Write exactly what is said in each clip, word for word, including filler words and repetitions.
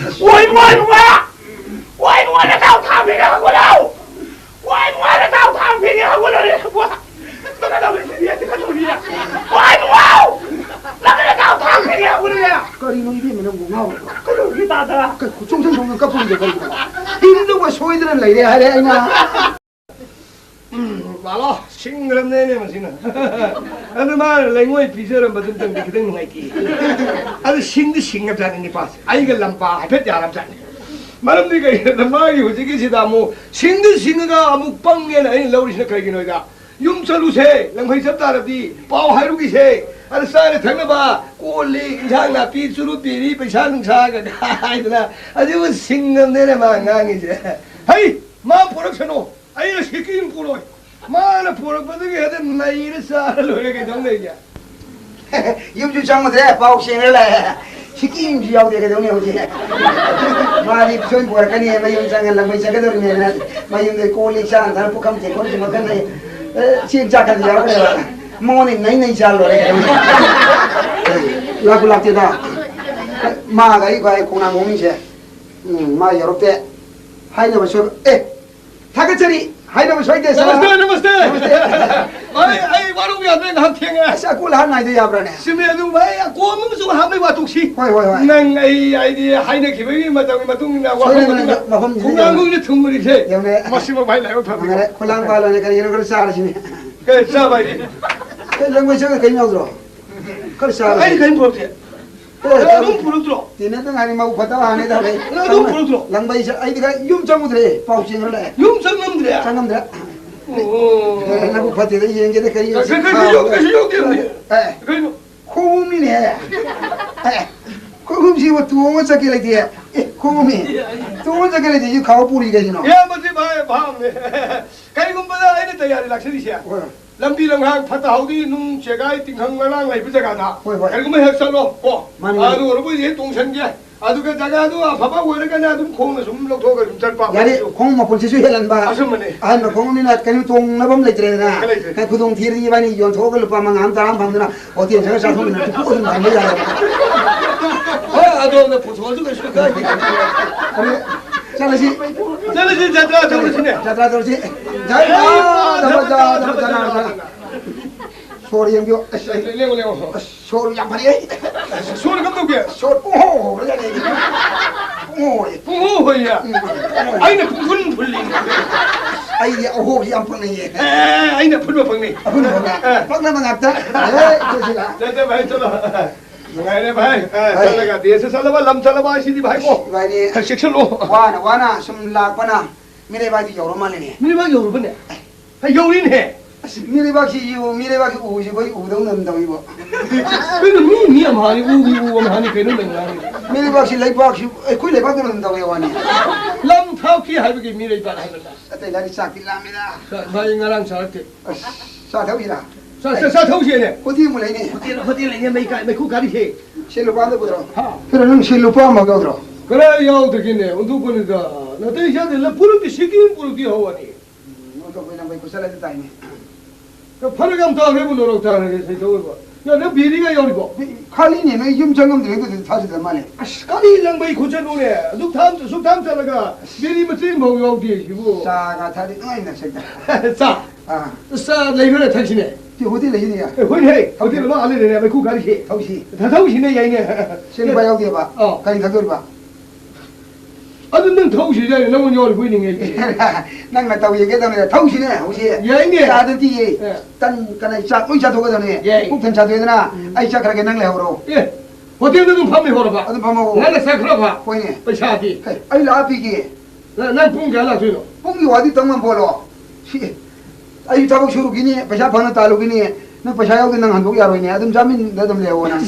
ꯋꯥꯏ, ꯋꯥꯏ, ꯋꯥꯏ! ꯋꯥꯏ, ꯋꯥꯏ, ꯅꯇꯥꯎ ꯊꯥꯡ ꯐꯤꯒꯦ ꯍꯧꯒꯠꯂꯣ! ꯋꯥꯏ, ꯋꯥꯏ, ꯅꯇꯥꯎ ꯊꯥꯡ ꯐꯤꯒꯦ ꯍꯧꯒꯠꯂꯣꯅꯦ! ꯋꯥ! ꯀꯩꯅꯣ ꯇꯧꯔꯤꯁꯤꯗꯤ, ꯀꯩꯅꯣ ꯇꯧꯔꯤꯌꯦ! ꯋꯥꯏ, ꯋꯥꯏ! ꯅꯪ ꯅꯇꯥꯎ ꯊꯥꯡ ꯐꯤꯒꯦ ꯍꯧꯒꯠꯂꯣꯅꯦ! ꯀꯔꯤꯅꯣ ꯏꯕꯦꯝꯃ ꯅꯪꯕꯨ ꯉꯥꯎꯔꯕ꯭ꯔꯣ? ꯀꯩꯗꯧꯔꯒꯦ ꯇꯥꯗ? ꯀꯩ ꯈꯨꯆꯣꯡ ꯆꯣꯡ ꯆꯣꯡꯗꯅ ꯀꯞꯄꯤꯗꯣ ꯀꯔꯤꯒꯤꯅꯣ? ꯏꯟꯗꯧꯕ ꯁꯣꯏꯗꯅ ꯂꯩꯔꯦ ꯍꯥꯏꯔꯦ ꯑꯩꯅ꯫ ꯎꯝ, ꯂꯥꯛꯂꯣ, ꯁꯤꯡꯈ꯭ꯔꯕꯅꯦꯅꯦ ꯃꯁꯤꯅ꯫ ꯑꯗꯨ ꯃꯥꯅ ꯂꯩꯉꯣꯏ ꯄꯤꯖꯔꯝꯕꯗꯨꯝꯇꯪꯗꯤ ꯈꯤꯇꯪ ꯅꯨꯡꯉꯥꯏꯇꯦ꯫ ꯑꯗꯨ ꯁꯤꯡꯗꯤ ꯁꯤꯡꯉꯕꯖꯥꯠꯅꯤ ꯅꯤꯄꯥꯁꯦ꯫ ꯑꯩꯒ ꯂꯝꯄꯥ ꯍꯥꯏꯐꯦꯠ ꯌꯥꯔꯕꯖꯥꯠꯅꯤ꯫ ꯃꯔꯝꯗꯤ ꯀꯩꯒꯤꯅꯣꯗ ꯃꯥꯒꯤ ꯍꯧꯖꯤꯛꯀꯤꯁꯤꯗ ꯑꯃꯨꯛ ꯁꯤꯡꯗꯤ ꯁꯤꯡꯉꯒ ꯑꯃꯨꯛ ꯄꯪꯉꯦꯅ ꯑꯩꯅ ꯂꯧꯔꯤꯁꯤꯅ ꯀꯩꯒꯤꯅꯣꯗ, ꯌꯨꯝ ꯆꯠꯂꯨꯁꯦ, ꯂꯪꯐꯩ ꯆꯠ ꯇꯥꯔꯗꯤ ꯄꯥꯎ ꯍꯥꯏꯔꯨꯈꯤꯁꯦ꯫ ꯑꯗ ꯆꯥꯅ ꯊꯛꯅꯕ ꯀꯣꯜ ꯂꯤꯛ, ꯏꯟꯁꯥꯡ ꯅꯥꯄꯤ, ꯆꯨꯔꯨꯞ ꯕꯤꯔꯤ, ꯄꯩꯁꯥ ꯅꯨꯡꯁꯥꯒ ꯍꯥꯏꯗꯅ ꯑꯗꯨꯕꯨ ꯁꯤꯡꯉꯕꯅꯦꯅ ꯃꯥ ꯉꯥꯡꯉꯤꯁꯦ꯫ ꯍꯩ, ꯃꯥ ꯄꯣꯔꯛꯁꯅꯨ꯫ ꯑꯩꯅ ꯁꯤꯀꯤ ꯑꯃ ꯄꯨꯔꯣꯏ꯫ ꯃꯥꯅ ꯄꯨꯔꯛꯄꯗꯨꯒꯤ ꯍꯦꯛꯇ ꯅꯩꯔ ꯆꯥꯔ ꯂꯣꯏꯔꯦ, ꯀꯩꯗꯧ ꯂꯩꯒꯦ? ꯌꯨꯝꯁꯨ ꯆꯪꯉꯨꯗ꯭ꯔꯦ, ꯄꯥꯎ ꯁꯦꯡꯅ ꯂꯥꯛꯑꯦ꯫ ꯁꯤꯀꯤ ꯑꯃꯁꯨ ꯌꯥꯎꯗꯦ, ꯀꯩꯗꯧꯅꯤ ꯍꯧꯖꯤꯛ? ꯃꯥꯗꯤ ꯁꯣꯏ ꯄꯨꯔꯛꯀꯅꯤ, ꯃꯌꯨꯝ ꯆꯪꯉ ꯂꯪꯕꯩ ꯆꯠꯀꯗꯧꯔꯤꯅꯦꯅ꯫ ꯃꯌꯨꯝꯗ ꯀꯣꯜ ꯂꯤꯛ ꯆꯥꯅ ꯊꯛꯅ ꯄꯨꯈꯝ ꯇꯦꯡꯀꯣꯜꯁꯨ ꯃꯈꯜ ꯂꯩ꯫ ꯑꯦ, ꯆꯦꯡ ꯆꯥꯛꯀꯗꯤ ꯌꯥꯎꯔꯦꯕ꯫ ꯃꯉꯣꯟꯗ ꯅꯩ ꯅꯩ ꯆꯥ ꯂꯣꯏꯔꯦ, ꯀꯩꯗꯧꯅꯤ? ꯂꯥꯛꯄꯨ ꯂꯥꯛꯇꯦꯗ꯫ ꯃꯥꯒ ꯑꯩꯒ ꯑꯩ ꯈꯣꯡꯅꯥꯡ ꯍꯣꯡꯉꯤꯁꯦ꯫ ꯎꯝ, ꯃꯥ ꯌꯧꯔꯛꯇꯦ꯫ ꯍꯥꯏꯅꯕ ꯁꯣꯏꯕ꯫ ꯑꯦ, ꯊꯥꯒꯠꯆꯔꯤ꯫ ꯍꯥꯏꯅꯕ ꯁꯣꯏꯗꯦ, ꯁꯥꯔ꯫ ꯅꯃꯁꯇꯦ, ꯅꯃꯁꯇꯦ꯫ ꯅꯃꯁꯇꯦ꯫ ꯑꯩ, ꯑꯩ ꯋꯥꯔꯧꯕ ꯌꯥꯗ꯭ꯔꯦ, ꯉꯥꯏꯍꯥꯛ ꯊꯦꯡꯉꯦ꯫ ꯑꯁ, ꯑꯀꯣꯜ ꯑꯍꯥꯟ ꯅꯥꯏꯗ ꯌꯥꯕ꯭ꯔꯥꯅꯦ? ꯆꯨꯝꯃꯦ, ꯑꯗꯨ ꯚꯥꯏ, ꯑꯀꯣꯝ ꯑꯃꯁꯨ ꯍꯥꯞꯄꯩ ꯋꯥꯊꯣꯛꯁꯤ꯫ ꯍꯣꯏ, ꯍꯣꯏ, ꯍꯣꯏ꯫ ꯅꯪ ꯑꯩ, ꯑꯩꯗꯤ ꯍꯥꯏꯅꯈꯤꯕꯒꯤ ꯃꯇꯝꯒꯤ ꯃꯇꯨꯡ ꯏꯟꯅ ꯁꯣꯏꯗꯅ ꯋꯥꯐꯝ ꯑꯗꯨꯅ ꯃꯐꯝꯁꯤꯗ ꯈꯣꯡꯅꯥꯡ ꯌꯧꯔꯦ꯫ ꯈꯣꯡꯅ ꯊꯨꯡꯕꯅꯤꯁꯦ꯫ ꯌꯧꯔꯦ꯫ ꯃꯁꯤꯃ ꯚꯥꯏ ꯂꯥꯏꯕꯛ ꯐꯕꯤꯌꯨ꯫ ꯌꯧꯔꯦ꯫ ꯈꯣꯂꯥꯡ ꯄꯥꯜꯂꯣꯅꯦ, ꯀꯔꯤꯒꯤꯅꯣ ꯈꯔ ꯆꯥꯔꯁꯤꯅꯦ꯫ ꯀꯩ ꯆꯥꯕ ꯍꯥꯏꯗꯤ? ꯀꯩ ꯂꯪꯕꯩ ꯆꯪꯉ ꯀꯩꯅꯣ ꯌꯥꯎꯗ꯭ꯔꯣ? ꯈꯔ ꯆꯥꯔꯁꯤ꯫ ꯑꯩ ꯀꯩꯝ ꯄꯨꯔꯛꯇꯦ꯫ ꯑꯦ, ꯅꯪ ꯑꯗꯨꯝ ꯄꯨꯔꯛꯇ꯭ꯔꯣ? ꯇꯤꯟꯅꯗ ꯉꯥꯏꯔꯤ, ꯃꯧ ꯐꯠꯇꯕ ꯍꯥꯟꯅꯩ ꯇꯧꯔꯦ꯫ ꯅꯪ ꯑꯗꯨꯝ ꯄꯨꯔꯛꯇ꯭ꯔꯣ? ꯂꯪꯕꯩ ꯆ-, ꯑꯩꯗꯤ ꯈꯔ ꯌꯨꯝ ꯆꯪꯉꯨꯗ꯭ꯔꯦ, ꯄꯥꯎ ꯆꯦꯟꯈ꯭ꯔ ꯂꯥꯛꯑꯦ꯫ ꯌꯨꯝ ꯆꯪꯉꯝꯗ꯭ꯔꯦ? ꯆꯪꯉꯝꯗ꯭ꯔꯦ꯫ ꯑꯣ꯫ ꯑꯦ, ꯅꯕꯨꯛ ꯐꯠꯇꯦꯗ, ꯌꯦꯡꯒꯦꯗ ꯀꯔꯤ ꯀꯩ-, ꯀꯩ-, ꯀꯩꯁꯨ ꯌꯧ-, ꯀꯩꯁꯨ ꯌꯧꯗꯦ꯫ ꯑꯦ꯫ ꯀꯩꯅꯣ? ꯈꯣꯡꯎꯞꯅꯤꯅꯦ꯫ ꯑꯦ, ꯈꯣꯡꯎꯞꯁꯤꯕꯨ ꯇꯣꯡꯉ ꯆꯠꯀꯦ ꯂꯩꯇꯦ꯫ ꯑꯦ, ꯈꯣꯡꯎꯞꯅꯤ꯫ ꯇꯣꯡꯉ ꯆꯠꯀꯦ ꯂꯩꯇꯦ, ꯁꯤ ꯈꯥꯎ ꯄꯨꯔꯤ ꯀꯩꯒꯤꯅꯣ? ꯏꯌꯥꯝꯕꯁꯤ ꯚꯥꯏ ꯚꯥꯞꯅꯦ꯫ ꯀꯔꯤꯒꯨꯝꯕꯗ ꯑꯩꯅ ꯇꯌꯥꯔꯤ ꯂꯥꯛꯆꯔꯤꯁꯦ꯫ ꯍꯣꯏ꯫ ꯂꯝꯕꯤ ꯂꯝꯈꯥꯡ ꯐꯠꯇ ꯍꯥꯎꯗꯤ ꯅꯨꯡ ꯆꯦꯒꯥꯏ ꯇꯤꯡꯈꯪ ꯃꯔꯥꯡ ꯂꯩꯕ ꯖꯒꯥꯗ ꯍꯣꯏ, ꯍꯣꯏ꯫ ꯀꯔꯤꯒꯨꯝꯕ ꯍꯦꯛ ꯆꯠꯂꯣ ꯀꯣ꯫ ꯃꯥꯅꯤ, ꯃꯥꯅꯤ꯫ ꯑꯗꯨ ꯑꯣꯏꯔꯕꯨꯗꯤ ꯍꯦꯛ ꯇꯣꯡꯁꯟꯒꯦ꯫ ꯑꯗꯨꯒ ꯖꯒꯥꯗꯨ ꯑꯐꯕ ꯑꯣꯏꯔꯒꯅ ꯑꯗꯨꯝ ꯈꯣꯡꯅ ꯁꯨꯝ ꯂꯧꯊꯣꯛꯑꯒ ꯑꯗꯨꯝ ꯆꯠꯄ꯫ ꯌꯥꯔꯦ, ꯈꯣꯡꯎꯞ ꯃꯈꯨꯜꯁꯤꯁꯨ ꯍꯦꯜꯍꯟꯕ꯫ ꯑꯆꯨꯝꯕꯅꯦ꯫ ꯑꯍꯟꯕ ꯈꯣꯡꯎꯞꯅꯤꯅ ꯀꯩꯅꯣ ꯇꯣꯡꯅꯕ ꯑꯃ ꯂꯩꯇ꯭ꯔꯦꯗꯅ꯫ ꯂꯩꯇ꯭ꯔꯦ꯫ ꯀꯩ ꯈꯨꯗꯣꯡ ꯊꯤꯔꯗꯤ ꯏꯕꯥꯅꯤ ꯌꯣꯟꯊꯣꯛꯑꯒ ꯂꯨꯄꯥ ꯃꯉꯥ ꯑꯃ ꯇꯔꯥ ꯑꯃ ꯐꯪꯗꯅ ꯍꯣꯇꯦꯜ ꯆꯠꯂꯒ ꯆꯥꯊꯣꯛꯃꯤꯟꯅ ꯇꯨꯝꯊꯣꯛꯑ ꯑꯗꯨꯝ ꯊꯝꯕ ꯌꯥꯔꯦ꯫ ꯑꯗꯣꯝꯅ ꯄꯨꯊꯣꯛꯑꯁꯨ ꯀꯩꯁꯨ ꯀꯥꯏꯗꯦ꯫ ꯑꯗꯨ ꯆꯠꯂꯁꯤ꯫ ꯆꯠꯂꯁꯤ, ꯖꯇ꯭ꯔꯥ ꯇꯧꯔꯁꯤꯅꯦ꯫ ꯖꯇ꯭ꯔꯥ ꯇꯧꯔꯁꯤ꯫ ꯖꯥꯏ ꯃꯥ, ꯙꯝꯃ ꯆꯥ, ꯙꯝꯃ ꯆꯥ, ꯙꯝꯃ ꯆꯥ꯫ ꯁꯣꯔ ꯌꯦꯡꯕꯤꯌꯣ꯫ ꯑꯁ, ꯑꯩ ꯂꯦꯡꯉꯣ, ꯂꯦꯡꯉꯣ꯫ ꯑꯁ, ꯁꯣꯔ ꯌꯥꯝ ꯐꯔꯦ꯫ ꯁꯣꯔ ꯀꯝꯗꯧꯒꯦ? ꯁꯣꯔ ꯄꯨꯡꯍꯣ ꯍꯣꯕ꯭ꯔꯥ ꯖꯥꯠꯅꯦ ꯑꯩꯗꯤ꯫ ꯄꯨꯡꯍꯣ ꯍꯣꯏꯌꯦ꯫ ꯄꯨꯡꯍꯣ ꯍꯣꯏꯌꯦ꯫ ꯎꯝ꯫ ꯑꯩꯅ ꯄꯨꯡꯍꯨꯟ ꯍꯨꯜꯂꯤ꯫ ꯑꯩꯗꯤ ꯑꯍꯣꯕꯁꯤ ꯌꯥꯝ ꯄꯛꯅꯩꯌꯦ꯫ ꯑꯦ, ꯑꯩꯅ ꯑꯐꯨꯟꯕ ꯄꯛꯅꯩ꯫ ꯑꯐꯨꯟꯕ ꯄꯛꯅꯩ꯫ ꯑꯦ꯫ ꯄꯛꯅꯕ ꯉꯥꯛꯇ꯫ ꯑꯦ, ꯏꯆꯦꯁꯤꯅ꯫ ꯆꯠ, ꯆꯠ, ꯚꯥꯏ, ꯆꯠꯂꯣ꯫ ꯅꯨꯡꯉꯥꯏꯔꯦ, ꯚꯥꯏ꯫ ꯑꯦ, ꯚꯥꯏ꯫ ꯆꯠꯂꯒ ꯗꯦꯁ ꯆꯠꯂꯕ, ꯂꯝ ꯆꯠꯂꯕ ꯍꯥꯏꯁꯤꯗꯤ, ꯚꯥꯏꯀꯣ꯫ ꯚꯥꯏꯅꯦ꯫ ꯈꯔ ꯆꯦꯛꯁꯤꯜꯂꯣ꯫ ꯋꯥꯅ, ꯋꯥꯅ ꯁꯨꯝ ꯂꯥꯛꯄꯅ ꯃꯤꯔꯩꯕꯥꯛꯇꯤ ꯌꯧꯔ ꯃꯥꯜꯂꯦꯅꯦ꯫ ꯃꯤꯔꯩꯕꯥꯛ ꯌꯧꯔꯕꯅꯦ? ꯑꯦ, ꯌꯧꯔꯤꯅꯦ꯫ ꯑꯁ, ꯃꯤꯔꯩꯕꯥꯛꯁꯤ ꯌꯦꯡꯉꯨ, ꯃꯤꯔꯩꯕꯥꯛꯀꯤ ꯎꯁꯤ ꯑꯩꯈꯣꯏ ꯎꯗꯧꯅ ꯑꯗꯨꯝ ꯇꯧꯏꯕꯣ꯫ ꯀꯩꯅꯣ, ꯃꯤ, ꯃꯤ ꯑꯃꯍꯥꯅꯤ, ꯎꯒꯤ ꯎ ꯑꯃꯍꯥꯅꯤ, ꯀꯩꯅꯣ ꯅꯪ ꯉꯥꯡꯉꯤꯗꯣ? ꯃꯤꯔꯩꯕꯥꯛꯁꯤ ꯂꯩꯕꯥꯛꯁꯤ ꯑꯩꯈꯣꯏ ꯂꯩꯕꯥꯛꯇꯧꯅ ꯑꯗꯨꯝ ꯇꯧꯏ ꯋꯥꯅꯤ꯫ ꯂꯝ ꯊꯥꯎꯈꯤ ꯍꯥꯏꯕꯒꯤ ꯃꯤꯔꯩꯕꯥꯛ ꯍꯥꯏꯕꯗ꯫ ꯑꯇꯩ ꯂꯥꯏꯔꯤ ꯆꯥꯛꯇꯤ ꯂꯥꯝꯃꯤꯗ꯫ ꯆꯥꯛ, ꯚꯥꯏ, ꯉꯔꯥꯡ ꯆꯥꯔꯛꯇꯦ꯫ ꯑꯁ, ꯆꯥ ꯊꯛꯎꯁꯤꯔꯥ? ꯆꯥ, ꯆꯥ, ꯆꯥ ꯊꯛꯎꯁꯤꯅꯦ꯫ ꯍꯣꯇꯦꯜ ꯑꯃ ꯂꯩꯅꯦ꯫ ꯍꯣꯇꯦꯜ, ꯍꯣꯇꯦꯜ ꯂꯩꯅꯦ, ꯃꯩ ꯀꯥ-, ꯃꯩꯈꯨ ꯀꯥꯔꯤꯁꯦ꯫ ꯁꯦ ꯂꯨꯄꯥ ꯑꯝꯇ ꯄꯨꯊꯣꯔꯛꯑꯣ꯫ ꯍꯥ? ꯀꯩꯅꯣ, ꯅꯪ ꯁꯦ ꯂꯨꯄꯥ ꯑꯃ ꯌꯥꯎꯗ꯭ꯔꯣ? ꯀꯗꯥꯏ ꯌꯥꯎꯗꯒꯦꯅꯦ? ꯑꯣꯟꯊꯣꯛꯄꯅꯤꯗ꯫ ꯅꯥꯇꯩ ꯆꯥꯗꯦ꯫ ꯂꯐꯨꯔꯛꯇꯤ ꯁꯤꯀꯤ ꯄꯨꯔꯛꯇꯤ ꯍꯧꯔꯅꯤ꯫ ꯎꯝ, ꯑꯣꯟꯊꯣꯛꯄꯅꯤ, ꯅꯪ ꯃꯩꯈꯨ ꯆꯠꯂꯗꯤ ꯇꯥꯏꯅꯦ꯫ ꯐꯔꯛ ꯌꯥꯝ ꯇꯥꯈ꯭ꯔꯦꯕꯨ ꯅꯣꯔꯣꯛ ꯇꯥꯈ꯭ꯔꯦ ꯁꯩꯇꯧ ꯑꯣꯏꯕ꯫ ꯌꯥ, ꯅꯪ ꯕꯤꯔꯤꯒ ꯌꯥꯎꯔꯤꯕꯣ? ꯕꯤ-, ꯈꯥꯂꯤꯅꯦ, ꯅꯣꯏ ꯌꯨꯝ ꯆꯪꯉꯝꯗ꯭ꯔꯦ, ꯑꯗꯨꯗꯤ ꯊꯥꯖꯗ ꯃꯥꯜꯂꯦ꯫ ꯑꯁ, ꯀꯔꯤ ꯂꯪꯕꯩ ꯈꯨꯠꯆꯠꯅꯣꯅꯦ? ꯑꯗꯨꯛ ꯊꯥꯝ-, ꯑꯁꯨꯛ ꯊꯥꯝ ꯆꯠꯂꯒ ꯕꯤꯔꯤ ꯃꯆꯦꯠ ꯑꯃꯐꯥꯎ ꯌꯥꯎꯗꯦ ꯁꯤꯕꯨ꯫ ꯆꯥꯒ ꯊꯛꯑꯗꯤ ꯅꯨꯡꯉꯥꯏꯅ ꯆꯠꯇ꯫ ꯆꯥ? ꯑꯥ꯫ ꯆꯥ ꯂꯩꯕ꯭ꯔꯥ ꯊꯛꯁꯤꯅꯦ? ꯁꯤ ꯍꯣꯇꯦꯜ ꯂꯩꯁꯤꯅꯦ꯫ ꯑꯦ, ꯍꯣꯏꯅꯦ, ꯍꯦ, ꯍꯣꯇꯦꯜ ꯑꯃ ꯑꯥ ꯂꯩꯔꯦꯅꯦ, ꯃꯩꯈꯨ ꯀꯥꯔꯤꯁꯦ꯫ ꯊꯧꯁꯤ꯫ ꯊ-, ꯊꯧꯁꯤꯅꯦ, ꯌꯥꯏꯅꯦ꯫ ꯁꯤ ꯂꯨꯄꯥ ꯌꯥꯎꯗꯦꯕ꯫ ꯑꯥ꯫ ꯀꯔꯤ ꯊꯛꯇꯣꯔꯤꯕ? ꯑꯗꯨ ꯅꯪ ꯊꯧꯁꯤꯗ ꯅꯪꯉꯣꯟꯗ ꯌꯥꯎꯔꯤꯕꯣꯏ ꯅꯤꯡꯉꯦ ꯑꯩꯗꯤ꯫ ꯅꯪꯅ ꯇꯧ ꯌꯦꯡꯒꯦ ꯇꯧꯅꯦ꯫ ꯊꯧꯁꯤꯅꯦ ꯍꯧꯖꯤꯛ꯫ ꯌꯥꯏꯅꯦ꯫ ꯆꯥꯗꯗꯤ ꯑꯦ꯫ ꯇꯟ ꯀꯅꯥ ꯆꯥꯛ ꯂꯣꯏ ꯆꯥꯊꯣꯛꯀꯗꯕꯅꯦ꯫ ꯌꯥꯏ꯫ ꯄꯨꯛ ꯊꯟ ꯆꯥꯊꯣꯛꯑꯦꯗꯅ ꯎꯝ꯫ ꯑꯩ ꯆꯠꯈ꯭ꯔꯒꯦ ꯅꯪ ꯂꯩꯍꯧꯔꯣ꯫ ꯑꯦ, ꯍꯣꯇꯦꯜꯗ ꯑꯗꯨꯝ ꯐꯝ ꯂꯩꯍꯧꯔꯕ? ꯑꯗꯨꯝ ꯐꯝꯍꯧꯑꯣ꯫ ꯅꯪꯅ ꯆꯠꯈ꯭ꯔꯕ? ꯍꯣꯏꯅꯦ꯫ ꯄꯩꯁꯥꯗꯤ? ꯍꯦ, ꯑꯩ ꯂꯥꯛꯑ ꯄꯤꯒꯦ꯫ ꯅ-, ꯅꯪ ꯄꯨꯡ ꯀꯌꯥ ꯂꯥꯛꯇꯣꯏꯅꯣ? ꯄꯨꯡꯒꯤ ꯋꯥꯗꯤ ꯇꯝ ꯉꯝꯄꯣꯠꯂꯣ꯫ ꯁꯤ, ꯑꯩ ꯊꯕꯛ ꯁꯨꯔꯨꯈꯤꯅꯤ, ꯄꯩꯁꯥ ꯐꯪꯅ ꯇꯥꯜꯂꯨꯈꯤꯅꯤ꯫ ꯅꯪ ꯄꯩꯁꯥ ꯌꯥꯎꯗꯦ, ꯅꯪ ꯍꯟꯗꯣꯛ ꯌꯥꯔꯣꯏꯅꯦ꯫ ꯑꯗꯨꯝ ꯆꯥꯃꯤꯟꯗ ꯑꯗꯨꯝ ꯂꯩꯍꯧꯑꯣ ꯅꯪ꯫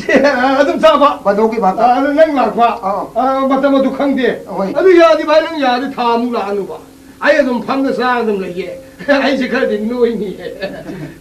ꯑꯗꯨꯝ ꯆꯥꯕ? ꯕꯟꯗꯣꯛꯀꯤ ꯚꯥꯞꯇ꯫ ꯑ, ꯑꯗꯨ ꯅꯪ ꯂꯥꯛꯄ? ꯑꯥ꯫ ꯑ, ꯃꯇꯝ ꯑꯗꯨ ꯈꯪꯗꯦ꯫ ꯍꯣꯏ꯫ ꯑꯗꯨ ꯌꯥꯔꯗꯤ ꯚꯥꯏ, ꯅꯪ ꯌꯥꯔꯗꯤ ꯊꯥ ꯑꯃꯨꯛ ꯂꯥꯛꯑꯅꯨꯕ꯫ ꯑꯩ ꯑꯗꯨꯝ ꯐꯝꯗ ꯆꯥꯔ ꯑꯗꯨꯝ ꯂꯩꯒꯦ꯫ ꯑꯩꯁꯦ ꯈꯔꯗꯤ ꯅꯣꯏꯅꯤꯌꯦ꯫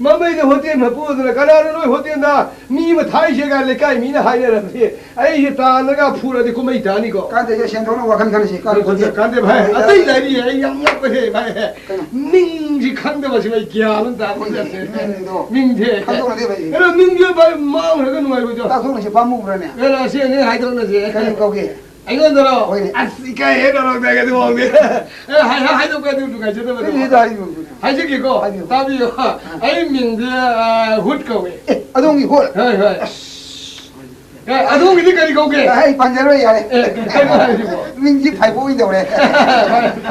ꯃꯃꯩꯗ ꯍꯣꯇꯦꯜ ꯃꯄꯨꯗꯨꯅ, "ꯀꯅꯥꯅꯣ ꯅꯣꯏ ꯍꯣꯇꯦꯜꯗ ꯃꯤ ꯑꯃ ꯊꯥꯏꯁꯦꯒ?" ꯂꯩꯀꯥꯏ ꯃꯤꯅ ꯍꯥꯏꯅꯔꯕꯅꯤ꯫ ꯑꯩꯁꯦ ꯇꯥꯟꯅꯒ ꯐꯨꯔꯗꯤ ꯀꯨꯝꯍꯩ ꯇꯥꯅꯤꯀꯣ꯫ ꯀꯥꯟꯗꯦꯁꯦ, ꯁꯦꯟ ꯊꯣꯛꯅ ꯋꯥꯈꯜ ꯈꯟꯅꯁꯤ꯫ ꯀꯥꯟꯗꯦ, ꯀꯥꯟꯗꯦ, ꯀꯥꯟꯗꯦ ꯚꯥꯏ꯫ ꯑꯇꯩ ꯂꯥꯏꯔꯤ, ꯑꯩ ꯌꯥꯝ ꯉꯛꯄꯁꯦ ꯚꯥꯏ꯫ ꯀꯩꯅꯣ? ꯃꯤꯡꯁꯤ ꯈꯪꯗꯕꯁꯤ ꯚꯥꯏ, ꯒ꯭ꯌꯥꯟ ꯑꯃ ꯇꯥꯕ ꯅꯠꯇꯦ꯫ ꯃꯤꯡꯗꯣ ꯃꯤꯡꯁꯦ꯫ ꯈꯪꯗꯣꯛꯅꯗꯦ ꯚꯥꯏ꯫ ꯀꯩꯅꯣ, ꯃꯤꯡꯁꯦ ꯚꯥꯏ, ꯃꯥꯡꯈ꯭ꯔꯒ ꯅꯨꯡꯉꯥꯏꯔꯣꯏꯗ꯭ꯔꯣ? ꯇꯥꯛꯊꯣꯛꯅꯁꯤ, ꯄꯥꯝꯃꯨꯕ꯭ꯔꯅꯦ? ꯀꯩꯅꯣ, ꯑꯁꯤ ꯑꯅꯤ ꯍꯥꯏꯗꯣꯛꯅꯁꯦ꯫ ꯀꯔꯤ ꯀꯧꯒꯦ? ꯑꯩꯉꯣꯟꯗꯔꯣ? ꯍꯣꯏꯅꯦ꯫ ꯑꯁ, ꯏꯀꯥꯏꯍꯦ, ꯇꯧꯔꯛꯇ꯭ꯔꯒꯗꯤ ꯃꯑꯣꯡꯗꯤ꯫ ꯑꯦ, ꯍꯥꯏ-, ꯍꯥꯏ-, ꯍꯥꯏꯗꯣꯛꯄ ꯑꯗꯨ ꯅꯨꯡꯉꯥꯏꯖꯗꯕꯗꯣ꯫ ꯀꯔꯤ ꯍꯥꯏꯗꯣꯛ-, ꯍꯥꯏꯗꯣꯛ-, ꯍꯥꯏꯗꯣꯛ-꯫ ꯍꯥꯏꯖꯒꯦꯀꯣ, ꯍꯥꯏꯕꯤꯌꯨ꯫ ꯇꯥꯕꯤꯌꯨ꯫ ꯑꯥ꯫ ꯑꯩ ꯃꯤꯡꯗꯤ, ꯑꯥ, ꯍꯨꯠ ꯀꯧꯏ꯫ ꯑꯦ, ꯑꯗꯣꯝꯒꯤ ꯍꯨꯠ? ꯍꯣꯏ, ꯍꯣꯏ꯫ ꯑꯁ꯫ ꯑꯦ, ꯑꯗꯣꯝꯒꯤꯗꯤ ꯀꯔꯤ ꯀꯧꯒꯦ? ꯑꯦ, ꯑꯩ ꯄꯟꯖꯔꯣꯏ, ꯌꯥꯔꯦ꯫ ꯑꯦ, ꯀꯩꯅꯣ ꯍꯥꯏꯁꯤꯕꯣ? ꯃꯤꯡꯁꯤ ꯐꯥꯏꯕꯣꯛ ꯑꯣꯏꯅ ꯇꯧꯔꯦ꯫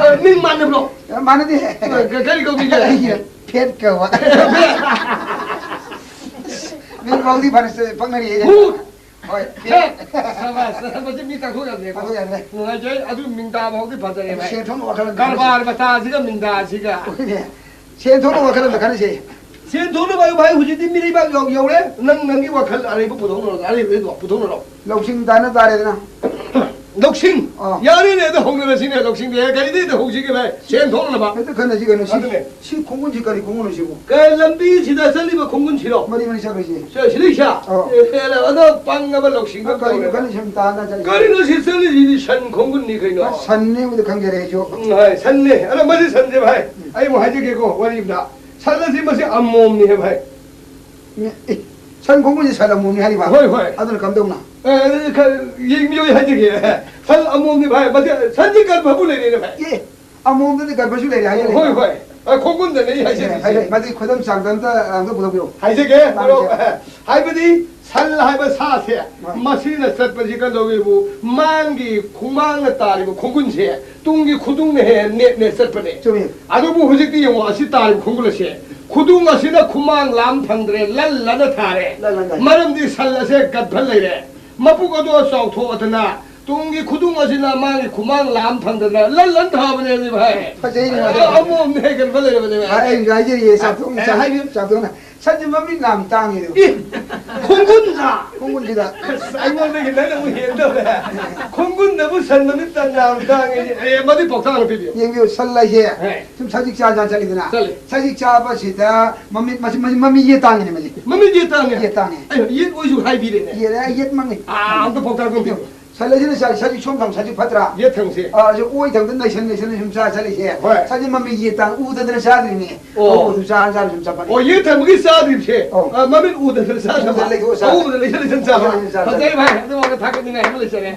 ꯑꯦ, ꯃꯤꯡ ꯃꯥꯟꯅꯕ꯭ꯔꯣ? ꯑꯦ, ꯃꯥꯟꯅꯗꯦ꯫ ꯑꯦ, ꯀ-, ꯀꯔꯤ ꯀꯧꯕꯤꯒꯦ? ꯑꯩꯒꯤ ꯐꯦꯠ ꯀꯧꯕ꯫ ꯃꯤꯡ ꯐꯥꯎꯗꯤ ꯐꯔꯦ, ꯄꯛꯅꯔꯤ꯫ ꯍꯨꯠ! ꯍꯣꯏ꯫ ꯍꯦ! ꯁꯕꯥꯁ! ꯃꯁꯤ ꯃꯤ ꯇꯥꯛꯊꯣꯛ ꯌꯥꯗ꯭ꯔꯦꯀꯣ꯫ ꯇꯥꯛꯊꯣꯛ ꯌꯥꯗ꯭ꯔꯦ꯫ ꯅꯨꯡꯉꯥꯏꯖꯩ꯫ ꯑꯗꯨ ꯃꯤꯡ ꯇꯥꯕ ꯐꯥꯎꯗꯤ ꯐꯖꯔꯦ, ꯚꯥꯏ꯫ ꯁꯦꯟ ꯊꯣꯛꯅ ꯋꯥꯈꯜ ꯑꯃ ꯀꯔꯕꯥꯔ ꯈꯜꯂꯁꯤ꯫ ꯃꯆꯥꯁꯤꯒ ꯃꯤꯡ ꯇꯥꯁꯤꯒ꯫ ꯍꯣꯏꯅꯦ꯫ ꯁꯦꯟ ꯊꯣꯛꯅ ꯋꯥꯈꯜ ꯑꯃ ꯈꯜꯂꯁꯤ꯫ ꯁꯦꯟ ꯊꯣꯛꯅꯕ ꯍꯥꯏꯕꯨ, ꯚꯥꯏ, ꯍꯧꯖꯤꯛꯇꯤ ꯃꯤꯔꯩꯕꯥꯛ ꯌꯧ-, ꯌꯧꯔꯦ꯫ ꯅꯪ, ꯅꯪꯒꯤ ꯋꯥꯈꯜ ꯑꯔꯩꯕ ꯄꯨꯊꯣꯛꯅꯔꯣ, ꯑꯔꯩꯕꯗꯣ ꯄꯨꯊꯣꯛꯅꯔꯣ꯫ ꯂꯧꯁꯤꯡ ꯇꯥꯟꯅ ꯇꯥꯔꯦꯗꯅ꯫ ꯂꯧꯁꯤꯡ? ꯑꯥ꯫ ꯌꯥꯔꯦꯅꯦ, ꯑꯗꯣ ꯍꯧꯅꯔꯁꯤꯅꯦ, ꯂꯧꯁꯤꯡꯗꯤ꯫ ꯀꯔꯤꯗꯩꯗ ꯍꯧꯁꯤꯒꯦ, ꯚꯥꯏ? ꯁꯦꯟ ꯊꯣꯛꯅꯕ꯫ ꯍꯦꯛꯇ ꯈꯟꯅꯁꯤ ꯀꯩꯅꯣ, ꯁꯤ ꯑꯗꯨꯅꯦ꯫ ꯁꯤ ꯈꯣꯡꯒꯨꯟꯁꯤ ꯀꯔꯤ ꯈꯣꯡꯒꯨꯟꯅꯣ ꯁꯤꯕꯨ? ꯀ-, ꯂꯝꯕꯤꯁꯤꯗ ꯆꯠꯂꯤꯕ ꯈꯣꯡꯒꯨꯟꯁꯤꯔꯣ? ꯃꯔꯤ ꯃꯔꯤ ꯆꯠꯈ꯭ꯔꯤꯁꯤ꯫ ꯁꯦ, ꯁꯤꯗꯩꯁꯤꯌꯥ? ꯑꯧ꯫ ꯑꯦ, ꯑꯦ, ꯑꯗꯣ ꯄꯪꯉꯕ ꯂꯧꯁꯤꯡ ꯑꯃ ꯀꯔꯤꯅꯣ ꯇꯧꯔꯦ꯫ ꯀꯔꯤ ꯁꯨꯝ ꯇꯥꯅ ꯆꯠꯂꯤꯁꯤ? ꯀꯔꯤꯅꯣ ꯁꯤ ꯆꯠꯂꯤꯁꯤꯗꯤ? ꯁꯟ ꯈꯣꯡꯒꯨꯟꯅꯤ ꯀꯩꯅꯣ? ꯑꯁ, ꯁꯟꯅꯦꯕꯨꯗꯤ ꯈꯪꯖꯔꯦ ꯑꯩꯁꯨ꯫ ꯎꯝ, ꯍꯣꯏ, ꯁꯟꯅꯦ꯫ ꯑꯗꯣ ꯃꯁꯤ ꯁꯟꯁꯦ ꯚꯥꯏ, ꯎꯝ꯫ ꯑꯩ ꯑꯃꯨꯛ ꯍꯥꯏꯖꯒꯦꯀꯣ, ꯋꯥꯔꯤ ꯑꯃꯗ꯫ ꯁꯟ ꯑꯁꯤ ꯃꯁꯤ ꯑꯃꯣꯝꯅꯤ ꯍꯥꯏ ꯚꯥꯏ꯫ ꯑꯦ, ꯁꯟ ꯈꯣꯡꯒꯨꯟꯁꯤ ꯁꯟ ꯑꯃꯣꯝꯅꯤ ꯍꯥꯏꯔꯤꯕ? ꯍꯣꯏ, ꯍꯣꯏ꯫ ꯑꯗꯨꯅ ꯀꯝꯗꯧꯅ? ꯑꯦ, ꯑꯗꯨꯗꯤ ꯈꯔ ꯌꯦꯡꯕꯤꯌꯨ, ꯑꯩ ꯍꯥꯏꯖꯒꯦ꯫ ꯁꯟ ꯑꯃꯣꯝꯅꯤ ꯚꯥꯏ, ꯃꯁꯤ ꯁꯟꯁꯤ ꯒꯔꯚꯕꯨ ꯂꯩꯔꯦꯅꯦ ꯚꯥꯏ꯫ ꯑꯦ, ꯑꯃꯣꯝꯗꯗꯤ ꯒꯔꯚꯁꯨ ꯂꯩꯔꯦ ꯍꯥꯏꯔꯦ꯫ ꯍꯣꯏ, ꯍꯣꯏ꯫ ꯑ, ꯈꯣꯡꯒꯨꯟꯗꯅꯦ ꯑꯩ ꯍꯥꯏꯖꯔꯤꯁꯦ꯫ ꯍꯥꯏꯔꯦ, ꯍꯥꯏꯔꯦ꯫ ꯃꯗꯨꯒꯤ ꯈꯨꯗꯝ ꯆꯥꯡꯗꯝꯇ ꯑꯝꯇ ꯄꯨꯊꯣꯛꯄꯤꯔꯛꯎ꯫ ꯍꯥꯏꯖꯒꯦ, ꯃꯔꯨꯞ꯫ ꯇꯥꯔꯤꯁꯦ꯫ ꯍꯥꯏꯕꯗꯤ ꯁꯟ ꯍꯥꯏꯕ ꯁꯥꯁꯦ, ꯍꯣꯏ꯫ ꯃꯁꯤꯅ ꯆꯠꯄꯁꯤ ꯀꯝꯗꯧꯋꯦꯕꯨ, ꯃꯥꯡꯒꯤ ꯈꯣꯡꯃꯥꯡꯅ ꯇꯥꯔꯤꯕ ꯈꯣꯡꯒꯨꯟꯁꯦ ꯇꯨꯡꯒꯤ ꯈꯨꯗꯨꯡꯅ ꯍꯦꯛ ꯍꯦꯛ ꯅꯦꯠ ꯅꯦꯠ ꯆꯠꯄꯅꯦ꯫ ꯆꯨꯝꯃꯤ꯫ ꯑꯗꯨꯕꯨ ꯍꯧꯖꯤꯛꯇꯤ ꯌꯦꯡꯉꯣ, ꯑꯁꯤ ꯇꯥꯔꯤꯕ ꯈꯣꯡꯒꯨꯟ ꯑꯁꯦ, ꯈꯨꯗꯨꯡ ꯑꯁꯤꯅ ꯈꯨꯃꯥꯡ ꯂꯥꯝ ꯐꯪꯗ꯭ꯔꯦ, ꯂꯟ ꯂꯟꯅ ꯊꯥꯔꯦ꯫ ꯂꯟ ꯂꯟꯅ ꯊꯥꯔꯦ꯫ ꯃꯔꯝꯗꯤ ꯁꯟ ꯑꯁꯦ ꯒꯠꯐ ꯂꯩꯔꯦ꯫ ꯃꯄꯨꯛ ꯑꯗꯨ ꯆꯥꯎꯊꯣꯛꯑꯗꯅ ꯇꯨꯡꯒꯤ ꯈꯨꯗꯨꯡ ꯑꯁꯤꯅ ꯃꯥꯒꯤ ꯈꯨꯃꯥꯡ ꯂꯥꯝ ꯐꯪꯗꯅ ꯂꯟ ꯂꯟ ꯊꯥꯕꯅꯦꯃꯤ ꯚꯥꯏ꯫ ꯐꯖꯩꯅꯦ, ꯐꯖꯩ꯫ ꯑ-, ꯑꯃꯣꯝꯅꯦ ꯍꯦꯟꯒꯠꯄ ꯂꯩꯔꯕꯅꯦ ꯚꯥꯏ꯫ ꯑꯩ ꯍꯥꯏꯖꯔꯤꯌꯦ, ꯆꯥꯎꯊꯣꯛꯅ, ꯑꯦ, ꯍꯥꯏꯕꯤꯌꯨ꯫ ꯆꯥꯎꯊꯣꯛꯅ꯫ ꯁꯟꯁꯦ ꯃꯃꯤꯠ ꯌꯥꯝ ꯇꯥꯡꯉꯤꯗꯣ꯫ ꯑꯦ, ꯈꯣꯡꯒꯨꯟꯗ? ꯈꯣꯡꯒꯨꯟꯁꯤꯗ꯫ ꯑꯁ, ꯑꯩꯉꯣꯟꯗꯒꯤ ꯅꯪꯅ ꯑꯃꯨꯛ ꯍꯦꯟꯗꯧꯔꯦ꯫ ꯈꯣꯡꯒꯨꯟꯗꯕꯨ ꯁꯟ ꯃꯃꯤꯠ ꯇꯥꯡ-, ꯌꯥꯝ ꯇꯥꯡꯉꯦ꯫ ꯑꯦ, ꯃꯗꯨꯏ ꯄꯥꯎꯇꯥꯛ ꯑꯃ ꯄꯤꯕꯤꯌꯨ꯫ ꯌꯦꯡꯕꯤꯌꯨ, ꯁꯟ ꯍꯥꯏꯁꯦ ꯍꯣꯏ꯫ ꯁꯨꯝ ꯁꯖꯤꯛ ꯆꯥ ꯆꯥ ꯆꯠꯂꯤꯗꯅ꯫ ꯆꯠꯂꯤ꯫ ꯁꯖꯤꯛ ꯆꯥꯕꯁꯤꯗ ꯃꯃꯤꯠ, ꯃꯁꯤ, ꯃꯁꯤ ꯃꯃꯤꯠ ꯌꯦꯠ ꯇꯥꯡꯉꯤꯅꯦ ꯃꯁꯤ꯫ ꯃꯃꯤꯠ ꯌꯦꯠ ꯇꯥꯡꯉꯦ? ꯌꯦꯠ ꯇꯥꯡꯉꯦ꯫ ꯑꯩ ꯌꯦꯠ ꯑꯣꯏꯁꯨ ꯍꯥꯏꯕꯤꯔꯦꯅꯦ꯫ ꯌꯦꯠ, ꯌꯦꯠ ꯃꯃꯤꯠ꯫ ꯑꯥ, ꯑꯝꯇ ꯄꯥꯎꯇꯥꯛ ꯑꯃ ꯄꯤꯌꯨ꯫ ꯁꯟ ꯂꯩꯁꯤꯅ ꯆꯥꯏ, ꯁꯖꯤꯛ ꯁꯣꯝ ꯊꯪ, ꯁꯖꯤꯛ ꯐꯠꯇ꯭ꯔꯥ? ꯌꯦꯠ ꯊꯪꯁꯦ꯫ ꯑꯥ, ꯑꯁꯤ ꯑꯣꯏ ꯊꯪꯗ ꯅꯩꯁꯟ ꯅꯩꯁꯟ ꯁꯨꯝ ꯆꯥ ꯆꯠꯂꯤꯁꯦ꯫ ꯍꯣꯏ꯫ ꯁꯖꯤꯛ ꯃꯃꯤ ꯌꯦꯠ ꯇꯥꯡ ꯎꯗꯗꯅ ꯆꯥꯗ꯭ꯔꯤꯅꯦ꯫ ꯑꯣ꯫ ꯑꯣ, ꯑꯗꯨ ꯆꯥ ꯆꯥ ꯁꯨꯝ ꯆꯠꯄꯅꯦ꯫ ꯑꯣ, ꯌꯦꯠ ꯊꯪꯕꯒꯤ ꯆꯥꯗ꯭ꯔꯤꯕꯁꯦ, ꯑꯧ꯫ ꯑ, ꯃꯃꯤꯠ ꯎꯗꯗꯅ ꯆꯥꯗꯕ꯫ ꯎꯗ ꯂꯩꯊꯣꯛꯑ ꯆꯥ꯫ ꯑꯎꯕꯗ ꯂꯩꯁꯜ ꯂꯩꯁꯜ ꯆꯥꯕ꯫ ꯎꯗ ꯂꯩꯁꯜ ꯆꯥ꯫ ꯐꯖꯩ ꯚꯥꯏ, ꯑꯗꯨꯃꯛꯅ ꯊꯥꯒꯠꯅꯤꯡꯉꯥꯏ ꯑꯃ ꯂꯩꯖꯔꯦ꯫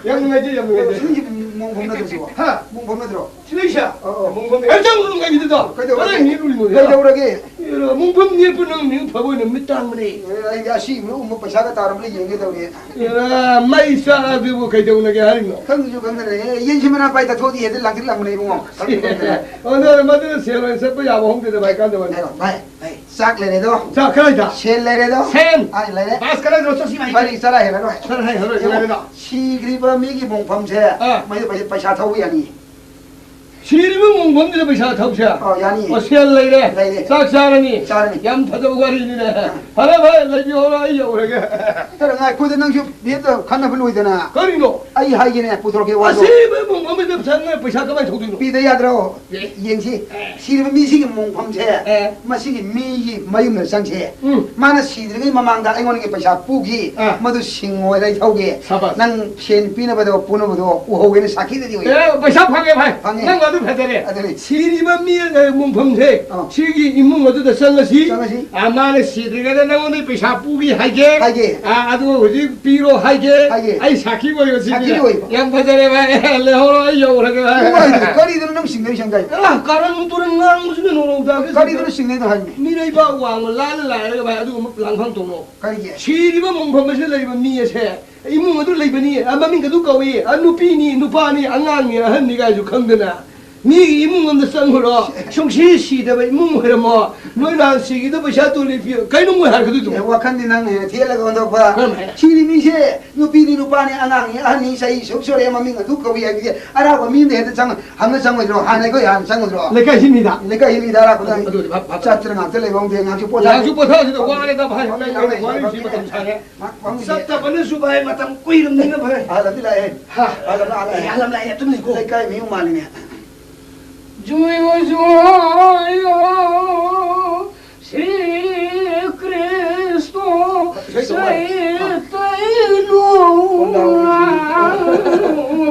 ꯌꯥꯝ ꯅꯨꯡꯉꯥꯏꯖꯩ, ꯌꯥꯝ ꯅꯨꯡꯉꯥꯏꯖꯩ꯫ ꯁꯤꯒꯤ ꯃꯣꯡꯐꯝ ꯅꯠꯇ꯭ꯔꯣ ꯁꯤꯕꯣ? ꯍꯥ? ꯃꯣꯡꯐꯝ ꯅꯠꯇ꯭ꯔꯣ? ꯁꯤꯗꯩꯁꯦ? ꯑꯧ, ꯑꯧ꯫ ꯃꯣꯡꯐꯝ-, ꯑꯦ, ꯆꯪ, ꯆꯪ, ꯀꯩꯅꯣꯗꯣ꯫ ꯀꯩꯗꯧꯔꯒꯦ? ꯀꯗꯥꯏ ꯅꯦꯠꯂꯨꯔꯤꯅꯣ? ꯀꯩꯗꯧꯔꯒꯦ? ꯑꯦꯔꯥ, ꯃꯣꯡꯐꯝ ꯅꯦꯠꯄ ꯅꯪ ꯃꯤ ꯐꯕ ꯑꯣꯏꯅ ꯃꯤꯠ ꯇꯥꯡꯕꯅꯦ꯫ ꯑꯦ, ꯑꯩꯗꯤ ꯑꯁꯤ ꯃꯤ ꯎꯝꯕ ꯄꯩꯁꯥꯒ ꯇꯥꯔꯝꯕ꯭ꯔꯥ ꯌꯦꯡꯒꯦ ꯇꯧꯔꯤ꯫ ꯑꯦꯔꯥ, ꯃꯩ ꯆꯥꯛꯑꯗꯨꯕꯨ ꯀꯩꯗꯧꯅꯒꯦ ꯍꯥꯏꯔꯤꯅꯣ? ꯈꯪꯗꯁꯨ ꯈꯪꯗꯅ, ꯑꯦ, ꯌꯦꯟꯁꯤ ꯃꯅꯥ ꯄꯥꯏ ꯇꯥꯊꯣꯛꯑꯗꯤ ꯍꯦꯛꯇ ꯂꯥꯡꯇ꯭ꯔꯤꯛ ꯂꯥꯡꯕꯅꯦ ꯏꯕꯨꯡꯉꯣ꯫ ꯈꯪꯗꯁꯨ ꯈꯪꯗꯅ꯫ ꯑꯣ, ꯅꯪ ꯃꯗꯨꯅ ꯁꯦꯜ ꯑꯣꯏꯅ ꯆꯠꯄ ꯌꯥꯕ ꯍꯧꯅꯗꯦꯗ ꯚꯥꯏ, ꯀꯥꯟꯗ ꯚꯥꯏ꯫ ꯍꯥꯏꯔꯣ, ꯚꯥꯏ, ꯚꯥꯏ, ꯆꯥꯛ ꯂꯩꯔꯦꯗꯣ꯫ ꯆꯥꯛ ꯀꯗꯥꯏꯗ? ꯁꯦꯜ ꯂꯩꯔꯦꯗꯣ꯫ ꯁꯦꯜ? ꯑꯥ, ꯂꯩꯔꯦ꯫ ꯕꯥꯁ ꯀꯗꯥꯏꯗꯅꯣ? ꯆꯠꯁꯤ ꯚꯥꯏ꯫ ꯚꯥꯏ, ꯆꯔꯥ ꯍꯦꯜꯂꯔꯣꯏ꯫ ꯆꯔꯥ ꯍꯦꯜꯂꯔꯣꯏ, ꯌꯦꯡꯉꯣ, ꯂꯩꯔꯦꯗꯣ꯫ ꯁꯤꯈ꯭ꯔꯤꯕ ꯃꯤꯒꯤ ꯃꯣꯡꯐꯝꯁꯦ, ꯑꯥ꯫ ꯃꯩꯗ ꯄꯩꯁꯥ, ꯄꯩꯁꯥ ꯊꯧꯕ ꯌꯥꯅꯤ꯫ ꯁꯤꯔꯤꯕ ꯃꯣꯡꯐꯝꯁꯤꯗ ꯄꯩꯁꯥ ꯊꯧꯁꯦ? ꯑꯣ, ꯌꯥꯅꯤ꯫ ꯑꯣ, ꯁꯦꯜ ꯂꯩꯔꯦ꯫ ꯂꯩꯔꯦ꯫ ꯆꯥꯛ ꯆꯥꯔꯅꯤ꯫ ꯆꯥꯔꯅꯤ꯫ ꯌꯥꯝ ꯐꯖꯕ ꯋꯥꯔꯤꯅꯤꯅꯦ꯫ ꯑꯥ꯫ ꯐꯔꯦ, ꯐꯔꯦ, ꯂꯩꯕꯤꯍꯧꯔꯣ, ꯑꯩ ꯌꯧꯔꯒꯦ꯫ ꯈꯔ ꯉꯥꯏꯈꯣꯗ, ꯅꯪꯁꯨ ꯚꯦꯠꯇ ꯈꯟꯅꯕ ꯂꯣꯏꯗꯅ꯫ ꯀꯔꯤꯅꯣ? ꯑꯩ ꯍꯥꯏꯒꯦꯅꯦ, ꯄꯨꯊꯣꯔꯛꯀꯦ ꯋꯥꯗꯣ꯫ ꯑꯁꯤꯕ ꯃꯣꯡꯐꯝꯁꯤꯗ ꯄꯩꯁꯥ, ꯄꯩꯁꯥ ꯀꯃꯥꯏꯅ ꯊꯧꯗꯣꯏꯅꯣ? ꯄꯤꯗ ꯌꯥꯗ꯭ꯔꯣ? ꯑꯦ꯫ ꯌꯦꯡꯁꯤ꯫ ꯑꯦ꯫ ꯁꯤꯔꯤꯕ ꯃꯤꯁꯤꯒꯤ ꯃꯣꯡꯐꯝꯁꯦ, ꯑꯦ꯫ ꯃꯁꯤꯒꯤ ꯃꯤꯒꯤ ꯃꯌꯨꯝꯗ ꯆꯪꯁꯦ꯫ ꯎꯝ꯫ ꯃꯥꯅ ꯁꯤꯗ꯭ꯔꯤꯉꯩ ꯃꯃꯥꯡꯗ ꯑꯩꯉꯣꯟꯗꯒꯤ ꯄꯩꯁꯥ ꯄꯨꯈꯤ, ꯑꯥ꯫ ꯃꯗꯨ ꯁꯤꯡꯉꯣ ꯑꯩ ꯊꯧꯒꯦ꯫ ꯁꯥꯕꯥꯁ꯫ ꯅꯪ ꯁꯦꯟ ꯄꯤꯅꯕꯗꯣ, ꯄꯨꯅꯕꯗꯣ ꯎꯍꯧꯒꯦꯅ ꯁꯥꯈꯤꯗꯗꯤ ꯑꯣꯏ꯫ ꯑꯦ, ꯄꯩꯁꯥ ꯐꯪꯉꯦ, ꯚꯥꯏ꯫ ꯐꯪꯉꯦ꯫ ꯅꯪ ꯑꯗꯨ ꯐꯖꯔꯦ꯫ ꯑꯗꯨꯅꯤ꯫ ꯁꯤꯔꯤꯕ ꯃꯤ, ꯑꯦ, ꯃꯣꯡꯐꯝꯁꯦ, ꯑꯥ꯫ ꯁꯤꯒꯤ ꯏꯃꯨꯡ ꯑꯗꯨꯗ ꯆꯪꯉꯁꯤ꯫ ꯆꯪꯉꯁꯤ꯫ ꯑꯥ, ꯃꯥꯅ ꯁꯤꯗ꯭ꯔꯤꯉꯩꯗ ꯅꯪꯉꯣꯟꯗ ꯄꯩꯁꯥ ꯄꯨꯈꯤ ꯍꯥꯏꯒꯦ꯫ ꯍꯥꯏꯒꯦ꯫ ꯑꯥ, ꯑꯗꯨꯒ ꯍꯧꯖꯤꯛ ꯄꯤꯔꯣ ꯍꯥꯏꯒꯦ꯫ ꯍꯥꯏꯒꯦ꯫ ꯑꯩ ꯁꯥꯈꯤ ꯑꯣꯏꯕ ꯁꯤꯒꯤ꯫ ꯁꯥꯈꯤ ꯑꯣꯏꯕ꯫ ꯌꯥꯝ ꯐꯖꯔꯦ, ꯚꯥꯏ꯫ ꯂꯩꯍꯧꯔꯣ, ꯑꯩ ꯌꯧꯔꯒꯦ, ꯚꯥꯏ꯫ ꯅꯨꯡꯉꯥꯏꯗꯣ, ꯀꯔꯤꯗꯅꯣ ꯅꯪ ꯁꯤꯡꯅꯔꯤ ꯁꯪꯒꯥꯏ? ꯑꯥ, ꯀꯥꯔꯟ ꯇꯨꯔꯟ ꯉꯥꯡꯕꯁꯤꯅ ꯅꯣꯡꯃꯗ ꯀꯔꯤꯗꯅꯣ ꯁꯤꯡꯅꯩꯗꯣ ꯍꯥꯏꯕꯅꯤ? ꯃꯤꯔꯩꯕꯥꯛ ꯋꯥꯡꯃ ꯂꯥꯜꯂ ꯂꯥꯏꯔꯒ, ꯚꯥꯏ, ꯑꯗꯨꯒꯨꯝꯕ ꯂꯥꯡꯐꯝ ꯇꯧꯅꯣ꯫ ꯀꯔꯤꯒꯤ? ꯁꯤꯔꯤꯕ ꯃꯣꯡꯐꯝ ꯑꯁꯤꯗ ꯂꯩꯕ ꯃꯤ ꯑꯁꯦ ꯏꯃꯨꯡ ꯑꯗꯨ ꯂꯩꯕꯅꯤ, ꯑ, ꯃꯃꯤꯡ ꯑꯗꯨ ꯀꯧꯏ, ꯑ, ꯅꯨꯄꯤꯅꯤ, ꯅꯨꯄꯥꯅꯤ, ꯑꯉꯥꯡꯅꯤ, ꯑꯍꯟꯅꯤ ꯀꯥꯏꯁꯨ ꯈꯪꯗꯅ ꯃꯤꯒꯤ ꯏꯃꯨꯡ ꯑꯃꯗ ꯆꯪꯉꯨꯔꯣ, ꯁꯨꯡꯁꯤ ꯁꯤꯗꯕ ꯏꯃꯨꯡ ꯑꯣꯏꯔꯝꯃꯣ, ꯅꯣꯏ ꯅꯍꯥꯟ ꯁꯤꯒꯤꯗꯣ ꯄꯩꯁꯥ ꯇꯣꯂꯤ ꯄꯤꯌꯨ, ꯀꯩꯅꯣ ꯃꯣꯏ ꯍꯥꯏꯔꯛꯀꯗꯣꯏꯗꯨꯕꯣ? ꯑꯦ, ꯋꯥꯈꯜꯗꯤ ꯅꯪꯅ ꯍꯦꯟꯅ ꯊꯦꯠꯂꯒ ꯑꯣꯟꯊꯣꯛꯄ꯫ ꯀꯔꯝ ꯍꯥꯏꯅ? ꯁꯤꯅꯤ ꯃꯤꯁꯦ, ꯅꯨꯄꯤꯅꯤ ꯅꯨꯄꯥꯅꯤ ꯑꯉꯥꯡꯅꯤ ꯑꯍꯟꯅꯤ ꯆꯍꯤ ꯁꯨꯛ ꯁꯨꯔꯦ ꯃꯃꯤꯡ ꯑꯗꯨ ꯀꯧꯏ ꯍꯥꯏꯕꯗꯤ ꯑꯔꯥꯞꯄ ꯃꯤ ꯑꯃꯗ ꯍꯦꯛꯇ ꯆꯪꯉ ꯍꯪꯉ ꯆꯪꯉꯣꯏꯗ꯭ꯔꯣ? ꯍꯥꯟꯅ ꯑꯩꯈꯣꯏ ꯍꯥꯟꯅ ꯆꯪꯉꯨꯗ꯭ꯔꯣ? ꯂꯩꯀꯥꯏꯁꯤ ꯃꯤꯗ꯫ ꯂꯩꯀꯥꯏꯁꯤ ꯃꯤꯗ ꯑꯔꯥꯞꯄꯗ ꯑꯗꯨ, ꯑꯗꯨꯗꯤ ꯐ-, ꯐ-, ꯆꯠꯇꯅ ꯉꯥꯛꯇ ꯂꯩꯕ ꯈꯪꯗꯦ, ꯉꯥꯏꯍꯥꯛꯁꯨ ꯄꯣꯊꯥ-꯫ ꯉꯥꯏꯍꯥꯛꯁꯨ ꯄꯣꯊꯥꯁꯤꯗ ꯋꯥꯔꯦꯗ ꯚꯥꯏ, ꯉꯥꯏꯍꯥꯛ ꯋꯥꯔꯤꯁꯤ ꯃꯇꯝ ꯁꯥꯡꯉꯦ꯫ ꯉꯥꯏꯍꯥꯛ ꯐꯝꯈꯤꯁꯦ꯫ ꯆꯠꯇꯕꯅꯁꯨ ꯚꯥꯏ ꯃꯇꯝ ꯀꯨꯏꯔꯕꯅꯤꯅ ꯚꯥꯏ꯫ ꯑꯍꯜ ꯑꯃꯗꯤ ꯂꯥꯛꯑꯦ꯫ ꯍꯥ꯫ ꯑꯍꯜ ꯑꯃ ꯂꯥꯛꯑꯦ꯫ ꯑꯦ, ꯑꯍꯜ ꯑꯃ ꯂꯥꯛꯑꯦ, ꯑꯗꯨꯝ ꯂꯩꯀꯣ꯫ ꯂꯩꯀꯥꯏ ꯃꯤꯌꯨꯝ ꯃꯥꯜꯂꯤꯅꯦ꯫ ꯖꯣꯏ ꯍꯣ ꯖꯣꯏ ꯍꯣ ꯁ꯭ꯔꯤ ꯀ꯭ꯔꯤꯁ꯭ꯅ ꯏꯁꯩ ꯇꯧ ꯃꯥꯜꯂꯦ꯫ ꯆꯩꯇꯟꯌ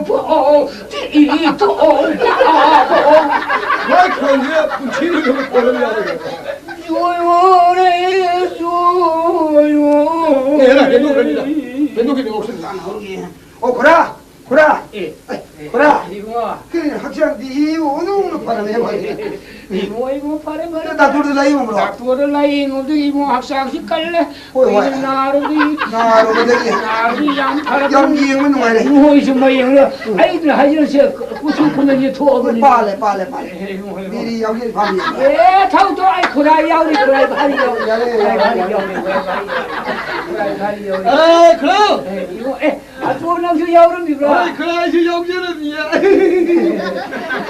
ꯄꯥꯎ ꯇꯤ ꯇꯣ ꯄꯥꯎ꯫ ꯃꯥꯏ ꯈꯣꯟꯁꯦ ꯄꯨꯟꯁꯤꯗ ꯑꯗꯨꯝ ꯀꯣꯟꯅꯕ ꯌꯥꯎꯔꯣꯏ꯫ ꯖꯣꯏ ꯍꯣ ꯔꯦ ꯖꯣꯏ ꯍꯣ꯫ ꯑꯦ, ꯍꯦꯔꯥ, ꯍꯦꯟꯗꯣꯛꯈ꯭ꯔꯅꯤꯗ꯫ ꯍꯦꯟꯗꯣꯛꯈꯤꯅꯤ, ꯑꯣꯛꯁꯤꯟ ꯂꯥꯟꯅ ꯍꯧꯔꯒꯦ꯫ ꯑꯣ, ꯈꯨꯔꯥ! ꯈꯨꯔꯥ! ꯑꯦ, ꯑꯦ, ꯈꯨꯔꯥ! ꯏꯕꯨꯡꯉꯣ꯫ ꯀꯩꯅꯣ ꯍꯛꯆꯥꯡꯗꯤ ꯏꯌꯨ ꯅꯨꯡꯅ ꯐꯔꯝꯃꯦ ꯋꯥꯔꯤ꯫ ꯏꯕꯨꯡꯉꯣ, ꯏꯕꯨꯡꯉꯣ, ꯐꯔꯦ, ꯐꯔꯦ꯫ ꯅꯪ ꯗꯥꯛꯇꯔꯗ ꯂꯥꯌꯦꯡꯉꯨꯕ꯭ꯔꯣ? ꯗꯥꯛꯇꯔꯗ ꯂꯥꯌꯦꯡꯉꯨꯕꯗꯒꯤ ꯏꯕꯨꯡꯉꯣ ꯍꯛꯆꯥꯡꯁꯤ ꯀꯜꯂꯦ꯫ ꯍꯣꯏ, ꯍꯣꯏ꯫ ꯀꯨꯏꯅ ꯅꯥꯔꯨꯕꯗꯒꯤ꯫ ꯅꯥꯔꯨꯕꯗꯒꯤ꯫ ꯅꯥꯔꯨꯕꯗꯒꯤ ꯌꯥꯝ ꯐꯔꯕꯅꯤ꯫ ꯌꯥꯝ ꯌꯦꯡꯕ ꯅꯨꯡꯉꯥꯏꯔꯦ꯫ ꯏꯕꯨꯡꯉꯣ ꯍꯣꯏꯁꯨ ꯃꯌꯦꯡꯂ? ꯑꯩꯅ ꯍꯥꯏꯖꯔꯤꯁꯦ ꯀꯨꯆꯨ ꯀꯨꯃꯦꯟꯁꯦ ꯊꯣꯛꯑꯕꯅꯤ꯫ ꯄꯥꯜꯂꯦ, ꯄꯥꯜꯂꯦ, ꯄꯥꯜꯂꯦ꯫ ꯑꯦ, ꯏꯕꯨꯡꯉꯣ, ꯏꯕꯨꯡꯉꯣ꯫ ꯃꯤꯗꯤ ꯌꯥꯎꯖꯩ ꯐꯥꯝ ꯌꯦꯡꯕ꯫ ꯑꯦ, ꯊꯧ, ꯊꯧ, ꯑꯩ ꯈꯨꯔꯥꯏ ꯌꯥꯎꯔꯤ, ꯈꯨꯔꯥꯏ ꯚꯥꯔꯤ ꯌꯥꯎꯔꯤ꯫ ꯌꯥꯔꯦ, ꯈꯨꯔꯥꯏ ꯌꯥꯔꯦ꯫ ꯚꯥꯔꯤ ꯌꯥꯎꯔꯤ, ꯈꯨꯔꯥꯏ ꯚꯥꯔꯤ ꯌꯥꯎꯔꯤ, ꯈꯨꯔꯥꯏ ꯚꯥꯔꯤ ꯌꯥꯎꯔꯤ꯫ ꯑꯦ, ꯈꯨꯔꯥ! ꯑꯦ, ꯏꯕꯨꯡꯉꯣ, ꯑꯦ, ꯑꯗꯨ ꯅꯪꯁꯨ ꯌꯥꯎꯔꯝꯃꯤꯕ꯭ꯔꯥ? ꯍꯣꯏ, ꯈꯨꯔꯥꯏꯁꯨ ꯌꯥꯎꯖꯔꯝꯃꯤꯌꯦ꯫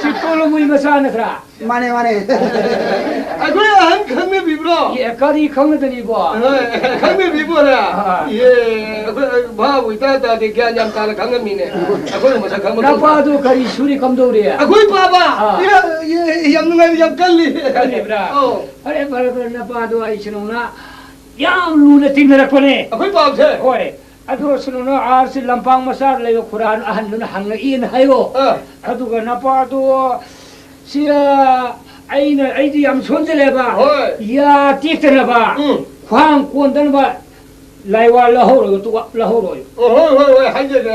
ꯁꯤ ꯇꯣꯂꯣꯃꯣꯏ ꯃꯆꯥ ꯅꯠꯇ꯭ꯔꯥ? ꯃꯥꯅꯦ, ꯃꯥꯅꯦ꯫ ꯑꯩꯈꯣꯏ ꯑꯍꯟ ꯈꯪꯅꯕꯤꯕ꯭ꯔꯣ? ꯑꯦ, ꯀꯔꯤ ꯈꯪꯅꯗꯅꯤꯕꯣ? ꯍꯣꯏ, ꯈꯪꯅꯕꯤꯕꯣꯔꯥ? ꯑꯥ꯫ ꯏꯍꯦ, ꯑꯩꯈꯣꯏ ꯚꯥꯕꯨ ꯏꯇꯥ ꯇꯥꯗꯦ, ꯒ꯭ꯌꯥꯟ ꯌꯥꯝ ꯇꯥꯅ ꯈꯪꯉꯝꯃꯤꯅꯦ꯫ ꯑꯩꯈꯣꯏ ꯃꯁꯛ ꯈꯪꯕ ꯅꯄꯥꯗꯨ ꯀꯔꯤ ꯁꯨꯔꯤ ꯀꯝꯗꯧꯔꯤ? ꯑꯩꯈꯣꯏ ꯕꯥꯕꯥ? ꯑꯥ꯫ ꯏꯍꯦ, ꯏꯍꯦ, ꯌꯥꯝ ꯅꯨꯡꯉꯥꯏꯅ ꯌꯥꯝ ꯀꯜꯂꯤ꯫ ꯀꯜꯂꯤꯕ꯭ꯔꯥ? ꯑꯧ꯫ ꯐꯔꯦ, ꯐꯔꯦ, ꯐꯔꯦ, ꯅꯄꯥꯗꯣ ꯑꯩ ꯁꯤꯅꯧꯅ ꯌꯥꯝ ꯂꯨꯅ ꯇꯤꯟꯅꯔꯛꯄꯅꯦ꯫ ꯑꯩꯈꯣꯏ ꯄꯥꯎꯁꯦ? ꯍꯣꯏ꯫ ꯑꯗꯨ ꯁꯤꯅꯧꯅ ꯑꯥꯔꯁꯤ ꯂꯝꯄꯥꯛ ꯃꯆꯥꯗ ꯂꯩꯕ ꯈꯨꯔꯥ ꯑꯍꯟꯗꯨꯅ ꯍꯪꯉꯛꯏꯅ ꯍꯥꯏꯌꯣ꯫ ꯑꯥ꯫ ꯑꯗꯨꯒ ꯅꯄꯥꯗꯣ ꯁꯤ, ꯑ, ꯑꯩꯅ, ꯑꯩꯗꯤ ꯌꯥꯝ ꯁꯣꯟꯖꯜꯂꯦꯕ꯫ ꯍꯣꯏ꯫ ꯌꯥ ꯇꯦꯛꯇꯅꯕ, ꯎꯝ꯫ ꯈ꯭ꯋꯥꯡ ꯀꯣꯟꯗꯅꯕ ꯂꯥꯏꯋꯥ ꯂꯧꯍꯧꯔꯒ ꯇꯣꯛ-, ꯂꯧꯍꯧꯔꯣꯏ꯫ ꯑꯣ, ꯍꯣꯏ, ꯍꯣꯏ, ꯍꯣꯏ, ꯍꯥꯏꯖꯒꯦ꯫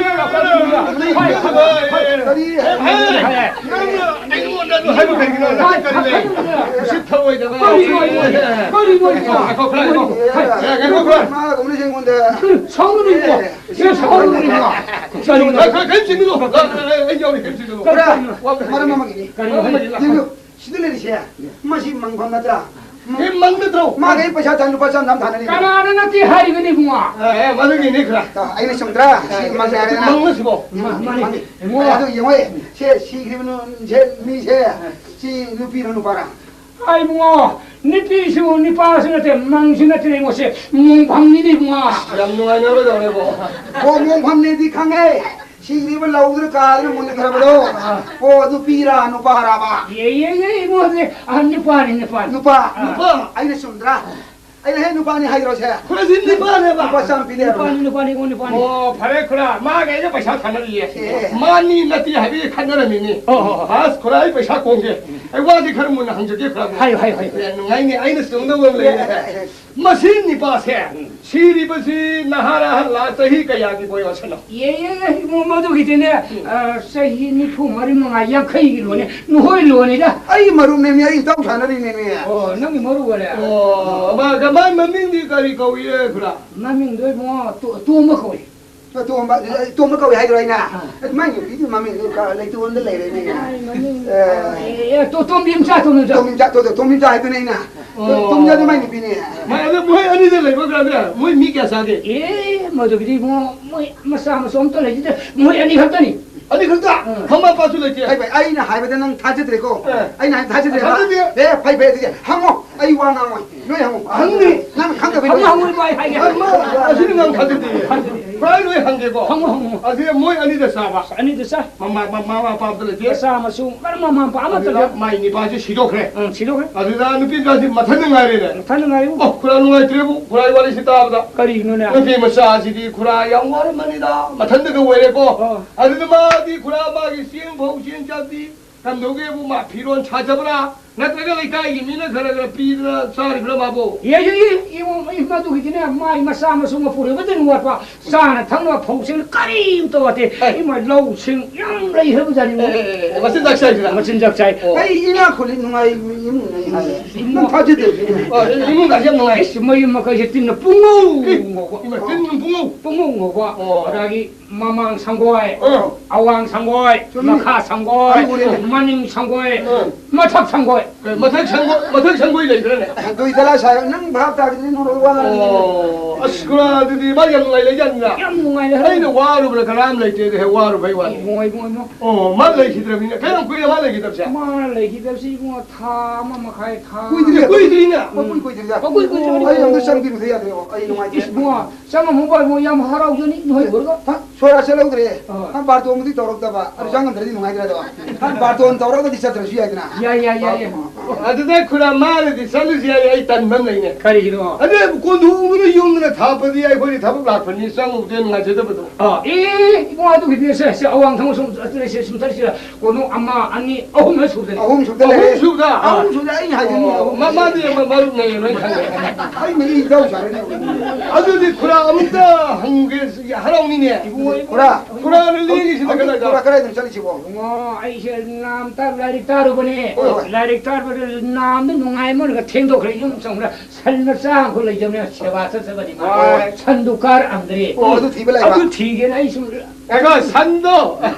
ꯀꯔꯤ? ꯅꯪꯅ ꯑꯩꯉꯣꯟꯗ ꯑꯗꯨ ꯍꯥꯏꯕ ꯀꯔꯤꯒꯤꯅꯣ? ꯅꯪ ꯀꯔꯤꯅꯣ? ꯎꯁꯤꯠ ꯊꯑꯣꯏꯗꯕ꯫ ꯀꯔꯤꯅꯣ? ꯀꯔꯤꯅꯣ? ꯉꯥꯏꯈꯣ, ꯈꯔ ꯉꯥꯏꯈꯣ꯫ ꯉꯥꯏꯈꯣ, ꯈꯔ꯫ ꯃꯥ ꯀꯧꯅ ꯁꯦꯡꯉꯣꯟꯗ꯫ ꯁꯥꯎꯅꯨ ꯏꯕꯨꯡꯉꯣ꯫ ꯁꯤ ꯁꯥꯎꯅꯨ ꯏꯕꯨꯡꯉꯣ꯫ ꯀꯔꯤꯅꯣ? ꯈꯔ, ꯈꯔ ꯀꯔꯤꯝ ꯆꯤꯡꯒꯅꯨ꯫ ꯑꯩ ꯌꯥꯎꯔꯤ, ꯀꯔꯤꯝ ꯆꯤꯡꯒꯅꯨ꯫ ꯈꯔ ꯃꯔꯝ ꯑꯃꯒꯤꯅꯤ꯫ ꯀꯔꯤꯅꯣ? ꯌꯦꯡꯉꯨ, ꯁꯤꯗ ꯂꯩꯔꯤꯁꯦ ꯃꯁꯤ ꯃꯪꯐꯝ ꯅꯠꯇ꯭ꯔꯥ? ꯑꯦ, ꯃꯪ ꯅꯠꯇ꯭ꯔꯣ? ꯃꯥꯒꯤ ꯄꯩꯁꯥ ꯇꯥꯟ ꯂꯨꯄꯥ ꯆꯥꯝ ꯅꯝ ꯊꯥꯅꯔꯤ꯫ ꯀꯅꯥꯅ ꯅꯠꯇꯦ ꯍꯥꯏꯔꯤꯕꯅꯤ ꯏꯕꯨꯡꯉꯣ? ꯑꯦ, ꯑꯦ, ꯃꯗꯨꯒꯤꯅꯤ ꯈꯔ꯫ ꯑꯩꯅ ꯆꯨꯝꯗ꯭ꯔꯥ? ꯁꯤ ꯃꯪ ꯍꯥꯏꯔꯦꯅ꯫ ꯃꯪꯂ ꯁꯤꯕꯣ? ꯃꯥꯅꯤ꯫ ꯃꯪꯅꯤ꯫ ꯏꯕꯨꯡꯉꯣ꯫ ꯑꯗꯨ ꯌꯦꯡꯉꯣ, ꯁꯦ ꯁꯤꯈ꯭ꯔꯤꯕ ꯅꯨ-, ꯁꯦ ꯃꯤꯁꯦ ꯁꯤ ꯅꯨꯄꯤꯔꯣ ꯅꯨꯄꯥꯔꯥ? ꯑꯩ ꯏꯕꯨꯡꯉꯣ, ꯅꯨꯄꯤꯁꯨ ꯅꯨꯄꯥꯁꯨ ꯅꯠꯇꯦ, ꯃꯪꯁꯨ ꯅꯠꯇꯦ ꯏꯕꯨꯡꯉꯣ, ꯁꯦ ꯃꯣꯡꯐꯝꯅꯤꯅꯦ ꯏꯕꯨꯡꯉꯣ꯫ ꯌꯥꯝ ꯅꯨꯡꯉꯥꯏꯅꯔꯣꯏꯗꯧꯔꯦꯕꯣ꯫ ꯑꯣ, ꯃꯣꯡꯐꯝꯅꯦꯗꯤ ꯈꯪꯉꯦ꯫ ꯁꯤꯈ꯭ꯔꯤꯕ ꯂꯧꯗꯨꯅ ꯀꯥꯗꯅ ꯃꯨꯟꯈ꯭ꯔꯕꯗꯣ꯫ ꯑꯣ, ꯅꯨꯄꯤꯔꯥ ꯅꯨꯄꯥꯔꯥꯕ? ꯌꯦ, ꯌꯦ, ꯌꯦ, ꯏꯕꯨꯡꯉꯣ, ꯁꯦ, ꯑꯥ, ꯅꯨꯄꯥꯅꯤ, ꯅꯨꯄꯥꯅꯤ꯫ ꯅꯨꯄꯥ? ꯑꯥ꯫ ꯅꯨꯄꯥ? ꯑꯩꯅ ꯆꯨꯝꯗ꯭ꯔꯥ? ꯑꯩꯅ ꯍꯦꯛ ꯅꯨꯄꯥꯅꯤ ꯍꯥꯏꯈ꯭ꯔꯣꯁꯦ꯫ ꯈꯨꯔꯖꯤꯟ ꯅꯨꯄꯥꯅꯦꯕ꯫ ꯂꯨꯄꯥ ꯆꯥꯝ ꯄꯤꯅꯦ ꯍꯥꯏꯕ꯫ ꯅꯨꯄꯥꯅꯤ, ꯅꯨꯄꯥꯅꯤ, ꯏꯕꯨꯡꯉꯣ, ꯅꯨꯄꯥꯅꯤ꯫ ꯑꯣ, ꯐꯔꯦ ꯈꯨꯔꯥ, ꯃꯥꯒ ꯑꯩꯒ ꯄꯩꯁꯥ ꯊꯥꯅꯔꯤꯌꯦ꯫ ꯑꯦ꯫ ꯃꯥꯅꯤ ꯅꯠꯇꯦ ꯍꯥꯏꯕꯒꯤ ꯈꯠꯅꯔꯝꯃꯤꯅꯤ꯫ ꯑꯣ, ꯑꯣ, ꯑꯣ꯫ ꯑꯁ, ꯈꯨꯔꯥ, ꯑꯩ ꯄꯩꯁꯥ ꯀꯣꯡꯒꯦ꯫ ꯑꯩ ꯋꯥꯁꯤ ꯈꯔ ꯃꯨꯟꯅ ꯍꯪꯖꯒꯦ, ꯈꯨꯔꯥ꯫ ꯍꯥꯏꯌꯨ, ꯍꯥꯏꯌꯨ, ꯍꯥꯏꯌꯨ꯫ ꯑꯦ, ꯅꯨꯡꯉꯥꯏꯅꯤ, ꯑꯩꯅ ꯆꯨꯝꯗꯧꯕ ꯑꯃ ꯂꯩꯔꯦ꯫ ꯑꯦ, ꯑꯦ, ꯑꯦ꯫ ꯃꯁꯤ ꯅꯤꯄꯥꯁꯦ, ꯁꯤꯔꯤꯕꯁꯤ ꯅꯍꯥꯔ ꯑꯍꯜꯂ, ꯆꯍꯤ ꯀꯌꯥꯒꯤ ꯕꯣꯌꯣꯁꯅꯣ? ꯌꯦ, ꯌꯦ, ꯌꯦ, ꯏꯕꯨꯡꯉꯣ, ꯃꯗꯨꯒꯤꯗꯤꯅꯦ, ꯎꯝ꯫ ꯑ, ꯆꯍꯤ ꯅꯤꯐꯨ ꯃꯔꯤ ꯃꯉꯥ, ꯌꯥꯡꯈꯩꯒꯤ ꯂꯣꯅꯦ, ꯅꯨꯍꯣꯏ ꯂꯣꯅꯤꯗ꯫ ꯑꯩ ꯃꯔꯨꯞꯅꯦꯃꯤ, ꯑꯩ ꯏꯇꯥꯎ ꯁꯥꯟꯅꯔꯤꯅꯦꯃꯤ꯫ ꯑꯣ, ꯅꯪꯒꯤ ꯃꯔꯨꯞ ꯑꯣꯏꯔꯦ? ꯑꯣ, ꯃꯥ, ꯃꯥꯏ ꯃꯃꯤꯡꯗꯤ ꯀꯔꯤ ꯀꯧꯏ, ꯈꯨꯔꯥ? ꯃꯃꯤꯡꯗꯣ ꯏꯕꯨꯡꯉꯣ, ꯇꯣ-, ꯇꯣꯝꯕ ꯀꯧꯏ꯫ ꯇꯣꯝꯕ, ꯇꯣꯝꯕ ꯀꯧꯏ ꯍꯥꯏꯗ꯭ꯔꯣ ꯑꯩꯅ? ꯑꯥ꯫ ꯃꯥꯏ ꯅꯨꯄꯤꯗꯨ ꯃꯃꯤꯡꯗꯨ ꯀ-, ꯂꯩꯇꯣꯟꯗ ꯂꯩꯔꯦꯅꯦ꯫ ꯃꯥꯏ ꯃꯃꯤꯡ, ꯑꯦ꯫ ꯑꯦ, ꯑꯦ, ꯇꯣ-, ꯇꯣꯝꯕꯤ ꯃꯆꯥ, ꯇꯣꯝꯕꯤ ꯃꯆꯥ꯫ ꯇꯣꯝꯕꯤ ꯃꯆꯥ, ꯇꯣ-, ꯇꯣꯝꯕꯤ ꯃꯆꯥ ꯍꯥꯏꯗꯨꯅꯦ ꯑꯩꯅ꯫ ꯑꯣ꯫ ꯇꯣꯝꯕꯤ ꯃꯆꯥꯗꯨ ꯃꯥꯏ ꯅꯨꯄꯤꯅꯦ꯫ ꯃꯥꯏ, ꯑꯗꯨ ꯃꯣꯏ ꯑꯅꯤꯗ ꯂꯩꯕ ꯀꯥꯟꯗ ꯃꯣꯏ ꯃꯤ ꯀꯌꯥ ꯆꯥꯒꯦ? ꯑꯦ, ꯃꯗꯨꯒꯤꯗꯤ ꯏꯕꯨꯡꯉꯣ, ꯃꯣꯏ ꯃꯆꯥ ꯃꯁꯨ ꯑꯝꯇ ꯂꯩꯖꯗꯦ꯫ ꯃꯣꯏ ꯑꯅꯤ ꯈꯛꯇꯅꯤ꯫ ꯑꯅꯤ ꯈꯛꯇ? ꯎꯝ꯫ ꯃꯃꯥ ꯃꯄꯥꯁꯨ ꯂꯩꯇꯦ? ꯐꯩ, ꯐꯩ, ꯑꯩꯅ ꯍꯥꯏꯕꯗ ꯅꯪ ꯊꯥꯖꯗ꯭ꯔꯦꯀꯣ? ꯑꯦ꯫ ꯑꯩꯅ ꯍꯥꯏꯕ ꯊꯥꯖꯗ꯭ꯔꯦꯕ? ꯊꯥꯖꯗꯦ꯫ ꯑꯦ, ꯐꯩ, ꯐꯩ, ꯑꯗꯨꯗꯤ ꯍꯪꯉꯣ꯫ ꯑꯩ ꯋꯥ ꯉꯥꯡꯉꯣꯏ꯫ ꯂꯣꯏ ꯍꯪꯉꯣ꯫ ꯍꯪꯅꯤ꯫ ꯅꯪ ꯈꯪꯗꯕꯩ ꯍꯪꯉꯨ, ꯂꯣꯏ ꯍꯪꯉꯨ, ꯍꯪꯉꯨ꯫ ꯑꯩ ꯍꯥꯏꯒꯦ꯫ ꯍꯪꯉꯣ꯫ ꯑꯁꯤꯗꯤ ꯅꯪ ꯊꯥꯖꯗꯦ꯫ ꯊꯥꯖꯗꯦ꯫ ꯄꯨꯔꯥ ꯂꯣꯏ ꯍꯪꯒꯦꯀꯣ? ꯍꯪꯉꯨ, ꯍꯪꯉꯨ꯫ ꯑꯁꯤꯗ ꯃꯣꯏ ꯑꯅꯤꯗ ꯆꯥꯕ꯫ ꯑꯅꯤꯗ ꯆꯥ꯫ ꯃꯃꯥ, ꯃꯃꯥ ꯃꯄꯥ ꯑꯝꯇ ꯂꯩꯇꯦ? ꯃꯆꯥ ꯃꯁꯨ ꯀꯔꯝꯕ ꯃꯃꯥ ꯃꯄꯥ ꯑꯃꯠꯇ ꯑꯗꯨꯗ ꯂꯩ꯫ ꯃꯥꯏ ꯅꯤꯄꯥꯁꯦ ꯁꯤꯗꯣꯛꯈ꯭ꯔꯦ꯫ ꯎꯝ, ꯁꯤꯗꯣꯛꯈ꯭ꯔꯦ꯫ ꯑꯗꯨꯗ ꯅꯨꯄꯤ ꯃꯆꯥꯁꯤ ꯃꯊꯟꯗ ꯉꯥꯏꯔꯦꯅꯦ꯫ ꯃꯊꯟꯗ ꯉꯥꯏꯔꯦ꯫ ꯑꯣ, ꯈꯨꯔꯥ ꯅꯨꯡꯉꯥꯏꯇ꯭ꯔꯦꯕꯨ, ꯈꯨꯔꯥꯒꯤ ꯋꯥꯔꯤꯁꯤ ꯇꯥꯕꯗ꯫ ꯀꯔꯤꯒꯤꯅꯣꯅꯦ? ꯅꯨꯄꯤ ꯃꯆꯥꯁꯤꯗꯤ ꯈꯨꯔꯥ ꯌꯥꯝ ꯋꯥꯔꯝꯃꯅꯤꯗ, ꯃꯊꯟꯗꯒ ꯑꯣꯏꯔꯦꯀꯣ꯫ ꯑꯣ꯫ ꯑꯗꯨꯗ ꯃꯥꯗꯤ ꯈꯨꯔꯥ ꯃꯥꯒꯤ ꯆꯦꯡ ꯐꯧ ꯆꯦꯡ ꯆꯥꯛꯇꯤ ꯀꯝꯗꯧꯒꯦꯕꯨ, ꯃꯥ ꯐꯤꯔꯣꯟ ꯁꯥꯖꯕ꯭ꯔꯥ? ꯅꯠꯇ꯭ꯔꯒ ꯂꯩꯀꯥꯏꯒꯤ ꯃꯤꯅ ꯈꯔ ꯈꯔ ꯄꯤꯗꯅ ꯆꯥꯔꯤꯕ꯭ꯔꯥ ꯃꯥꯕꯨ? ꯌꯦ, ꯌꯦ, ꯌꯦ, ꯏꯕꯨꯡ, ꯏ, ꯃꯗꯨꯒꯤꯗꯤꯅꯦ, ꯃꯥꯏ ꯃꯆꯥ ꯃꯁꯨ ꯃꯄꯨꯔꯣꯏꯕꯗ ꯋꯥꯠꯄ, ꯆꯥꯅ ꯊꯛꯅꯕ ꯐꯧꯁꯤꯡ ꯀꯔꯤꯝꯇ ꯋꯥꯠꯇꯦ꯫ ꯑꯦ꯫ ꯏꯃꯥ, ꯂꯧꯁꯤꯡ ꯌꯥꯝ ꯂꯩꯈ꯭ꯔꯕꯖꯥꯠꯅꯤ꯫ ꯑꯦ, ꯑꯦ, ꯑꯦ, ꯃꯆꯤꯟꯖꯥꯛ ꯆꯥꯏꯁꯤꯔꯥ? ꯃꯆꯤꯟꯖꯥꯛ ꯆꯥꯏ꯫ ꯑꯣ꯫ ꯑꯩ ꯏꯅꯥꯛ ꯈꯨꯜꯂꯤ, ꯅꯨꯡꯉꯥꯏ ꯏꯃꯨꯡꯅꯤ꯫ ꯏꯃꯨꯡ꯫ ꯅꯪ ꯊꯥꯖꯗꯦ꯫ ꯑꯣ, ꯏꯃꯨꯡꯒꯁꯦ ꯌꯥꯝ ꯅꯨꯡꯉꯥꯏ꯫ ꯏꯁ, ꯃꯌꯨꯝ ꯃꯀꯩꯁꯦ ꯇꯤꯟꯅ ꯄꯨꯡꯉꯧ ꯑꯦ, ꯉꯧꯕ꯫ ꯏꯃꯥ, ꯇꯤꯟ ꯄꯨꯡꯉꯧ? ꯄꯨꯡꯉꯧ ꯉꯧꯕ꯫ ꯑꯣ꯫ ꯑꯗꯒꯤ ꯃꯃꯥꯡ ꯁꯪꯒꯣꯏ, ꯑꯥ꯫ ꯑꯋꯥꯡ ꯁꯪꯒꯣꯏ, ꯆꯨꯝꯃꯤ꯫ ꯃꯈꯥ ꯁꯪꯒꯣꯏ, ꯑꯗꯨ ꯎꯔꯦꯅꯦ꯫ ꯃꯅꯤꯡ ꯁꯪꯒꯣꯏ, ꯑꯥ꯫ ꯃꯊꯛ ꯁꯪꯒꯣꯏ꯫ ꯀꯩ, ꯃꯊꯛ ꯁꯪꯒꯣꯏ, ꯃꯊꯛ ꯁꯪꯒꯣꯏ ꯂꯩꯕ꯭ꯔꯥꯅꯦ? ꯁꯪꯒꯣꯏ ꯗꯂꯥ ꯁꯥꯏ, ꯅꯪ ꯚꯥꯞ ꯇꯥꯗ꯭ꯔꯗꯤ ꯅꯣꯔꯣꯛ ꯋꯥ ꯉꯥꯡꯉꯤꯅꯦ꯫ ꯑꯣ, ꯑꯁ, ꯈꯨꯔꯥ, ꯑꯗꯨꯗꯤ ꯃꯥ ꯌꯥꯝ ꯅꯨꯡꯉꯥꯏ ꯂꯩꯖꯥꯠꯅꯤꯅ꯫ ꯌꯥꯝ ꯅꯨꯡꯉꯥꯏ ꯂꯩ꯫ ꯑꯩꯅ ꯋꯥꯔꯨꯕ꯭ꯔꯥ ꯀꯅꯥꯝ ꯂꯩꯇꯦ, ꯑꯗꯨ ꯍꯦꯛ ꯋꯥꯔꯨꯕꯩ ꯋꯥꯅꯤ꯫ ꯏꯕꯨꯡꯉꯣ, ꯏꯕꯨꯡꯉꯣ, ꯏꯕꯨꯡꯉꯣ꯫ ꯑꯣ, ꯃꯥ ꯂꯩꯈꯤꯗ꯭ꯔꯕꯅꯤꯅ꯫ ꯀꯌꯥꯝ ꯀꯨꯏꯔꯦ ꯃꯥ ꯂꯩꯈꯤꯗꯕꯁꯦ? ꯃꯥ ꯂꯩꯈꯤꯗꯕꯁꯤ ꯏꯕꯨꯡꯉꯣ ꯊꯥ ꯑꯃ ꯃꯈꯥꯏ, ꯊꯥ ꯀꯨꯏꯗ꯭ꯔꯤ, ꯀꯨꯏꯗ꯭ꯔꯤꯅ꯫ ꯃꯄꯨꯡ ꯀꯨꯏꯗ꯭ꯔꯤꯗ꯫ ꯃꯄꯨꯡ ꯀꯨꯏꯗ꯭ꯔꯤ꯫ ꯑꯩ ꯑꯃꯨꯛꯇ ꯆꯪꯕꯤꯔꯨꯗ ꯌꯥꯗ꯭ꯔꯦꯕ꯫ ꯑꯩ ꯅꯨꯡꯉꯥꯏꯇꯦ꯫ ꯏꯁ, ꯏꯕꯨꯡꯉꯣ, ꯆꯪꯉꯝꯃꯨꯕ ꯏꯕꯨꯡꯉꯣ, ꯌꯥꯝ ꯍꯔꯥꯎꯖꯅꯤ ꯅꯣꯏ ꯎꯔꯒ꯫ ꯍꯥ? ꯁꯣꯔꯥ ꯆꯠꯍꯧꯗ꯭ꯔꯦ꯫ ꯑꯥ꯫ ꯍꯥ, ꯕꯥꯔꯇꯣꯟꯕꯨꯗꯤ ꯇꯧꯔꯛꯇꯕ꯫ ꯑꯗꯨ ꯆꯪꯉꯝꯗ꯭ꯔꯗꯤ ꯅꯨꯡꯉꯥꯏꯇ꯭ꯔꯦꯗꯣ꯫ ꯍꯥ, ꯕꯥꯔꯇꯣꯟ ꯇꯧꯔꯒꯗꯤ ꯆꯠꯇ꯭ꯔꯁꯨ ꯌꯥꯏꯗꯅ꯫ ꯌꯥꯏ, ꯌꯥꯏ, ꯌꯥꯏ, ꯌꯥꯏ꯫ ꯑꯗꯨꯗ ꯈꯨꯔꯥ ꯃꯥꯅꯗꯤ ꯆꯠꯂꯨꯁꯤ ꯍꯥꯏ, ꯑꯩ ꯇꯟꯕ ꯑꯃ ꯂꯩꯅꯦ꯫ ꯀꯔꯤꯒꯤꯅꯣ? ꯑꯗꯨ ꯀꯣꯟꯊꯣꯡꯗꯨꯅ ꯌꯨꯝꯗꯨꯅ ꯊꯥꯞꯄꯗꯤ ꯑꯩꯈꯣꯏꯗꯤ ꯊꯕꯛ ꯂꯥꯛꯄꯅꯤ, ꯆꯪꯉꯨꯕꯗ ꯅꯨꯡꯉꯥꯏꯖꯗꯕꯗꯣ꯫ ꯑꯥ, ꯑꯦ, ꯏꯕꯨꯡꯉꯣ, ꯑꯗꯨꯒꯤꯗꯤ ꯁꯦ, ꯁꯦ, ꯑꯋꯥꯡ ꯊꯪꯕ ꯁꯨꯝ ꯆꯠꯂꯁꯦ, ꯁꯨꯝ ꯆꯠꯂꯁꯤꯔ? ꯀꯣꯟꯊꯣꯡ ꯑꯃ, ꯑꯅꯤ, ꯑꯍꯨꯝ ꯍꯦꯛ ꯁꯨꯗꯅ꯫ ꯑꯍꯨꯝ ꯁꯨꯗ ꯂꯩꯔꯦ꯫ ꯑꯍꯨꯝ ꯁꯨꯕꯗ? ꯑꯍꯨꯝ ꯁꯨꯕꯗ ꯑꯩꯅ ꯍꯥꯏꯗꯨꯅꯤ, ꯑꯣ, ꯑꯍꯨꯝ ꯃ-, ꯁꯨꯕꯗ꯫ ꯃꯥꯗꯤ ꯃ-, ꯃꯔꯨꯞꯅ ꯂꯣꯏ ꯈꯪꯉꯦ꯫ ꯑꯩ ꯃꯤ ꯏꯖꯥꯎ ꯁꯥꯔꯦꯅꯦ꯫ ꯑꯗꯨꯗꯤ ꯈꯨꯔꯥ ꯑꯃꯨꯛꯇ ꯍꯪꯒꯦ, ꯍꯔꯥꯎꯅꯤꯅꯦ꯫ ꯏꯕꯨꯡꯉꯣ, ꯈꯨꯔꯥ꯫ ꯈꯨꯔꯥꯅ ꯂꯦꯡꯉꯤꯁꯤꯅ ꯍꯧꯖꯤꯛ ꯀꯗꯥꯏꯗ? ꯈꯨꯔꯥ ꯀꯗꯥꯏꯗꯅꯣ ꯆꯠꯂꯤꯁꯤꯕꯣ? ꯏꯕꯨꯡꯉꯣ, ꯑꯩꯁꯦ ꯅꯥꯝꯇ ꯂꯥꯏꯔꯤꯛ ꯇꯥꯔꯨꯕꯅꯦ꯫ ꯍꯣꯏ, ꯍꯣꯏ꯫ ꯂꯥꯏꯔꯤꯛ ꯇꯥꯔꯨꯕꯗ ꯅꯥꯝꯗ ꯅꯨꯡꯉꯥꯏꯃꯟꯒ ꯊꯦꯡꯗꯣꯛꯈ꯭ꯔꯦ꯫ ꯌꯨꯝ ꯆꯪꯕꯗ ꯁꯟ ꯃꯆꯥ ꯑꯃꯈꯛ ꯂꯩꯖꯕꯅꯦ, ꯁꯦꯕꯥ ꯆꯠꯆꯕꯅꯤ ꯃꯥ꯫ ꯍꯣꯏ꯫ ꯁꯟꯗꯨ ꯀꯥꯔꯛꯑꯝꯗ꯭ꯔꯦ꯫ ꯑꯣ, ꯑꯗꯨ ꯊꯤꯕ ꯂꯥꯛꯏꯕ? ꯑꯗꯨ ꯊꯤꯒꯦꯅ ꯑꯩ ꯁꯨꯝ ꯉꯥꯏꯈꯣ, ꯁꯟꯗꯣ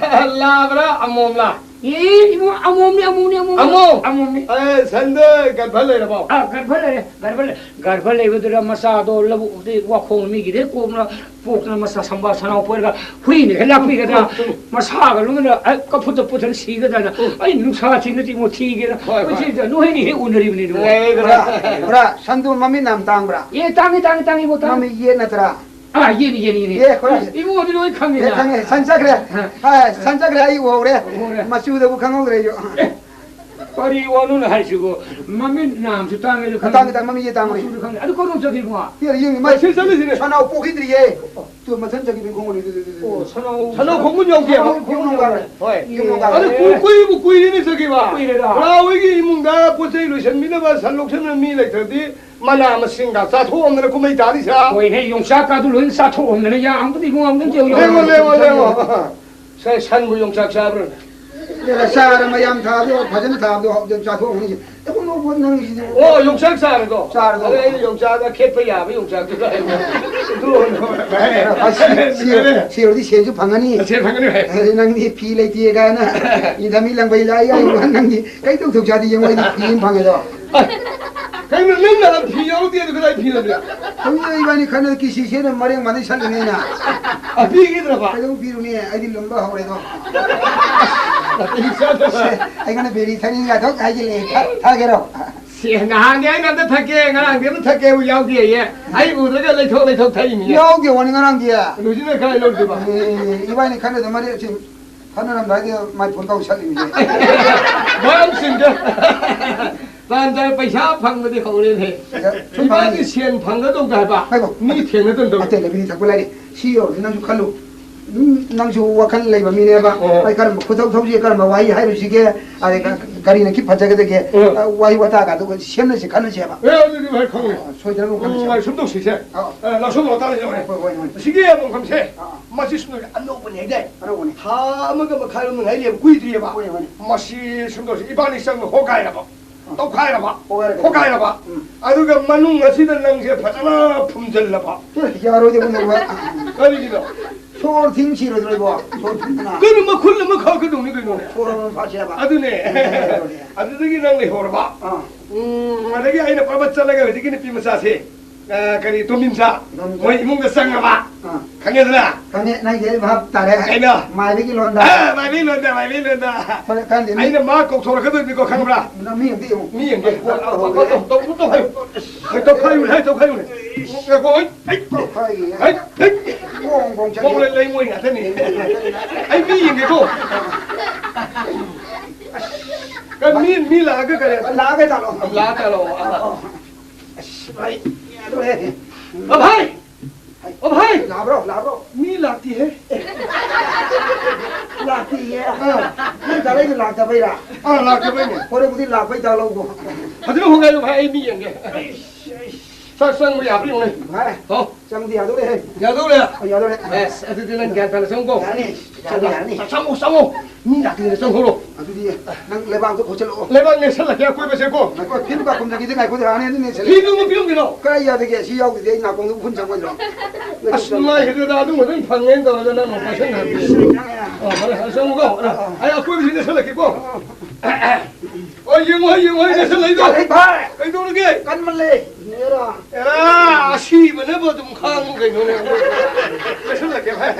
ꯂꯥꯕ꯭ꯔꯥ ꯑꯃꯣꯝꯂꯥ? ꯑꯦ, ꯏꯕꯨꯡ, ꯑꯃꯣꯝꯅꯤ, ꯑꯃꯣꯝꯅꯤ, ꯑꯃꯣꯝꯅꯤ꯫ ꯑꯃꯣꯝ? ꯑꯃꯣꯝꯅꯤ꯫ ꯑꯦ, ꯁꯟꯗꯣ ꯒꯔꯚ ꯂꯩꯔꯕꯣ? ꯑꯥ, ꯒꯔꯚ ꯂꯩꯔꯦ, ꯒꯔꯚ ꯂꯩ-, ꯒꯔꯚ ꯂꯩꯕꯗꯨꯗ ꯃꯆꯥꯗꯣ ꯂꯧꯕꯨꯛꯇ ꯋꯥꯈꯣꯡ ꯃꯤꯒꯤꯗꯩ ꯀꯣꯛꯅ ꯄꯣꯛꯇꯅ ꯃꯆꯥ ꯁꯝꯕꯥ ꯁꯅꯥꯎ ꯄꯣꯏꯔꯒ ꯍꯨꯏꯅ ꯍꯦꯛ ꯂꯥꯛꯄꯤꯒꯗ꯭ꯔꯥ? ꯎꯝ, ꯎꯝ꯫ ꯃꯁꯥꯒ ꯂꯣꯏꯅ, ꯑ, ꯀꯞꯐꯨꯠꯇ ꯄꯨꯠꯊꯅ ꯁꯤꯒꯗ꯭ꯔꯥ? ꯎꯝ꯫ ꯑꯩ ꯅꯨꯡꯁꯥ ꯊꯤꯅ ꯇꯤꯡꯉꯣ ꯊꯤꯒꯦꯅ꯫ ꯍꯣꯏ, ꯍꯣꯏ꯫ ꯃꯁꯤꯗ ꯅꯣꯏ ꯍꯦꯟꯅ ꯍꯦꯛ ꯎꯅꯔꯤꯕꯅꯤꯗꯣ꯫ ꯑꯦ, ꯈꯔ, ꯈꯔ ꯁꯟꯗꯣ ꯃꯃꯤꯠ ꯌꯥꯝ ꯇꯥꯡꯕ꯭ꯔꯥ? ꯑꯦ, ꯇꯥꯡꯉꯤ, ꯇꯥꯡꯉꯤ, ꯇꯥꯡꯉꯤ, ꯏꯕꯣ, ꯇꯥꯡꯉꯤ꯫ ꯃꯃꯤꯠ ꯌꯦꯠ ꯅꯠꯇ꯭ꯔꯥ? ꯑꯥ, ꯌꯦꯟ, ꯌꯦꯟ, ꯌꯦꯟ꯫ ꯑꯦ, ꯍꯣꯏ꯫ ꯏꯕꯨꯡꯉꯣꯗꯤ ꯂꯣꯏ ꯈꯪꯉꯤꯅ꯫ ꯑꯦ, ꯈꯪꯉꯦ꯫ ꯁꯟ ꯆꯠꯈ꯭ꯔꯦ꯫ ꯑ꯫ ꯑ, ꯁꯟ ꯆꯠꯈ꯭ꯔꯦ, ꯑꯩ ꯎꯍꯧꯔꯦ꯫ ꯎꯍꯧꯔꯦ꯫ ꯃꯆꯨꯗꯕꯨ ꯈꯪꯍꯧꯗ꯭ꯔꯦ ꯑꯩꯁꯨ꯫ ꯑꯦ, ꯀꯔꯤ ꯋꯥꯅꯣꯅꯦ ꯍꯥꯏꯁꯤꯕꯣ? ꯃꯃꯤꯠ ꯅꯥꯝꯁꯨ ꯇꯥꯡꯉꯦ, ꯑꯗꯨ ꯈꯪꯉꯦ꯫ ꯇꯥꯡꯉꯦ, ꯇꯥꯡꯉꯦ, ꯃꯃꯤꯠꯁꯦ ꯇꯥꯡꯉꯦ꯫ ꯃꯆꯨꯗꯨ ꯈꯪꯉꯦ꯫ ꯑꯗꯨ ꯀꯔꯣꯝ ꯆꯠꯈꯤꯕꯣ? ꯌꯦ, ꯌꯦꯡꯉꯦ, ꯃꯥ ꯁꯤ ꯆꯠꯂꯤꯁꯤꯅꯦ꯫ ꯁꯅꯥꯎ ꯄꯣꯛꯈꯤꯗ꯭ꯔꯤꯌꯦ꯫ ꯇꯨ ꯃꯊꯟ ꯆꯠꯈꯤꯕꯅꯤ ꯈꯣꯡꯒꯨꯟ, ꯇꯨ, ꯇꯨ, ꯇꯨ, ꯇꯨ꯫ ꯑꯣ, ꯁꯅꯥꯎ, ꯁꯅꯥꯎ ꯈꯣꯡꯒꯨꯟ ꯌꯧꯗꯦꯕ? ꯁꯅꯥꯎ ꯈꯣꯡꯒꯨꯟ ꯌꯧꯗꯦ꯫ ꯍꯣꯏ꯫ ꯌꯨꯝ ꯌꯧꯗꯦ꯫ ꯑꯗꯨ ꯀꯨꯏ-, ꯀꯨꯏꯕꯨ ꯀꯨꯏꯔꯦꯅꯦ ꯆꯠꯈꯤꯕ꯫ ꯀꯨꯏꯔꯦꯗ꯫ ꯕ꯭ꯔꯥ ꯍꯣꯏꯒꯤ ꯏꯃꯨꯡꯗ ꯄꯣꯠ ꯆꯩ ꯂꯣꯏꯁꯟꯕꯤꯅꯕ ꯁꯟ ꯂꯧꯁꯟꯕ ꯃꯤ ꯂꯩꯇ꯭ꯔꯗꯤ ꯃꯅꯥ ꯃꯁꯤꯡꯒ ꯆꯥꯊꯣꯛꯑꯝꯗꯅ ꯀꯨꯝꯍꯩ ꯇꯥꯔꯤꯁꯦ꯫ ꯍꯣꯏꯅꯦ, ꯌꯣꯡꯆꯥꯛꯀꯥꯗꯨ ꯂꯣꯏꯅ ꯆꯥꯊꯣꯛꯑꯝꯗꯅ ꯌꯥꯝꯕꯗꯤ ꯏꯕꯨꯡꯉꯣ ꯑꯝꯇ ꯌꯦꯡꯉꯨ, ꯂꯦꯡꯉꯣ, ꯌꯦꯡꯉꯨ, ꯂꯦꯡꯉꯣ, ꯑꯝꯇ ꯂꯦꯡꯉꯣ꯫ ꯌꯦꯡꯉꯨ꯫ ꯁꯦ, ꯁꯟꯕꯨ ꯌꯣꯡꯆꯥꯛ ꯆꯥꯕ꯭ꯔꯣꯅꯦ? ꯅꯪꯅ ꯆꯥꯔ ꯃꯌꯥꯝ ꯊꯥꯕꯗꯣ, ꯐꯖꯅ ꯊꯥꯕꯗꯣ, ꯍꯧꯖꯤꯛ ꯆꯥꯊꯣꯛꯑꯝꯅꯤ꯫ ꯑꯦ, ꯀꯨꯝꯕ ꯄꯣꯠ ꯅꯪꯒꯤꯁꯤꯗꯤ꯫ ꯑꯣ, ꯌꯣꯡꯆꯥꯛ ꯆꯥꯔꯗꯣ? ꯆꯥꯔꯗꯣ꯫ ꯑꯗ ꯑꯩꯅ ꯌꯣꯡꯆꯥꯛꯗ ꯈꯦꯠꯄ ꯌꯥꯕ ꯌꯣꯡꯆꯥꯛꯇꯨꯗ ꯑꯩꯅ꯫ ꯑꯁ, ꯁꯤ, ꯁꯤ ꯑꯣꯏꯔꯗꯤ ꯁꯦꯟꯁꯨ ꯐꯪꯉꯅꯤ꯫ ꯁꯦꯟ ꯐꯪꯒꯅꯤ, ꯍꯣꯏ꯫ ꯑꯗꯩ ꯅꯪꯗꯤ ꯐꯤ ꯂꯩꯇꯦ ꯀꯥꯏꯅ, ꯏꯟꯊꯃꯤ ꯂꯪꯕꯩ ꯂꯥꯏ ꯌꯥꯏ, ꯅꯪꯗꯤ ꯀꯩꯗꯧ ꯊꯣꯛ ꯆꯥꯗꯤ ꯌꯦꯡꯉꯣ, ꯑꯩꯗꯤ ꯐꯤ ꯑꯃ ꯐꯪꯉꯦꯗꯣ꯫ ꯀꯩꯅꯣ, ꯅꯪ ꯅꯍꯥꯟ ꯐꯤ ꯌꯥꯎꯗꯦ, ꯑꯗꯨ ꯀꯗꯥꯏ ꯐꯤ ꯂꯩꯕ? ꯍꯧꯖꯤꯛ ꯏꯕꯥꯅꯤ ꯈꯟꯅ ꯀꯤꯁꯤ ꯁꯦꯠꯅ ꯃꯔꯦꯡ ꯃꯥꯟꯅꯩ ꯁꯠꯂꯤꯅꯦꯅ꯫ ꯑ, ꯄꯤꯈꯤꯗ꯭ꯔꯕ? ꯀꯩꯗꯧ ꯄꯤꯔꯨꯅꯤ? ꯑꯩꯗꯤ ꯂꯨꯝꯕ ꯍꯧꯔꯦꯗꯣ꯫ ꯅꯥꯇꯩ ꯆꯥꯗꯕ꯫ ꯁꯦ, ꯑꯩꯉꯣꯟꯗ ꯕꯦꯔꯤ ꯊꯛꯅꯤꯡꯉꯥꯏ ꯊꯛ ꯍꯥꯏꯖꯤꯜꯂꯛꯑꯦ꯫ ꯊꯛ-, ꯊꯛꯑꯒꯦꯔꯣ? ꯁꯦ, ꯅꯍꯥꯟꯗꯤ ꯑꯩꯅ ꯑꯝꯇ ꯊꯛꯀꯦ, ꯉꯔꯥꯡꯗꯤ ꯑꯝꯇ ꯊꯛꯀꯦꯕꯨ ꯌꯥꯎꯗꯦꯌꯦ꯫ ꯑꯩ ꯎꯗ꯭ꯔꯒ ꯂꯩꯊꯣꯛ ꯂꯩꯊꯣꯛ ꯊꯛꯏꯅꯤꯅꯦ꯫ ꯌꯥꯎꯗꯦ ꯋꯥꯅꯤ ꯉꯔꯥꯡꯗꯤ꯫ ꯂꯨꯁꯤꯅ ꯀꯥꯏ ꯂꯧꯗꯣꯏꯕ? ꯑꯦ, ꯏꯕꯥꯅꯤ ꯈꯟꯅꯗ ꯃꯔꯦ-, ꯁꯤ ꯈꯟꯅꯔꯝꯗꯥꯏꯗ ꯃꯥꯏ ꯐꯣꯟ ꯀꯧ ꯁꯠꯂꯤꯅꯤꯅꯦ꯫ ꯃꯔꯝꯁꯤꯡꯗ ꯇꯥꯟ ꯆꯥꯔꯦ, ꯄꯩꯁꯥ ꯐꯪꯕꯗꯤ ꯍꯧꯔꯦꯅꯦ꯫ ꯁꯤꯗ ꯁꯨꯝ ꯏꯕꯥꯅꯤ ꯐꯪꯉꯤ꯫ ꯁꯦꯟ ꯐꯪꯒꯗꯧꯗ ꯍꯥꯏꯕ꯫ ꯉꯥꯏꯈꯣ꯫ ꯃꯤ ꯊꯦꯡꯅꯗꯧꯗ꯫ ꯑꯇꯩ ꯂꯩꯕꯤꯔꯤ ꯊꯛꯄ ꯂꯩꯔꯤ꯫ ꯁꯤ ꯌꯧꯔꯗꯤ ꯅꯪꯁꯨ ꯈꯜꯂꯨ꯫ ꯑꯗꯨꯝ ꯅꯪꯁꯨ ꯋꯥꯈꯜ ꯂꯩꯕ ꯃꯤꯅꯦꯕ꯫ ꯑꯣ꯫ ꯑꯩ ꯀꯔꯝꯕ ꯈꯨꯊꯧ ꯊꯧꯁꯤ, ꯀꯔꯝꯕ ꯋꯥꯍꯩ ꯍꯥꯏꯔꯨꯁꯤꯒꯦ, ꯑꯗꯩ ꯀ-, ꯀꯔꯤꯅ ꯈꯤ ꯐꯖꯒꯗꯒꯦ, ꯎꯝ꯫ ꯑ, ꯋꯥꯍꯩ ꯋꯥꯇꯥꯒ ꯑꯗꯨꯒ ꯁꯦꯝꯅꯁꯤ ꯈꯟꯅꯁꯦꯕ꯫ ꯑꯦ, ꯑꯗꯨꯗꯤ ꯚꯥꯏ ꯈꯪꯉꯦ꯫ ꯑ, ꯁꯣꯏꯗꯅꯕ ꯎꯝ, ꯈꯟꯅꯁꯦꯕ꯫ ꯚꯥꯏ, ꯁꯨꯝ ꯇꯧꯁꯤꯁꯦ꯫ ꯑ꯫ ꯑ, ꯂꯥꯛꯁꯣꯟ ꯂꯥꯛꯇꯥꯔ ꯌꯧꯔꯦ꯫ ꯍꯣꯏ, ꯍꯣꯏ, ꯍꯣꯏ꯫ ꯑꯁꯤꯒꯤ ꯃꯐꯝꯁꯦ, ꯑ꯫ ꯃꯁꯤ ꯁꯨꯝ ꯑꯅꯧꯕꯅꯦ ꯍꯥꯏꯗꯥꯏ? ꯑꯅꯧꯕꯅꯦ꯫ ꯊꯥ ꯑꯃꯒ ꯃꯈꯥꯏꯔꯣꯝ ꯉꯥꯏ ꯂꯩꯕ ꯀꯨꯏꯗ꯭ꯔꯤꯑꯕ꯫ ꯍꯣꯏ, ꯍꯣꯏ꯫ ꯃꯁꯤ ꯁꯨꯝ ꯇꯧꯁꯤ, ꯏꯕꯥꯅꯤ ꯆꯪꯕ ꯍꯣꯒꯥꯏꯔꯕ꯫ ꯇꯧꯈꯥꯏꯔꯕ, ꯍꯣꯒꯥꯏꯔꯒ꯫ ꯍꯣꯒꯥꯏꯔꯕ꯫ ꯎꯝ꯫ ꯑꯗꯨꯒ ꯃꯅꯨꯡ ꯑꯁꯤꯗ ꯅꯪꯁꯦ ꯐꯖꯅ ꯐꯨꯝꯖꯤꯜꯂꯕ꯫ ꯑꯦ, ꯌꯥꯔꯣꯏꯗꯕ ꯅꯪ ꯋꯥ꯫ ꯀꯔꯤꯒꯤꯅꯣ? ꯁꯣꯔ ꯊꯤꯡ ꯁꯤꯔꯣꯏꯗ꯭ꯔꯣ ꯏꯕꯣ? ꯁꯣꯔ ꯊꯤꯡꯗꯅ꯫ ꯀꯩꯅꯣ, ꯃꯈꯨꯠ ꯑꯃ ꯈꯥꯛꯀꯗꯧꯅꯤ ꯀꯩꯅꯣꯅꯦ꯫ ꯁꯣꯔ ꯑꯃ ꯐꯥꯁꯦꯕ꯫ ꯑꯗꯨꯅꯦ꯫ ꯑꯗꯨꯅꯦ꯫ ꯑꯗꯨꯗꯒꯤ ꯅꯪ ꯂꯩꯍꯧꯔꯕ꯫ ꯑꯥ꯫ ꯎꯝ, ꯑꯗꯒꯤ ꯑꯩꯅ ꯄ꯭ꯔꯃꯠ ꯆꯠꯂꯒ ꯍꯧꯖꯤꯛꯀꯤ ꯅꯨꯄꯤ ꯃꯆꯥꯁꯦ, ꯑ, ꯀꯔꯤ, ꯇꯣꯝꯕꯤꯝꯆꯥ, ꯇꯣꯝꯕꯤꯝꯆꯥ꯫ ꯃꯣꯏ ꯏꯃꯨꯡꯗ ꯆꯪꯉꯕ꯫ ꯑꯥ꯫ ꯈꯪꯉꯦꯗꯅ? ꯈꯪꯉꯦ, ꯅꯪꯒꯤꯗꯤ ꯑꯩ ꯚꯥꯞ ꯇꯥꯔꯦ꯫ ꯀꯩꯅꯣ? ꯃꯥꯏꯕꯒꯤ ꯂꯣꯟꯗ꯫ ꯑ, ꯃꯥꯏꯕꯤ ꯂꯣꯟꯗ, ꯃꯥꯏꯕꯤ ꯂꯣꯟꯗ꯫ ꯍꯣꯏ, ꯈꯪꯗꯦ, ꯃꯤ ꯑꯩꯅ ꯃꯥ ꯀꯧꯊꯣꯔꯛꯀꯗꯣꯏꯅꯤꯀꯣ, ꯈꯪꯕ꯭ꯔꯥ? ꯅꯪ ꯃꯤ ꯑꯝꯇ ꯌꯦꯡꯉꯨ꯫ ꯃꯤ ꯌꯦꯡꯒꯦ꯫ ꯇꯧ, ꯇꯧ, ꯇꯧ, ꯇꯧ, ꯇꯧ, ꯇꯧ, ꯇꯧ, ꯇꯧ, ꯇꯧ, ꯇꯧ, ꯇꯧ, ꯇꯧ, ꯇꯧ꯫ ꯉꯥꯏꯈꯣ, ꯍꯣꯏ, ꯍꯩꯠ! ꯇꯧꯈꯥꯏꯒꯦ꯫ ꯍꯩꯠ! ꯍꯩꯠ! ꯒꯣꯡ ꯒꯣꯡ ꯆꯠꯂꯦ꯫ ꯃꯧ ꯂꯩ-, ꯂꯩꯉꯣꯏ ꯉꯥꯛꯇꯅꯤ꯫ ꯑꯩ ꯃꯤ ꯌꯦꯡꯒꯦꯀꯣ꯫ ꯀ-, ꯃꯤ, ꯃꯤ ꯂꯥꯛꯑꯒ ꯀꯔꯤ? ꯂꯥꯛꯑꯒ ꯆꯠꯂꯣ꯫ ꯂꯥꯛꯑꯒ ꯆꯠꯂꯣ꯫ ꯑ, ꯑ꯫ ꯑꯁ, ꯚꯥꯏ, ꯌꯥꯗꯣꯔꯦ꯫ ꯑ, ꯚꯥꯏ! ꯑ, ꯚꯥꯏ! ꯂꯥꯛꯑꯕ꯭ꯔꯣ? ꯂꯥꯛꯑꯕ꯭ꯔꯣ? ꯃꯤ ꯂꯥꯛꯇꯤꯍꯦ꯫ ꯂꯥꯛꯇꯤꯌꯦ? ꯑ꯫ ꯅꯪ ꯆꯥꯔꯩꯗꯣ ꯂꯥꯛꯇꯕꯩꯔꯥ? ꯑ, ꯂꯥꯛꯇꯕꯩꯅꯦ꯫ ꯍꯣꯔꯦꯟꯕꯨꯗꯤ ꯂꯥꯛꯄꯩ ꯗꯥꯎ ꯂꯧꯒꯣ꯫ ꯐꯖꯅ ꯍꯣꯡꯒꯥꯏꯌꯨ ꯚꯥꯏ, ꯑꯩ ꯃꯤ ꯌꯦꯡꯒꯦ꯫ ꯑꯩꯁ, ꯑꯩꯁ꯫ ꯆꯥꯛ ꯆꯪꯕ ꯌꯥꯕ꯭ꯔꯥ ꯌꯦꯡꯉꯨꯅꯦ꯫ ꯚꯥꯏ, ꯍꯥꯎ꯫ ꯆꯪꯕꯗꯤ ꯌꯥꯗꯧꯔꯦꯍꯦ꯫ ꯌꯥꯗꯧꯔꯦ? ꯑ, ꯌꯥꯗꯧꯔꯦ꯫ ꯑꯦꯁ, ꯑꯗꯨꯗꯤ ꯅꯪ ꯒ꯭ꯌꯥꯟ ꯇꯥꯅ ꯆꯪꯉꯨꯀꯣ꯫ ꯌꯥꯅꯤ, ꯆꯪꯕ ꯌꯥꯅꯤ꯫ ꯆꯪꯉꯣ, ꯆꯪꯉꯣ꯫ ꯃꯤ ꯂꯥꯛꯇ꯭ꯔꯤꯉꯩꯗ ꯆꯪꯍꯧꯔꯣ꯫ ꯑꯗꯨꯗꯤ ꯅꯪ ꯂꯩꯕꯥꯛꯇꯣ ꯈꯣꯠꯆꯜꯂꯛꯑꯣ꯫ ꯂꯩꯕꯥꯛ ꯅꯦꯠꯁꯜꯂꯛꯀꯦ ꯑꯀꯣꯏꯕꯁꯦꯀꯣ꯫ ꯉꯥꯏꯈꯣ, ꯐꯤꯗꯨ ꯀꯥꯈꯨꯝꯖꯈꯤꯗ ꯉꯥꯏꯈꯣ, ꯍꯥꯟꯅ ꯑꯗꯨ ꯅꯦꯠꯁꯜꯂꯦ꯫ ꯐꯤꯗꯨ ꯑꯃꯨꯛ ꯄꯤꯔꯝꯒꯦꯔꯣ? ꯀꯥꯏ ꯌꯥꯗꯒꯦ? ꯁꯤ ꯌꯥꯎꯗ꯭ꯔꯗꯤ ꯑꯩ ꯅꯥꯀꯣꯡꯗ ꯎꯐꯨꯟ ꯆꯪꯉꯣꯏꯗ꯭ꯔꯣ? ꯑꯁ, ꯅꯨꯡꯉꯥꯏꯈꯤꯗ꯭ꯔꯦꯗ, ꯑꯗꯨꯝꯕ ꯑꯗꯨꯝ ꯐꯪꯉꯦꯅ ꯇꯧꯔꯒ ꯅꯪ ꯑꯃꯨꯛ ꯄꯥꯏꯁꯟꯈ꯭ꯔꯗꯤ꯫ ꯑ, ꯐꯔꯦ, ꯐꯔꯦ, ꯆꯪꯉꯨꯀꯣ꯫ ꯑ, ꯑ꯫ ꯑꯩ ꯑꯀꯣꯏꯕꯁꯤ ꯅꯦꯠꯁꯜꯂꯛꯀꯦꯀꯣ꯫ ꯑ, ꯑ꯫ ꯑꯣ, ꯌꯦꯡꯉꯣ, ꯌꯦꯡꯉꯣ, ꯑꯩ ꯅꯦꯠꯁꯜꯂꯛꯏꯗꯣ꯫ ꯌꯥꯔꯦ, ꯚꯥꯏ꯫ ꯀꯩꯗꯧꯔꯒꯦ? ꯀꯟꯃꯜꯂꯦ꯫ ꯅꯦꯔꯥ꯫ ꯑꯦꯔꯥ, ꯑꯁꯤꯕꯅꯕꯨ ꯑꯗꯨꯝ ꯈꯥꯡꯉꯨ ꯀꯩꯅꯣꯅꯦ꯫ ꯅꯦꯠꯁꯜꯂꯛꯀꯦ, ꯚꯥꯏ꯫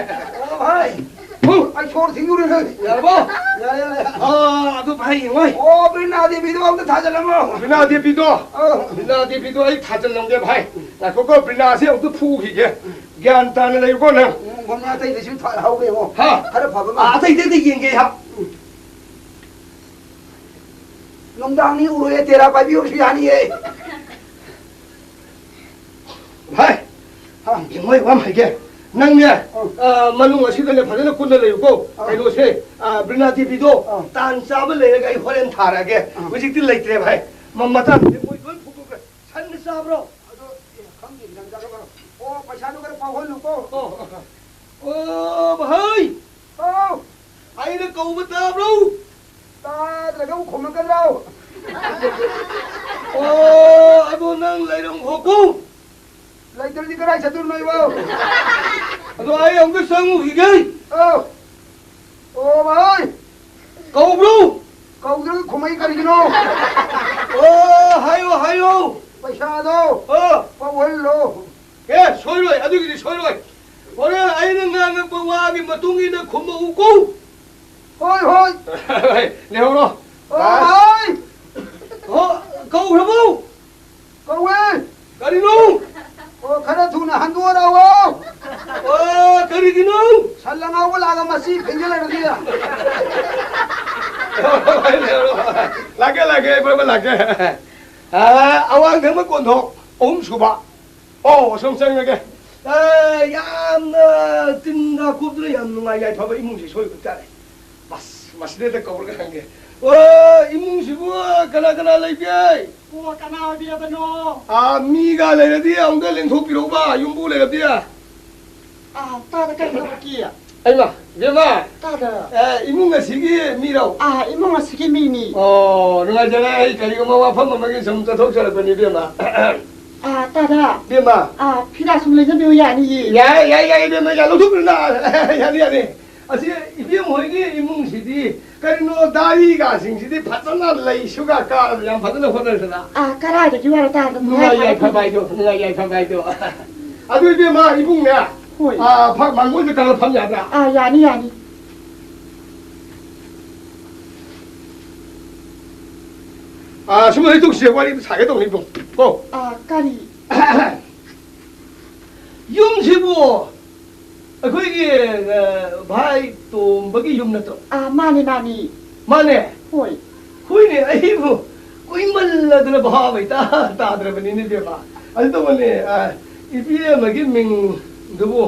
ꯑꯣ, ꯚꯥꯏ꯫ ꯍꯨ꯫ ꯑꯩ ꯁꯣꯔ ꯊꯤꯡꯗꯣꯔꯦ, ꯅꯪ꯫ ꯌꯥꯔꯕꯣ? ꯌꯥꯔꯦ, ꯌꯥꯔꯦ꯫ ꯑꯥ, ꯑꯗꯨ ꯚꯥꯏ, ꯌꯦꯡꯉꯣ꯫ ꯑꯣ, ꯕ꯭ꯔꯤꯅꯥ ꯗꯦꯕꯤꯗꯣ ꯑꯝꯇ ꯊꯥꯖꯜꯂꯝꯃꯣ꯫ ꯕ꯭ꯔꯤꯅꯥ ꯗꯦꯕꯤꯗꯣ? ꯑꯧ꯫ ꯕ꯭ꯔꯤꯅꯥ ꯗꯦꯕꯤꯗꯣ ꯑꯩ ꯊꯥꯖꯜꯂꯝꯒꯦ, ꯚꯥꯏ꯫ ꯉꯥꯏꯈꯣꯀꯣ, ꯕ꯭ꯔꯤꯅꯥꯁꯦ ꯑꯃꯨꯛꯇ ꯐꯨꯈꯤꯒꯦ꯫ ꯒ꯭ꯌꯥꯟ ꯇꯥꯅ ꯂꯩꯌꯨꯀꯣ, ꯅꯪ꯫ ꯎꯝ, ꯃꯃꯥ ꯑꯇꯩꯗꯁꯨ ꯊꯥꯍꯧꯒꯦ, ꯌꯦꯡꯉꯣ꯫ ꯍꯥ? ꯈꯔ ꯐꯕ ꯑꯃ꯫ ꯑꯥ, ꯑꯇꯩ, ꯑꯇꯩ, ꯑꯇꯩ ꯌꯦꯡꯒꯦ, ꯍꯥ? ꯎꯝ꯫ ꯅꯨꯡꯗꯥꯡꯅꯤ ꯎꯔꯣꯏꯌꯦ, ꯇꯦꯔꯥ ꯄꯥꯏꯕꯤ ꯑꯣꯏꯔꯁꯨ ꯌꯥꯅꯤꯌꯦ꯫ ꯚꯥꯏ, ꯍꯥ? ꯌꯦꯡꯉꯣ, ꯋꯥ ꯑꯃ ꯍꯥꯏꯒꯦ꯫ ꯅꯪꯅꯦ, ꯑꯧ꯫ ꯑ, ꯃꯅꯨꯡ ꯑꯁꯤꯗꯅꯦ ꯐꯖꯅ ꯀꯨꯟꯅ ꯂꯩꯌꯨꯀꯣ꯫ ꯑꯧ꯫ ꯀꯩꯅꯣꯁꯦ, ꯑ, ꯕ꯭ꯔꯤꯅꯥ ꯗꯦꯕꯤꯗꯣ ꯑꯧ꯫ ꯇꯥꯟ ꯆꯥꯕ ꯂꯩꯔꯒ ꯑꯩ ꯍꯣꯔꯦꯟ ꯊꯥꯔꯛꯑꯒꯦ꯫ ꯑꯧ꯫ ꯍꯧꯖꯤꯛꯇꯤ ꯂꯩꯇ꯭ꯔꯦ, ꯚꯥꯏ꯫ ꯃ-, ꯃꯇꯥꯡꯁꯤꯗ ꯃꯣꯏ ꯂꯣꯏ ꯐꯨꯗꯣꯛꯈ꯭ꯔꯦ꯫ ꯁꯟꯅ ꯆꯥꯕ꯭ꯔꯣ? ꯑꯗꯣ, ꯑꯦ, ꯈꯪꯗꯦ, ꯒ꯭ꯌꯥꯟ ꯇꯥꯗꯦ, ꯀꯩꯅꯣ꯫ ꯑꯣ, ꯄꯩꯁꯥꯗꯣ ꯈꯔ ꯄꯥꯎꯍꯜꯂꯨꯀꯣ꯫ ꯑꯣ, ꯑꯣ, ꯚꯥꯏ! ꯑꯧ! ꯑꯩꯅ ꯀꯧꯕ ꯇꯥꯕ꯭ꯔꯣ? ꯇꯥꯗ꯭ꯔꯒꯕꯨ ꯈꯨꯝꯃꯛꯀꯗ꯭ꯔꯣ? ꯑꯣ, ꯑꯗꯣ ꯅꯪ ꯂꯩꯔꯝꯈꯣꯀꯣ꯫ ꯂꯩꯇ꯭ꯔꯗꯤ ꯀꯗꯥꯏ ꯆꯠꯇꯣꯏꯅꯣ ꯏꯕꯣ? ꯑꯗꯣ ꯑꯩ ꯑꯃꯨꯛꯇ ꯆꯪꯉꯨꯈꯤꯒꯦ꯫ ꯑꯧ꯫ ꯑꯣ, ꯚꯥꯏ꯫ ꯀꯧꯕ꯭ꯔꯣ? ꯀꯧꯗ꯭ꯔꯒ ꯈꯨꯝꯃꯛꯏ ꯀꯔꯤꯒꯤꯅꯣ? ꯑꯣ, ꯍꯥꯏꯌꯣ, ꯍꯥꯏꯌꯣ꯫ ꯄꯩꯁꯥꯗꯣ ꯑꯣ꯫ ꯄꯧꯍꯜꯂꯣ꯫ ꯑꯦ, ꯁꯣꯏꯔꯣꯏ, ꯑꯗꯨꯒꯤꯗꯤ ꯁꯣꯏꯔꯣꯏ꯫ ꯍꯣꯔꯦꯟ ꯑꯩꯅ ꯉꯥꯡꯉꯛꯄ ꯋꯥꯒꯤ ꯃꯇꯨꯡ ꯏꯟꯅ ꯈꯨꯝꯃꯛꯎꯀꯣ꯫ ꯍꯣꯏ, ꯍꯣꯏ꯫ ꯂꯩꯍꯧꯔꯣ꯫ ꯑꯣ, ꯚꯥꯏ꯫ ꯍꯣ, ꯀꯧꯈ꯭ꯔꯕꯣ? ꯀꯧꯋꯦ꯫ ꯀꯔꯤꯅꯣ? ꯑꯣ, ꯈꯔ ꯊꯨꯅ ꯍꯟꯗꯣꯔꯛꯑꯣ꯫ ꯑꯣ, ꯀꯔꯤꯒꯤꯅꯣ? ꯁꯟ ꯑꯉꯥꯎꯕ ꯂꯥꯛꯑꯒ ꯃꯁꯤ ꯐꯤꯡꯒ ꯂꯩꯔꯗꯤ꯫ ꯂꯥꯛꯀꯦ, ꯂꯥꯛꯀꯦ, ꯑꯩ ꯐꯕ ꯂꯥꯛꯀꯦ꯫ ꯑꯥ, ꯑꯋꯥꯡ ꯊꯪꯕ ꯀꯣꯟꯊꯣꯡ ꯑꯍꯨꯝ ꯁꯨꯕ꯫ ꯑꯣ, ꯑꯁꯣꯝ ꯆꯪꯉꯒꯦ꯫ ꯑꯥ, ꯌꯥꯝꯅ ꯇꯤꯟꯒ ꯀꯨꯞꯇꯅ ꯌꯥꯝ ꯅꯨꯡꯉꯥꯏ ꯌꯥꯏꯐꯕ ꯏꯃꯨꯡꯁꯤ ꯁꯣꯏꯕ ꯇꯥꯔꯦ꯫ ꯃꯁ-, ꯃꯁꯤꯗꯩꯗ ꯀꯧꯔꯒ ꯍꯪꯒꯦ꯫ ꯑꯣ, ꯏꯃꯨꯡꯁꯤꯕꯨ ꯀꯅꯥ ꯀꯅꯥ ꯂꯩꯒꯦ? ꯑꯣ, ꯀꯅꯥ ꯑꯣꯏꯕꯤꯔꯕꯅꯣ? ꯑꯥ, ꯃꯤꯒ ꯂꯩꯔꯗꯤ ꯑꯃꯨꯛꯇ ꯂꯦꯡꯊꯣꯛꯄꯤꯔꯛꯎꯕ, ꯌꯨꯝꯕꯨ ꯂꯩꯔꯗꯤ꯫ ꯑꯥ, ꯇꯥꯗ ꯀꯔꯤ ꯇꯧꯔꯛꯀꯦ? ꯑꯩꯃ, ꯏꯕꯦꯝꯃ! ꯇꯥꯗ꯫ ꯑꯦ, ꯏꯃꯨꯡ ꯑꯁꯤꯒꯤ ꯃꯤꯔꯣ? ꯑꯥ, ꯏꯃꯨꯡ ꯑꯁꯤꯒꯤ ꯃꯤꯅꯤ꯫ ꯑꯣ, ꯅꯨꯡꯉꯥꯏꯖꯔꯦ꯫ ꯑꯩ ꯀꯔꯤꯒꯨꯝꯕ ꯋꯥꯐꯝ ꯑꯃꯒꯤ ꯁꯨꯝ ꯆꯠꯊꯣꯛꯆꯔꯛꯄꯅꯤ, ꯏꯕꯦꯝꯃ꯫ ꯑꯥ, ꯇꯥꯗ꯫ ꯏꯕꯦꯝꯃ! ꯑꯥ, ꯐꯤꯔꯥ ꯁꯨꯝ ꯂꯩꯖꯕꯤꯌꯨ ꯌꯥꯅꯤꯌꯦ꯫ ꯌꯥꯏ, ꯌꯥꯏ, ꯌꯥꯏ, ꯏꯕꯦꯝꯃ, ꯌꯥ, ꯂꯧꯊꯣꯛꯄꯤꯔꯨꯅ꯫ ꯌꯥꯅꯤ, ꯌꯥꯅꯤ꯫ ꯑꯁꯤ ꯏꯕꯦꯝ ꯍꯣꯏꯒꯤ ꯏꯃꯨꯡꯁꯤꯗꯤ ꯀꯔꯤꯅꯣ, ꯗꯥꯔꯤꯒꯁꯤꯡꯁꯤꯗꯤ ꯐꯖꯅ ꯂꯩꯁꯨꯒ ꯀꯥꯔꯕ, ꯌꯥꯝ ꯐꯖꯅ ꯍꯣꯠꯅꯔꯗꯅ꯫ ꯑꯥ, ꯀꯔꯥꯏꯗꯒꯤ ꯋꯥꯔ ꯇꯥꯗꯅ ꯅꯨꯡꯉꯥꯏ ꯌꯥꯏꯐꯕ ꯍꯥꯏꯗꯣ, ꯅꯨꯡꯉꯥꯏ ꯌꯥꯏꯐꯕ ꯍꯥꯏꯗꯣ꯫ ꯑꯗꯨ ꯏꯕꯦꯝꯃ, ꯏꯕꯨꯡꯅꯦ, ꯍꯣꯏ꯫ ꯑꯥ, ꯐ-, ꯃꯥꯡꯒꯣꯜꯗ ꯀꯥꯔ ꯐꯝ ꯌꯥꯕ꯭ꯔꯥ? ꯑꯥ, ꯌꯥꯅꯤ, ꯌꯥꯅꯤ꯫ ꯑꯥ, ꯁꯨꯝ ꯂꯩꯊꯣꯛꯁꯦ, ꯋꯥꯔꯤ ꯑꯝꯇ ꯁꯥꯒꯦ ꯇꯧꯅꯤ, ꯏꯕꯨꯡ꯫ ꯀꯣ꯫ ꯑꯥ, ꯀꯔꯤ? ꯌꯨꯝꯁꯤꯕꯨ ꯑꯩꯈꯣꯏꯒꯤ, ꯑ, ꯚꯥꯏ ꯇꯣꯝꯕꯒꯤ ꯌꯨꯝ ꯅꯠꯇ꯭ꯔꯣ? ꯑꯥ, ꯃꯥꯅꯤ, ꯃꯥꯅꯤ꯫ ꯃꯥꯅꯦ? ꯍꯣꯏ꯫ ꯍꯣꯏꯅꯦ, ꯑꯩꯕꯨ ꯀꯨꯏꯃꯜꯂꯗꯅ ꯚꯥꯕ ꯏꯇꯥ ꯇꯥꯗ꯭ꯔꯕꯅꯤꯅꯦ, ꯏꯕꯦꯝꯃ꯫ ꯑꯗꯨ ꯇꯧꯕꯅꯦ, ꯑ, ꯏꯕꯦꯝꯃꯒꯤ ꯃꯤꯡꯗꯨꯕꯨ?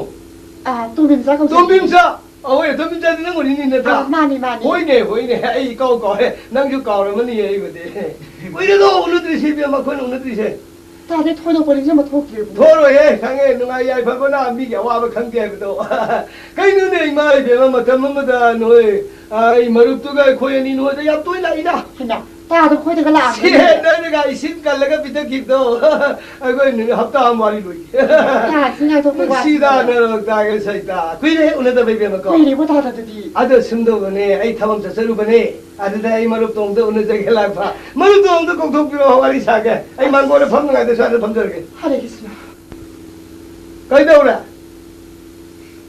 ꯑꯥ, ꯇꯣꯝꯕꯤꯝꯆꯥ ꯀꯧꯖꯩ꯫ ꯇꯣꯝꯕꯤꯝꯆꯥ? ꯑꯍꯣꯏ, ꯇꯣꯝꯕꯤꯝꯆꯥꯗꯤ ꯅꯪ ꯑꯣꯏꯔꯤꯅꯤ, ꯅꯠꯇ꯭ꯔꯥ? ꯑꯥ, ꯃꯥꯅꯤ, ꯃꯥꯅꯤ꯫ ꯍꯣꯏꯅꯦ, ꯍꯣꯏꯅꯦ, ꯑꯩ ꯏꯀꯥꯎ ꯀꯥꯎꯔꯦ꯫ ꯅꯪꯁꯨ ꯀꯥꯎꯔꯝꯃꯅꯤ ꯑꯩꯕꯨꯗꯤ꯫ ꯀꯨꯏꯔꯦꯗꯣ ꯎꯅꯗ꯭ꯔꯤꯁꯦ, ꯏꯕꯦꯝꯃ, ꯑꯩꯈꯣꯏꯅ ꯎꯅꯗ꯭ꯔꯤꯁꯦ꯫ ꯇꯥꯗꯦ, ꯊꯣꯏꯗꯣꯛꯄ ꯅꯤꯡꯁꯤꯡꯕ ꯊꯣꯛꯇ꯭ꯔꯦꯕꯨ꯫ ꯊꯣꯛꯑꯔꯣꯏꯍꯦ, ꯈꯪꯉꯦ, ꯅꯨꯡꯉꯥꯏ ꯌꯥꯏꯐꯕꯅ ꯃꯤꯒꯤ ꯑꯋꯥꯕ ꯈꯪꯗꯦ ꯍꯥꯏꯕꯗꯣ꯫ ꯀꯩꯅꯣꯅꯦ, ꯏꯃꯥ ꯏꯕꯦꯝꯃ, ꯃꯇꯝ ꯑꯃꯗ ꯅꯣꯏ, ꯑ, ꯑꯩ ꯃꯔꯨꯞꯇꯨꯒ ꯑꯩꯈꯣꯏ ꯑꯅꯤ ꯅꯣꯏꯗ ꯌꯥꯝ ꯇꯣꯏꯅ ꯂꯥꯛꯏꯅ꯫ ꯍꯩꯃꯥ꯫ ꯇꯥꯗ ꯑꯩꯈꯣꯏꯗꯒ ꯂꯥꯛꯑꯝꯒꯅꯤ꯫ ꯁꯤ ꯅꯣꯏꯅꯒ ꯏꯁꯤꯡ ꯀꯜꯂꯒ ꯄꯤꯊꯛꯈꯤꯕꯗꯣ ꯑꯩꯈꯣꯏ ꯅꯨꯃꯤꯠ ꯍꯞꯇꯥ ꯑꯃ ꯋꯥꯔꯤ ꯂꯣꯏ꯫ ꯇꯥꯁꯤ ꯉꯥꯏꯊꯣꯛꯄ ꯁꯤꯗ ꯋꯥꯁꯤꯗ꯫ ꯅꯔꯣꯛꯇꯥꯒ ꯁꯩꯇꯥ ꯀꯨꯏꯔꯦ ꯎꯅꯗꯕ ꯏꯕꯦꯝꯃꯀꯣ꯫ ꯀꯨꯏꯔꯦꯕꯣ ꯇꯥꯗ ꯑꯗꯨꯗꯤ꯫ ꯑꯗꯣ ꯁꯨꯝꯗꯧꯕꯅꯦ, ꯑꯩ ꯊꯕꯛ ꯆꯠꯆꯔꯨꯕꯅꯦ꯫ ꯑꯗꯨꯗ ꯑꯩ ꯃꯔꯨꯞ ꯇꯣꯝꯗ ꯎꯅꯖꯒꯦ ꯂꯥꯛꯄ꯫ ꯃꯔꯨꯞ ꯇꯣꯝꯗ ꯀꯧꯊꯣꯛꯄꯤꯔꯛꯑꯣ, ꯋꯥꯔꯤ ꯁꯥꯒꯦ꯫ ꯑꯩ ꯃꯥꯡꯒꯣꯟꯗ ꯐꯝꯅꯉꯥꯏꯗ ꯁ꯭ꯋꯥꯏꯗ ꯐꯝꯖꯔꯒꯦ꯫ ꯍꯔꯦ ꯀ꯭ꯔꯤꯁꯅ꯫ ꯀꯩꯗꯧꯔꯦ?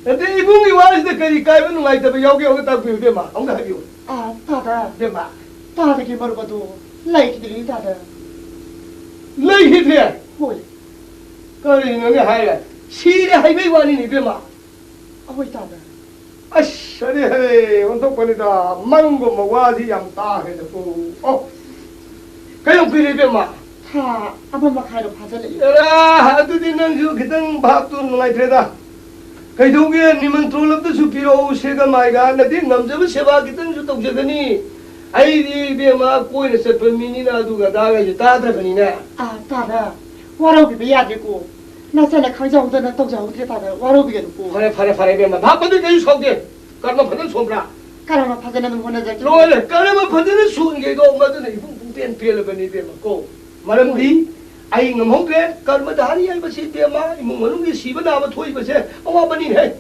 ꯅꯠꯇꯦ, ꯏꯕꯨꯡꯒꯤ ꯋꯥꯁꯤꯗ ꯀꯔꯤ ꯀꯥꯏꯕ ꯅꯨꯡꯉꯥꯏꯇꯕ ꯌꯥꯎꯒꯦ? ꯑꯃꯨꯛꯇ ꯇꯥꯛꯄꯤꯌꯨ ꯏꯕꯦꯝꯃ, ꯑꯃꯨꯛꯇ ꯍꯥꯏꯕꯤꯌꯨ꯫ ꯑꯥ, ꯇꯥꯗ꯫ ꯏꯕꯦꯝꯃ꯫ ꯇꯥꯗꯒꯤ ꯃꯔꯨꯞ ꯑꯗꯨ ꯂꯩꯈꯤꯗ꯭ꯔꯤꯅꯤ ꯇꯥꯗ꯫ ꯂꯩꯈꯤꯗ꯭ꯔꯦ? ꯍꯣꯏ꯫ ꯀꯔꯤꯅꯣꯅꯦ ꯍꯥꯏꯔꯦ? ꯁꯤꯔꯦ ꯍꯥꯏꯕꯩ ꯋꯥꯅꯤꯅꯦ ꯏꯕꯦꯝꯃ꯫ ꯑꯍꯣꯏ ꯇꯥꯗ꯫ ꯑꯁ, ꯍꯔꯦ ꯍꯔꯦ, ꯑꯣꯟꯊꯣꯛꯄꯅꯤꯗ꯫ ꯃꯪꯒꯨꯝꯕ ꯋꯥꯁꯤ ꯌꯥꯝ ꯇꯥꯈ꯭ꯔꯦꯗꯀꯣ꯫ ꯑꯣ, ꯀꯌꯥꯝ ꯀꯨꯏꯔꯦ ꯏꯕꯦꯝꯃ? ꯊꯥ ꯑꯃ ꯃꯈꯥꯏꯔꯣ ꯐꯥꯖꯤꯜꯂꯛꯏ꯫ ꯑꯦꯔꯥ, ꯑꯗꯨꯗꯤ ꯅꯪꯁꯨ ꯈꯤꯇꯪ ꯚꯥꯞꯇꯨ ꯅꯨꯡꯉꯥꯏꯇ꯭ꯔꯦꯗ꯫ ꯀꯩꯗꯧꯒꯦ, ꯅꯤꯃꯟꯇ꯭ꯔꯣꯟ ꯑꯝꯇꯁꯨ ꯄꯤꯔꯛꯎ, ꯁꯦꯒ ꯃꯥꯏꯒ꯫ ꯅꯗꯤ ꯉꯝꯖꯕ ꯁꯦꯕꯥ ꯈꯤꯇꯪꯁꯨ ꯇꯧꯖꯒꯅꯤ꯫ ꯑꯩꯗꯤ ꯏꯕꯦꯝꯃ ꯀꯣꯏꯅ ꯆꯠꯄ ꯃꯤꯅꯤꯅ ꯑꯗꯨꯒ ꯑꯗꯥꯒꯩꯁꯦ ꯇꯥꯗ꯭ꯔꯕꯅꯤꯅꯦ꯫ ꯑꯥ, ꯇꯥꯗ꯫ ꯋꯥꯔꯧꯕꯤꯕ ꯌꯥꯗꯦꯀꯣ꯫ ꯅꯆꯥꯅ ꯈꯪꯖꯍꯧꯗꯅ ꯇꯧꯖꯍꯧꯗ꯭ꯔꯦ ꯇꯥꯗ꯫ ꯋꯥꯔꯧꯕꯤꯒꯅꯨꯀꯣ꯫ ꯐꯔꯦ, ꯐꯔꯦ, ꯐꯔꯦ ꯏꯕꯦꯝꯃ꯫ ꯚꯥꯞ ꯑꯗꯨ ꯀꯩꯁꯨ ꯁꯥꯎꯗꯦ꯫ ꯀꯔꯃ ꯐꯖꯅ ꯁꯣꯟꯕ꯭ꯔꯥ? ꯀꯔꯝꯕ ꯐꯖꯅ ꯑꯗꯨꯝ ꯍꯣꯠꯅꯖꯒꯦ꯫ ꯂꯣꯏꯔꯦ, ꯀꯔꯝꯕ ꯐꯖꯅ ꯁꯣꯟꯒꯦꯗꯣ ꯃꯗꯨꯅ ꯏꯕꯨꯡ ꯄꯨꯡꯄꯦꯟ ꯄꯦꯜꯂꯕꯅꯤ ꯏꯕꯦꯝꯃ ꯀꯣ꯫ ꯃꯔꯝꯗꯤ ꯑꯩ ꯉꯝꯍꯧꯗ꯭ꯔꯦ, ꯀꯔꯃꯙꯥꯔꯤ ꯍꯥꯏꯕꯁꯤ ꯏꯕꯦꯝꯃ, ꯏꯃꯨꯡ ꯃꯅꯨꯡꯒꯤ ꯁꯤꯕ ꯅꯥꯕ ꯊꯣꯛꯏꯕꯁꯦ ꯑꯋꯥꯕꯅꯤꯍꯦ꯫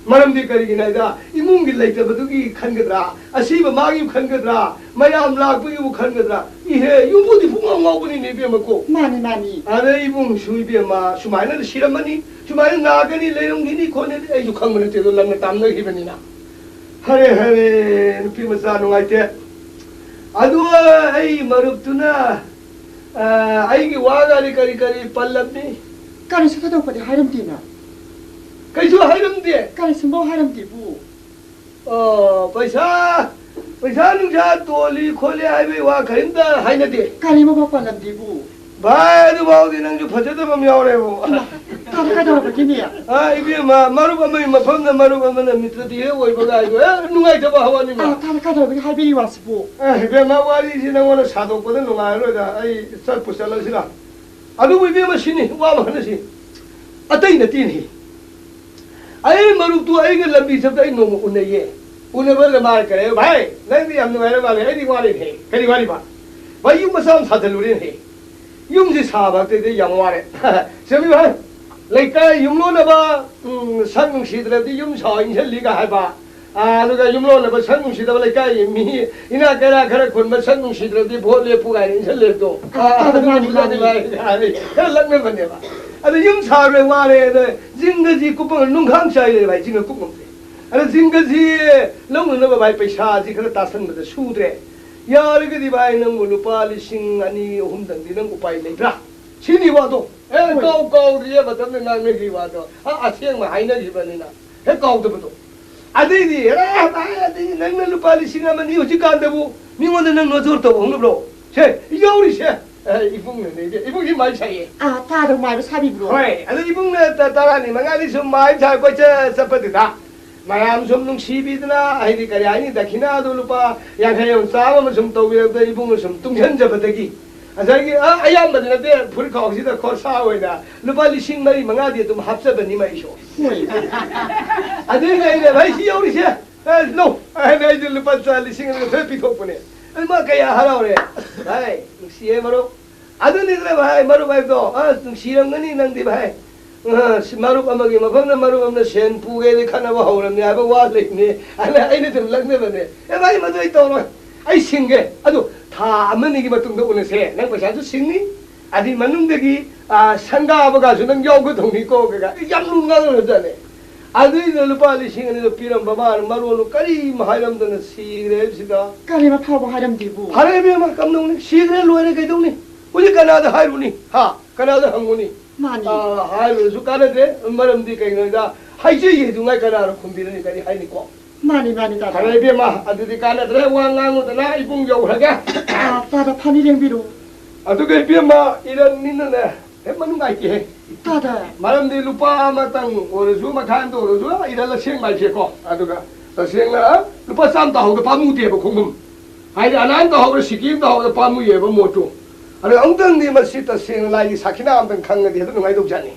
ꯃꯔꯝꯗꯤ ꯀꯔꯤꯒꯤꯅꯣ ꯍꯥꯏꯗ, ꯏꯃꯨꯡꯒꯤ ꯂꯩꯇꯕꯗꯨꯒꯤ ꯈꯟꯒꯗ꯭ꯔꯥ, ꯑꯁꯤꯕ ꯃꯥꯒꯤ ꯈꯟꯒꯗ꯭ꯔꯥ, ꯃꯌꯥꯝ ꯂꯥꯛꯄꯒꯤꯕꯨ ꯈꯟꯒꯗ꯭ꯔꯥ? ꯏꯍꯦ, ꯌꯨꯝꯕꯨꯗꯤ ꯄꯨꯡꯉꯥꯎ ꯉꯥꯎꯕꯅꯤꯅꯦ ꯏꯕꯦꯝꯃ ꯀꯣ꯫ ꯃꯥꯅꯤ, ꯃꯥꯅꯤ꯫ ꯑꯗ ꯏꯕꯨꯡꯁꯨ ꯏꯕꯦꯝꯃ ꯁꯨꯃꯥꯏꯅ ꯁꯤꯔꯝꯃꯅꯤ, ꯁꯨꯃꯥꯏꯅ ꯅꯥꯒꯅꯤ, ꯂꯩꯔꯝꯈꯤꯅꯤ ꯈꯣꯠꯅꯤ ꯑꯩꯁꯨ ꯈꯪꯕ ꯅꯠꯇꯦ, ꯑꯗꯣ ꯂꯝꯅ ꯇꯥꯝꯅꯈꯤꯕꯅꯤꯅ꯫ ꯍꯔꯦ ꯍꯔꯦ, ꯅꯨꯄꯤ ꯃꯆꯥ ꯅꯨꯡꯉꯥꯏꯇꯦ꯫ ꯑꯗꯨꯒ ꯑꯩ ꯃꯔꯨꯞꯇꯨꯅ, ꯑ, ꯑꯩꯒꯤ ꯋꯥꯒꯗꯤ ꯀꯔꯤ ꯀꯔꯤ ꯄꯜꯂꯝꯃꯤ? ꯀꯔꯤꯁꯨ ꯊꯣꯏꯗꯣꯛꯄꯗꯤ ꯍꯥꯏꯔꯝꯗꯦꯅ꯫ ꯀꯩꯁꯨ ꯍꯥꯏꯔꯝꯗꯦ? ꯀꯔꯤꯁꯨꯝꯕꯧ ꯍꯥꯏꯔꯝꯗꯦꯕꯨ꯫ ꯑꯣ, ꯄꯩꯁꯥ, ꯄꯩꯁꯥ ꯅꯨꯡꯁꯥ ꯇꯣꯜꯂꯤ ꯈꯣꯠꯂꯤ ꯍꯥꯏꯕꯒꯤ ꯋꯥ ꯀꯔꯤꯝꯇ ꯍꯥꯏꯅꯗꯦ? ꯀꯔꯤꯃꯐꯥꯎ ꯄꯜꯂꯝꯗꯦꯕꯨ꯫ ꯚꯥꯏ, ꯑꯗꯨꯐꯥꯎꯗꯤ ꯅꯪꯁꯨ ꯐꯖꯗꯕ ꯑꯃ ꯌꯥꯎꯔꯦꯕꯨ꯫ ꯏꯃꯥ, ꯇꯥꯗ ꯀꯩꯗꯧꯔꯕꯒꯤꯅꯦ? ꯑ, ꯏꯕꯦꯝꯃ, ꯃꯔꯨꯞ ꯑꯃꯒꯤ ꯃꯐꯝꯗ ꯃꯔꯨꯞ ꯑꯃꯅ ꯃꯤꯇ꯭ꯔꯗꯤ ꯍꯦꯛ ꯑꯣꯏꯕꯒ ꯍꯥꯏꯗꯣ, ꯑꯦ, ꯅꯨꯡꯉꯥꯏꯇꯕ ꯍꯋꯥꯅꯤꯃ꯫ ꯑꯥ, ꯇꯥꯗ ꯀꯩꯗꯧꯔꯕꯒꯤ ꯍꯥꯏꯕꯤꯔꯤ ꯋꯥꯁꯤꯕꯨ? ꯑꯦ, ꯏꯕꯦꯝꯃ, ꯋꯥꯔꯤꯁꯤ ꯅꯪꯉꯣꯟꯗ ꯁꯥꯗꯣꯛꯄꯗ ꯅꯨꯡꯉꯥꯏꯔꯔꯣꯏꯗ꯫ ꯑꯩ ꯆꯠꯄꯨ ꯆꯠꯂꯁꯤꯔ? ꯑꯗꯨꯕꯨ ꯏꯕꯦꯝꯃ, ꯁꯤꯅꯤ ꯋꯥ ꯑꯃ ꯍꯥꯏꯅꯁꯤ꯫ ꯑꯇꯩ ꯅꯠꯇꯦꯅꯦ꯫ ꯑꯩ ꯃꯔꯨꯞꯇꯨ ꯑꯩꯒ ꯂꯝꯕꯤ ꯆꯠꯄꯗ ꯑꯩ ꯅꯣꯡꯃ ꯎꯅꯩꯌꯦ꯫ ꯎꯅꯕꯗ ꯃꯥꯅ ꯀꯔꯤ ꯍꯥꯏ, "ꯚꯥꯏ, ꯅꯪꯗꯤ ꯌꯥꯝ ꯅꯨꯡꯉꯥꯏꯔ ꯃꯥꯜꯂꯦ, ꯑꯩꯗꯤ ꯋꯥꯔꯦꯅꯦ"꯫ "ꯀꯔꯤ ꯋꯥꯔꯤꯕ?" ꯚꯥꯏ, ꯌꯨꯝ ꯃꯆꯥ ꯑꯃ ꯁꯥꯖꯜꯂꯨꯔꯦꯅꯦ꯫ ꯌꯨꯝꯁꯤ ꯁꯥꯕ ꯑꯇꯩꯗꯤ ꯌꯥꯝ ꯋꯥꯔꯦ꯫ ꯆꯨꯝꯃꯤ ꯚꯥꯏ, ꯂꯩꯀꯥꯏ ꯌꯨꯝꯂꯣꯟꯅꯕ, ꯎꯝ, ꯁꯛ ꯅꯨꯡꯁꯤꯗ꯭ꯔꯗꯤ ꯌꯨꯝ ꯁꯥꯎ ꯏꯟꯁꯤꯜꯂꯤꯒ ꯍꯥꯏꯕ꯫ ꯑꯥ, ꯑꯗꯨꯒ ꯌꯨꯝꯂꯣꯟꯅꯕ ꯁꯛ ꯅꯨꯡꯁꯤꯗꯕ ꯂꯩꯀꯥꯏꯒꯤ ꯃꯤ ꯏꯅꯥꯛ ꯀꯩꯔꯥꯛ ꯈꯔ ꯈꯨꯟꯕ ꯁꯛ ꯅꯨꯡꯁꯤꯗ꯭ꯔꯗꯤ ꯚꯣꯠ ꯂꯦꯞꯄꯨ ꯀꯥꯏꯅ ꯏꯟꯁꯤꯜꯂꯦꯕꯗꯣ꯫ ꯑꯥ, ꯑꯥ, ꯑꯗꯨ ꯃꯥꯅꯤ, ꯃꯥꯅꯤ꯫ ꯚꯥꯏ, ꯈꯔ ꯂꯛꯅꯕꯅꯦꯕ꯫ ꯑꯗ ꯌꯨꯝ ꯁꯥꯔꯨꯔꯦ, ꯋꯥꯔꯦ, ꯑꯗ ꯖꯤꯡꯒꯁꯤ ꯀꯨꯞꯄ ꯅꯨꯡꯈꯥꯡ ꯆꯥꯏ ꯂꯩꯔꯦ ꯚꯥꯏ, ꯖꯤꯡꯒ ꯀꯨꯞ ꯉꯝꯗ꯭ꯔꯦ꯫ ꯑꯗ ꯖꯤꯡꯒꯁꯤ ꯂꯧꯅꯅꯕ ꯚꯥꯏ, ꯄꯩꯁꯥꯁꯤ ꯈꯔ ꯇꯥꯁꯟꯕꯗ ꯁꯨꯗ꯭ꯔꯦ꯫ ꯌꯥꯔꯒꯗꯤ ꯚꯥꯏ, ꯅꯪꯕꯨ ꯂꯨꯄꯥ ꯂꯤꯁꯤꯡ ꯑꯅꯤ ꯑꯍꯨꯝꯗꯪꯗꯤ ꯅꯪ ꯎꯄꯥꯏ ꯂꯩꯕ꯭ꯔꯥ? ꯁꯤꯅꯤ ꯋꯥꯗꯣ꯫ ꯑꯦ, ꯍꯣꯏ꯫ ꯀꯥꯎ ꯀꯥꯎꯔꯤꯌꯦ, ꯃꯇꯝꯗ ꯉꯥꯡꯅꯈꯤ ꯋꯥꯗꯣ꯫ ꯑ, ꯑꯁꯦꯡꯕ ꯍꯥꯏꯅꯈꯤꯕꯅꯤꯅ ꯍꯦꯛ ꯀꯥꯎꯗꯕꯗꯣ꯫ ꯑꯗꯩꯗꯤ, ꯑꯦ, ꯚꯥꯏ, ꯑꯗꯩꯗꯤ ꯅꯪꯅ ꯂꯨꯄꯥ ꯂꯤꯁꯤꯡ ꯑꯃ ꯑꯅꯤ ꯍꯧꯖꯤꯛꯀꯥꯟꯗꯕꯨ ꯃꯤꯉꯣꯟꯗ ꯅꯪ ꯅꯣꯖꯣꯔ ꯇꯧꯕ ꯍꯧꯅꯕ꯭ꯔꯣ? ꯁꯦ, ꯌꯥꯎꯔꯤꯁꯦ꯫ ꯑꯦ, ꯏꯕꯨꯡꯅꯅꯦ, ꯏꯕꯨꯡꯁꯤ ꯃꯥꯏ ꯁꯥꯏꯌꯦ꯫ ꯑꯥ, ꯇꯥꯗꯧ ꯃꯥꯏꯕ ꯁꯥꯕꯤꯕ꯭ꯔꯣ? ꯍꯣꯏ, ꯑꯗꯣ ꯏꯕꯨꯡꯅ ꯇ-, ꯇꯔꯥꯅꯤ ꯃꯉꯥꯅꯤ ꯁꯨꯝ ꯃꯥꯏ ꯁꯥꯏ ꯀꯣꯏꯆꯠ ꯆꯠꯄꯗꯨꯗ ꯃꯌꯥꯝ ꯁꯨꯝ ꯅꯨꯡꯁꯤꯕꯤꯗꯅ, ꯍꯥꯏꯗꯤ ꯀꯔꯤ ꯍꯥꯏꯅꯤ, ꯗꯈꯤꯅꯥꯗꯣ ꯂꯨꯄꯥ ꯌꯥꯡꯈꯩ ꯑꯃ, ꯆꯥꯝꯃ ꯑꯃ ꯁꯨꯝ ꯇꯧꯕꯤꯔꯛꯄꯗ ꯏꯕꯨꯡꯅ ꯁꯨꯝ ꯇꯨꯡꯁꯤꯟꯖꯕꯗꯒꯤ ꯉꯁꯥꯏꯒꯤ, ꯑ, ꯑꯌꯥꯝꯕꯗꯤ ꯅꯠꯇꯦ, ꯐꯨꯔꯤꯠ ꯈꯥꯎꯁꯤꯗ ꯈꯣꯔꯁꯥ ꯑꯣꯏꯅ ꯂꯨꯄꯥ ꯂꯤꯁꯤꯡ ꯃꯔꯤ ꯃꯉꯥꯗꯤ ꯑꯗꯨꯝ ꯍꯥꯞꯆꯕꯅꯤ ꯃꯩꯁꯨ꯫ ꯍꯣꯏ꯫ ꯑꯗꯨꯏꯅꯦ ꯑꯩꯅ, "ꯚꯥꯏ, ꯁꯤ ꯌꯧꯔꯤꯁꯦ, ꯑ, ꯂꯧ" ꯍꯥꯏꯅ ꯑꯩꯁꯨ ꯂꯨꯄꯥ ꯆꯥ ꯂꯤꯁꯤꯡ ꯑꯅꯤ ꯊꯣꯏ ꯄꯤꯊꯣꯛꯄꯅꯦ꯫ ꯑꯗꯨ ꯃꯥ ꯀꯌꯥ ꯍꯔꯥꯎꯔꯦ꯫ ꯚꯥꯏ, ꯅꯨꯡꯁꯤꯌꯦ ꯃꯔꯨꯞ꯫ ꯑꯗꯨꯅꯤꯗꯅ ꯚꯥꯏ, ꯃꯔꯨꯞ ꯍꯥꯏꯕꯗꯣ, ꯑ, ꯅꯨꯡꯁꯤꯔꯝꯒꯅꯤ ꯅꯪꯗꯤ ꯚꯥꯏ꯫ ꯑ, ꯁꯤ ꯃꯔꯨꯞ ꯑꯃꯒꯤ ꯃꯐꯝꯗ ꯃꯔꯨꯞ ꯑꯃꯅ ꯁꯦꯟ ꯄꯨꯒꯦꯗꯤ ꯈꯠꯅꯕ ꯍꯧꯔꯝꯅꯦ ꯍꯥꯏꯕ ꯋꯥ ꯂꯩꯕꯅꯦ꯫ ꯑꯗ ꯑꯩꯅ ꯑꯗꯨꯝ ꯂꯛꯅꯕꯅꯦ꯫ "ꯑꯦ ꯚꯥꯏ, ꯃꯗꯨ ꯑꯩ ꯇꯧꯔꯣꯏ꯫ ꯑꯩ ꯁꯤꯡꯒꯦ꯫ ꯑꯗꯨ ꯊꯥ ꯑꯃꯅꯤꯒꯤ ꯃꯇꯨꯡꯗ ꯎꯅꯁꯦ꯫ ꯅꯪ ꯄꯩꯁꯥꯁꯨ ꯁꯤꯡꯅꯤ꯫ ꯑꯗꯨꯒꯤ ꯃꯅꯨꯡꯗꯒꯤ, ꯑ, ꯁꯪꯒꯥꯕꯒꯁꯨ ꯅꯪ ꯌꯥꯎꯒꯗꯧꯅꯤꯀꯣ" ꯀꯩꯀꯥ꯫ ꯌꯥꯝ ꯂꯨ ꯉꯥꯡꯅꯔꯖꯥꯠꯅꯦ꯫ ꯑꯗꯨꯏꯗ ꯂꯨꯄꯥ ꯂꯤꯁꯤꯡ ꯑꯅꯤꯗꯣ ꯄꯤꯔꯝꯕ ꯃꯥꯅ ꯃꯔꯣꯟꯗꯣ ꯀꯔꯤꯝ ꯍꯥꯏꯔꯝꯗꯅ ꯁꯤꯈ꯭ꯔꯦ ꯍꯥꯏꯕꯁꯤꯗ꯫ ꯀꯔꯤꯝ ꯑꯐꯥꯎꯕ ꯍꯥꯏꯔꯝꯗꯦꯕꯨ꯫ ꯐꯔꯦ ꯏꯕꯦꯝꯃ, ꯀꯝꯗꯧꯅꯤ? ꯁꯤꯈ꯭ꯔꯦ ꯂꯣꯏꯔꯦ ꯀꯩꯗꯧꯅꯤ? ꯍꯧꯖꯤꯛ ꯀꯅꯥꯗ ꯍꯥꯏꯔꯨꯅꯤ? ꯍꯥ? ꯀꯅꯥꯗ ꯍꯪꯉꯨꯅꯤ? ꯃꯥꯅꯤ꯫ ꯑꯥ, ꯍꯥꯏꯔꯨꯔꯁꯨ ꯀꯥꯟꯅꯗ꯭ꯔꯦ꯫ ꯃꯔꯝꯗꯤ ꯀꯩꯒꯤꯅꯣꯗ ꯍꯥꯏꯖꯩ ꯍꯥꯏꯗꯨꯉꯥꯏ ꯀꯅꯥꯅ ꯈꯨꯝꯕꯤꯔꯅꯤ? ꯀꯔꯤ ꯍꯥꯏꯅꯤꯀꯣ? ꯃꯥꯅꯤ, ꯃꯥꯅꯤ, ꯇꯥꯗ꯫ ꯐꯔꯦ ꯏꯕꯦꯝꯃ, ꯑꯗꯨꯗꯤ ꯀꯥꯟꯅꯗ꯭ꯔꯦ꯫ ꯋꯥ ꯉꯥꯡꯉꯨꯗꯅ ꯏꯕꯨꯡ ꯌꯧꯈ꯭ꯔꯒꯦ꯫ ꯑꯥ, ꯇꯥꯗ, ꯐꯅꯤ ꯂꯦꯡꯕꯤꯔꯨ꯫ ꯑꯗꯨꯒ ꯏꯕꯦꯝꯃ, ꯏꯔꯟꯅꯤꯅꯅꯦ, ꯍꯦꯛ ꯃꯅꯨꯡ ꯉꯥꯏꯇꯦꯍꯦ꯫ ꯇꯥꯗ꯫ ꯃꯔꯝꯗꯤ ꯂꯨꯄꯥ ꯑꯃꯇꯪ ꯑꯣꯏꯔꯁꯨ, ꯃꯈꯥꯏ ꯑꯃꯇ ꯑꯣꯏꯔꯁꯨ, ꯏꯔꯜ ꯑꯁꯦꯡꯕ ꯍꯥꯏꯁꯦꯀꯣ꯫ ꯑꯗꯨꯒ ꯇꯁꯦꯡꯅ ꯂꯨꯄꯥ ꯆꯥꯝ ꯇꯥꯍꯧꯗ ꯄꯥꯝꯃꯨꯗꯦꯕ ꯈꯣꯡꯐꯝ꯫ ꯍꯥꯏꯗꯤ ꯑꯅꯥꯟ ꯇꯥꯍꯧꯗ, ꯁꯤꯀꯤ ꯑꯃ ꯇꯥꯍꯧꯗ ꯄꯥꯝꯃꯨꯏꯌꯦꯕ ꯃꯣꯠꯇꯣ꯫ ꯑꯗꯣ ꯑꯃꯨꯛꯇꯪꯗꯤ ꯃꯁꯤ ꯇꯁꯦꯡꯅ ꯂꯥꯏꯒꯤ ꯁꯥꯈꯤꯅꯥ ꯑꯃꯇꯪ ꯈꯪꯉꯗꯤ ꯍꯦꯛꯇ ꯅꯨꯡꯉꯥꯏꯗꯧꯖꯥꯠꯅꯤ꯫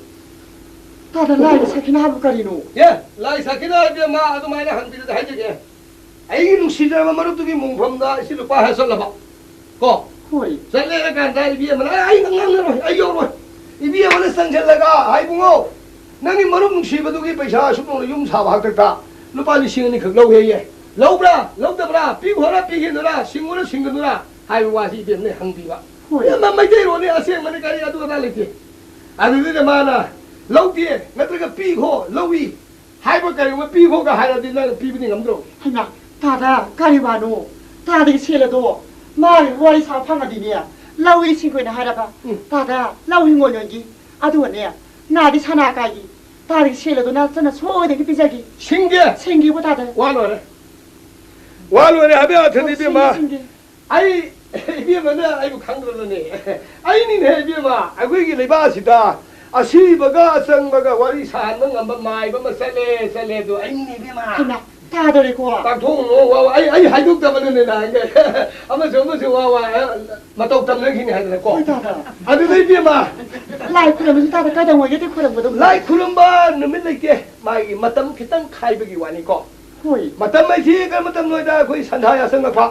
ꯇꯥꯗ, ꯂꯥꯏꯒꯤ ꯁꯥꯈꯤꯅꯥ ꯍꯥꯏꯕꯨ ꯀꯔꯤꯅꯣ? ꯑꯦ, ꯂꯥꯏ ꯁꯥꯈꯤꯅꯥ ꯍꯥꯏꯕ ꯑꯃ ꯑꯗꯨꯃꯥꯏꯅ ꯍꯪꯕꯤꯔꯗꯤ ꯍꯥꯏꯖꯒꯦ꯫ ꯑꯩꯒꯤ ꯅꯨꯡꯁꯤꯖꯔꯕ ꯃꯔꯨꯞꯇꯨꯒꯤ ꯃꯣꯡꯐꯝꯗ ꯑꯩꯁꯤ ꯂꯨꯄꯥ ꯍꯥꯏ ꯆꯠꯂꯕ꯫ ꯀꯣ? ꯍꯣꯏ꯫ ꯆꯠꯂꯦ ꯍꯥꯏꯔ ꯀꯥꯟꯗ ꯏꯕꯦꯝꯃꯅ, "ꯑꯩ ꯉꯥꯡꯅꯔꯣꯏ, ꯑꯩ ꯌꯧꯔꯣꯏ"꯫ ꯏꯕꯦꯝꯃꯅ ꯆꯪꯁꯤꯜꯂꯒ, "ꯍꯥꯏ ꯏꯕꯨꯡꯉꯣ, ꯅꯪꯒꯤ ꯃꯔꯨꯞ ꯅꯨꯡꯁꯤꯕꯗꯨꯒꯤ ꯄꯩꯁꯥ ꯑꯁꯨꯛ ꯌꯧꯅ ꯌꯨꯝ ꯁꯥꯕ ꯍꯥꯛꯇꯛꯇ ꯂꯨꯄꯥ ꯂꯤꯁꯤꯡ ꯑꯅꯤ ꯈꯛ ꯂꯧꯋꯦꯌꯦ꯫ ꯂꯧꯕ꯭ꯔꯥ? ꯂꯧꯗꯕ꯭ꯔꯥ? ꯄꯤꯈꯣꯔꯥ? ꯄꯤꯈꯤꯅꯨꯔꯥ? ꯁꯤꯡꯉꯨꯔꯥ? ꯁꯤꯡꯒꯅꯨꯔꯥ?" ꯍꯥꯏꯕ ꯋꯥꯁꯤ ꯏꯕꯦꯝꯃꯅ ꯍꯪꯕꯤꯕ꯫ ꯍꯣꯏ꯫ ꯏꯕꯦꯝꯃ, ꯃꯩꯇꯩꯔꯣꯟꯅꯤ, ꯑꯁꯦꯡꯕꯅꯤ, ꯀꯔꯤ ꯑꯗꯨ ꯑꯗꯥ ꯂꯩꯇꯦ꯫ ꯑꯗꯨꯗꯨꯗ ꯃꯥꯅ, "ꯂꯧꯗꯦ, ꯅꯠꯇ꯭ꯔꯒ ꯄꯤꯈꯣ, ꯂꯧꯏ"꯫ ꯍꯥꯏꯕ ꯀꯔꯤꯒꯨꯝꯕ ꯄꯤꯈꯣꯒ ꯍꯥꯏꯔꯗꯤ ꯅꯪ ꯄꯤꯕꯗꯤ ꯉꯝꯗ꯭ꯔꯣ? ꯍꯩꯃꯥ, ꯇꯥꯗ, ꯀꯔꯤ ꯋꯥꯅꯣ? ꯇꯥꯗꯒꯤ ꯁꯦꯜ ꯑꯗꯣ ꯃꯥꯒꯤ ꯋꯥꯔꯤ ꯁꯥ ꯐꯪꯉꯗꯤꯅꯦ, ꯂꯧ ꯏꯁꯤꯡ ꯑꯣꯏꯅ ꯍꯥꯏꯔꯕ? ꯎꯝ꯫ ꯇꯥꯗ, ꯂꯧ ꯍꯤꯡꯒꯣꯜ ꯌꯣꯟꯒꯤ, ꯑꯗꯨꯒꯅꯦ, ꯉꯥꯗꯤ ꯁꯅꯥ ꯀꯥꯏꯒꯤ, ꯇꯥꯗꯒꯤ ꯁꯦꯜ ꯑꯗꯣ ꯅꯆꯟꯅ ꯁꯣꯏꯗꯅ ꯄꯤꯖꯒꯤ꯫ ꯁꯤꯡꯒꯦ꯫ ꯁꯤꯡꯒꯤꯕꯨ ꯇꯥꯗ꯫ ꯋꯥ ꯂꯣꯏꯔꯦ꯫ ꯋꯥ ꯂꯣꯏꯔꯦ ꯍꯥꯏꯕ ꯑꯣ, ꯑꯔꯊꯅꯤ, ꯏꯕꯦꯝꯃ꯫ ꯁꯤꯡꯒꯦ, ꯁꯤꯡꯒꯦ꯫ ꯑꯩ, ꯏꯕꯦꯝꯃꯅ ꯑꯩꯕꯨ ꯈꯪꯗ꯭ꯔꯕꯅꯦ꯫ ꯑꯩꯅꯤꯅꯦ ꯏꯕꯦꯝꯃ, ꯑꯩꯈꯣꯏꯒꯤ ꯂꯩꯕꯥꯛ ꯑꯁꯤꯗ ꯑꯁꯤꯕꯒ ꯑꯆꯪꯕꯒ ꯋꯥꯔꯤ ꯁꯥꯍꯟꯕ ꯉꯝꯕ ꯃꯥꯏꯕ ꯑꯃ ꯆꯠꯂꯦ, ꯆꯠꯂꯦ ꯑꯗꯣ ꯑꯩꯅꯤꯅꯦ ꯏꯕꯦꯝꯃ꯫ ꯍꯩꯃꯥ, ꯇꯥꯗꯣꯔꯦꯀꯣ꯫ ꯇꯥꯛꯊꯣꯛꯎꯅꯣ, ꯋꯥ, ꯋꯥ, ꯑꯩ, ꯑꯩ ꯍꯥꯏꯗꯣꯛꯇꯕꯅꯅꯦ ꯅꯍꯥꯟꯒꯩ꯫ ꯑꯃꯁꯨ ꯑꯃꯁꯨ ꯋꯥ, ꯋꯥ, ꯃꯇꯧ ꯇꯝꯅꯈꯤꯅꯤ ꯍꯥꯏꯗꯅꯀꯣ꯫ ꯍꯣꯏ, ꯇꯥꯗ꯫ ꯑꯗꯨꯗ ꯏꯕꯦꯝꯃ꯫ ꯂꯥꯏ ꯈꯨꯔꯨꯝꯕꯁꯤ ꯇꯥꯗ ꯀꯩꯗꯧꯉꯩꯗꯩꯗꯤ ꯈꯨꯔꯨꯝꯕꯗꯣ? ꯂꯥꯏ ꯈꯨꯔꯨꯝꯕ ꯅꯨꯃꯤꯠ ꯂꯩꯇꯦ, ꯃꯥꯒꯤ ꯃꯇꯝ ꯈꯤꯇꯪ ꯈꯥꯏꯕꯒꯤ ꯋꯥꯅꯤꯀꯣ꯫ ꯍꯣꯏ꯫ ꯃꯇꯝ ꯍꯥꯏꯁꯤ ꯀꯔꯝꯕ ꯃꯇꯝꯅꯣ ꯍꯥꯏꯗ ꯑꯩꯈꯣꯏ ꯁꯟꯊꯥ ꯌꯥꯆꯪꯉꯛꯄ,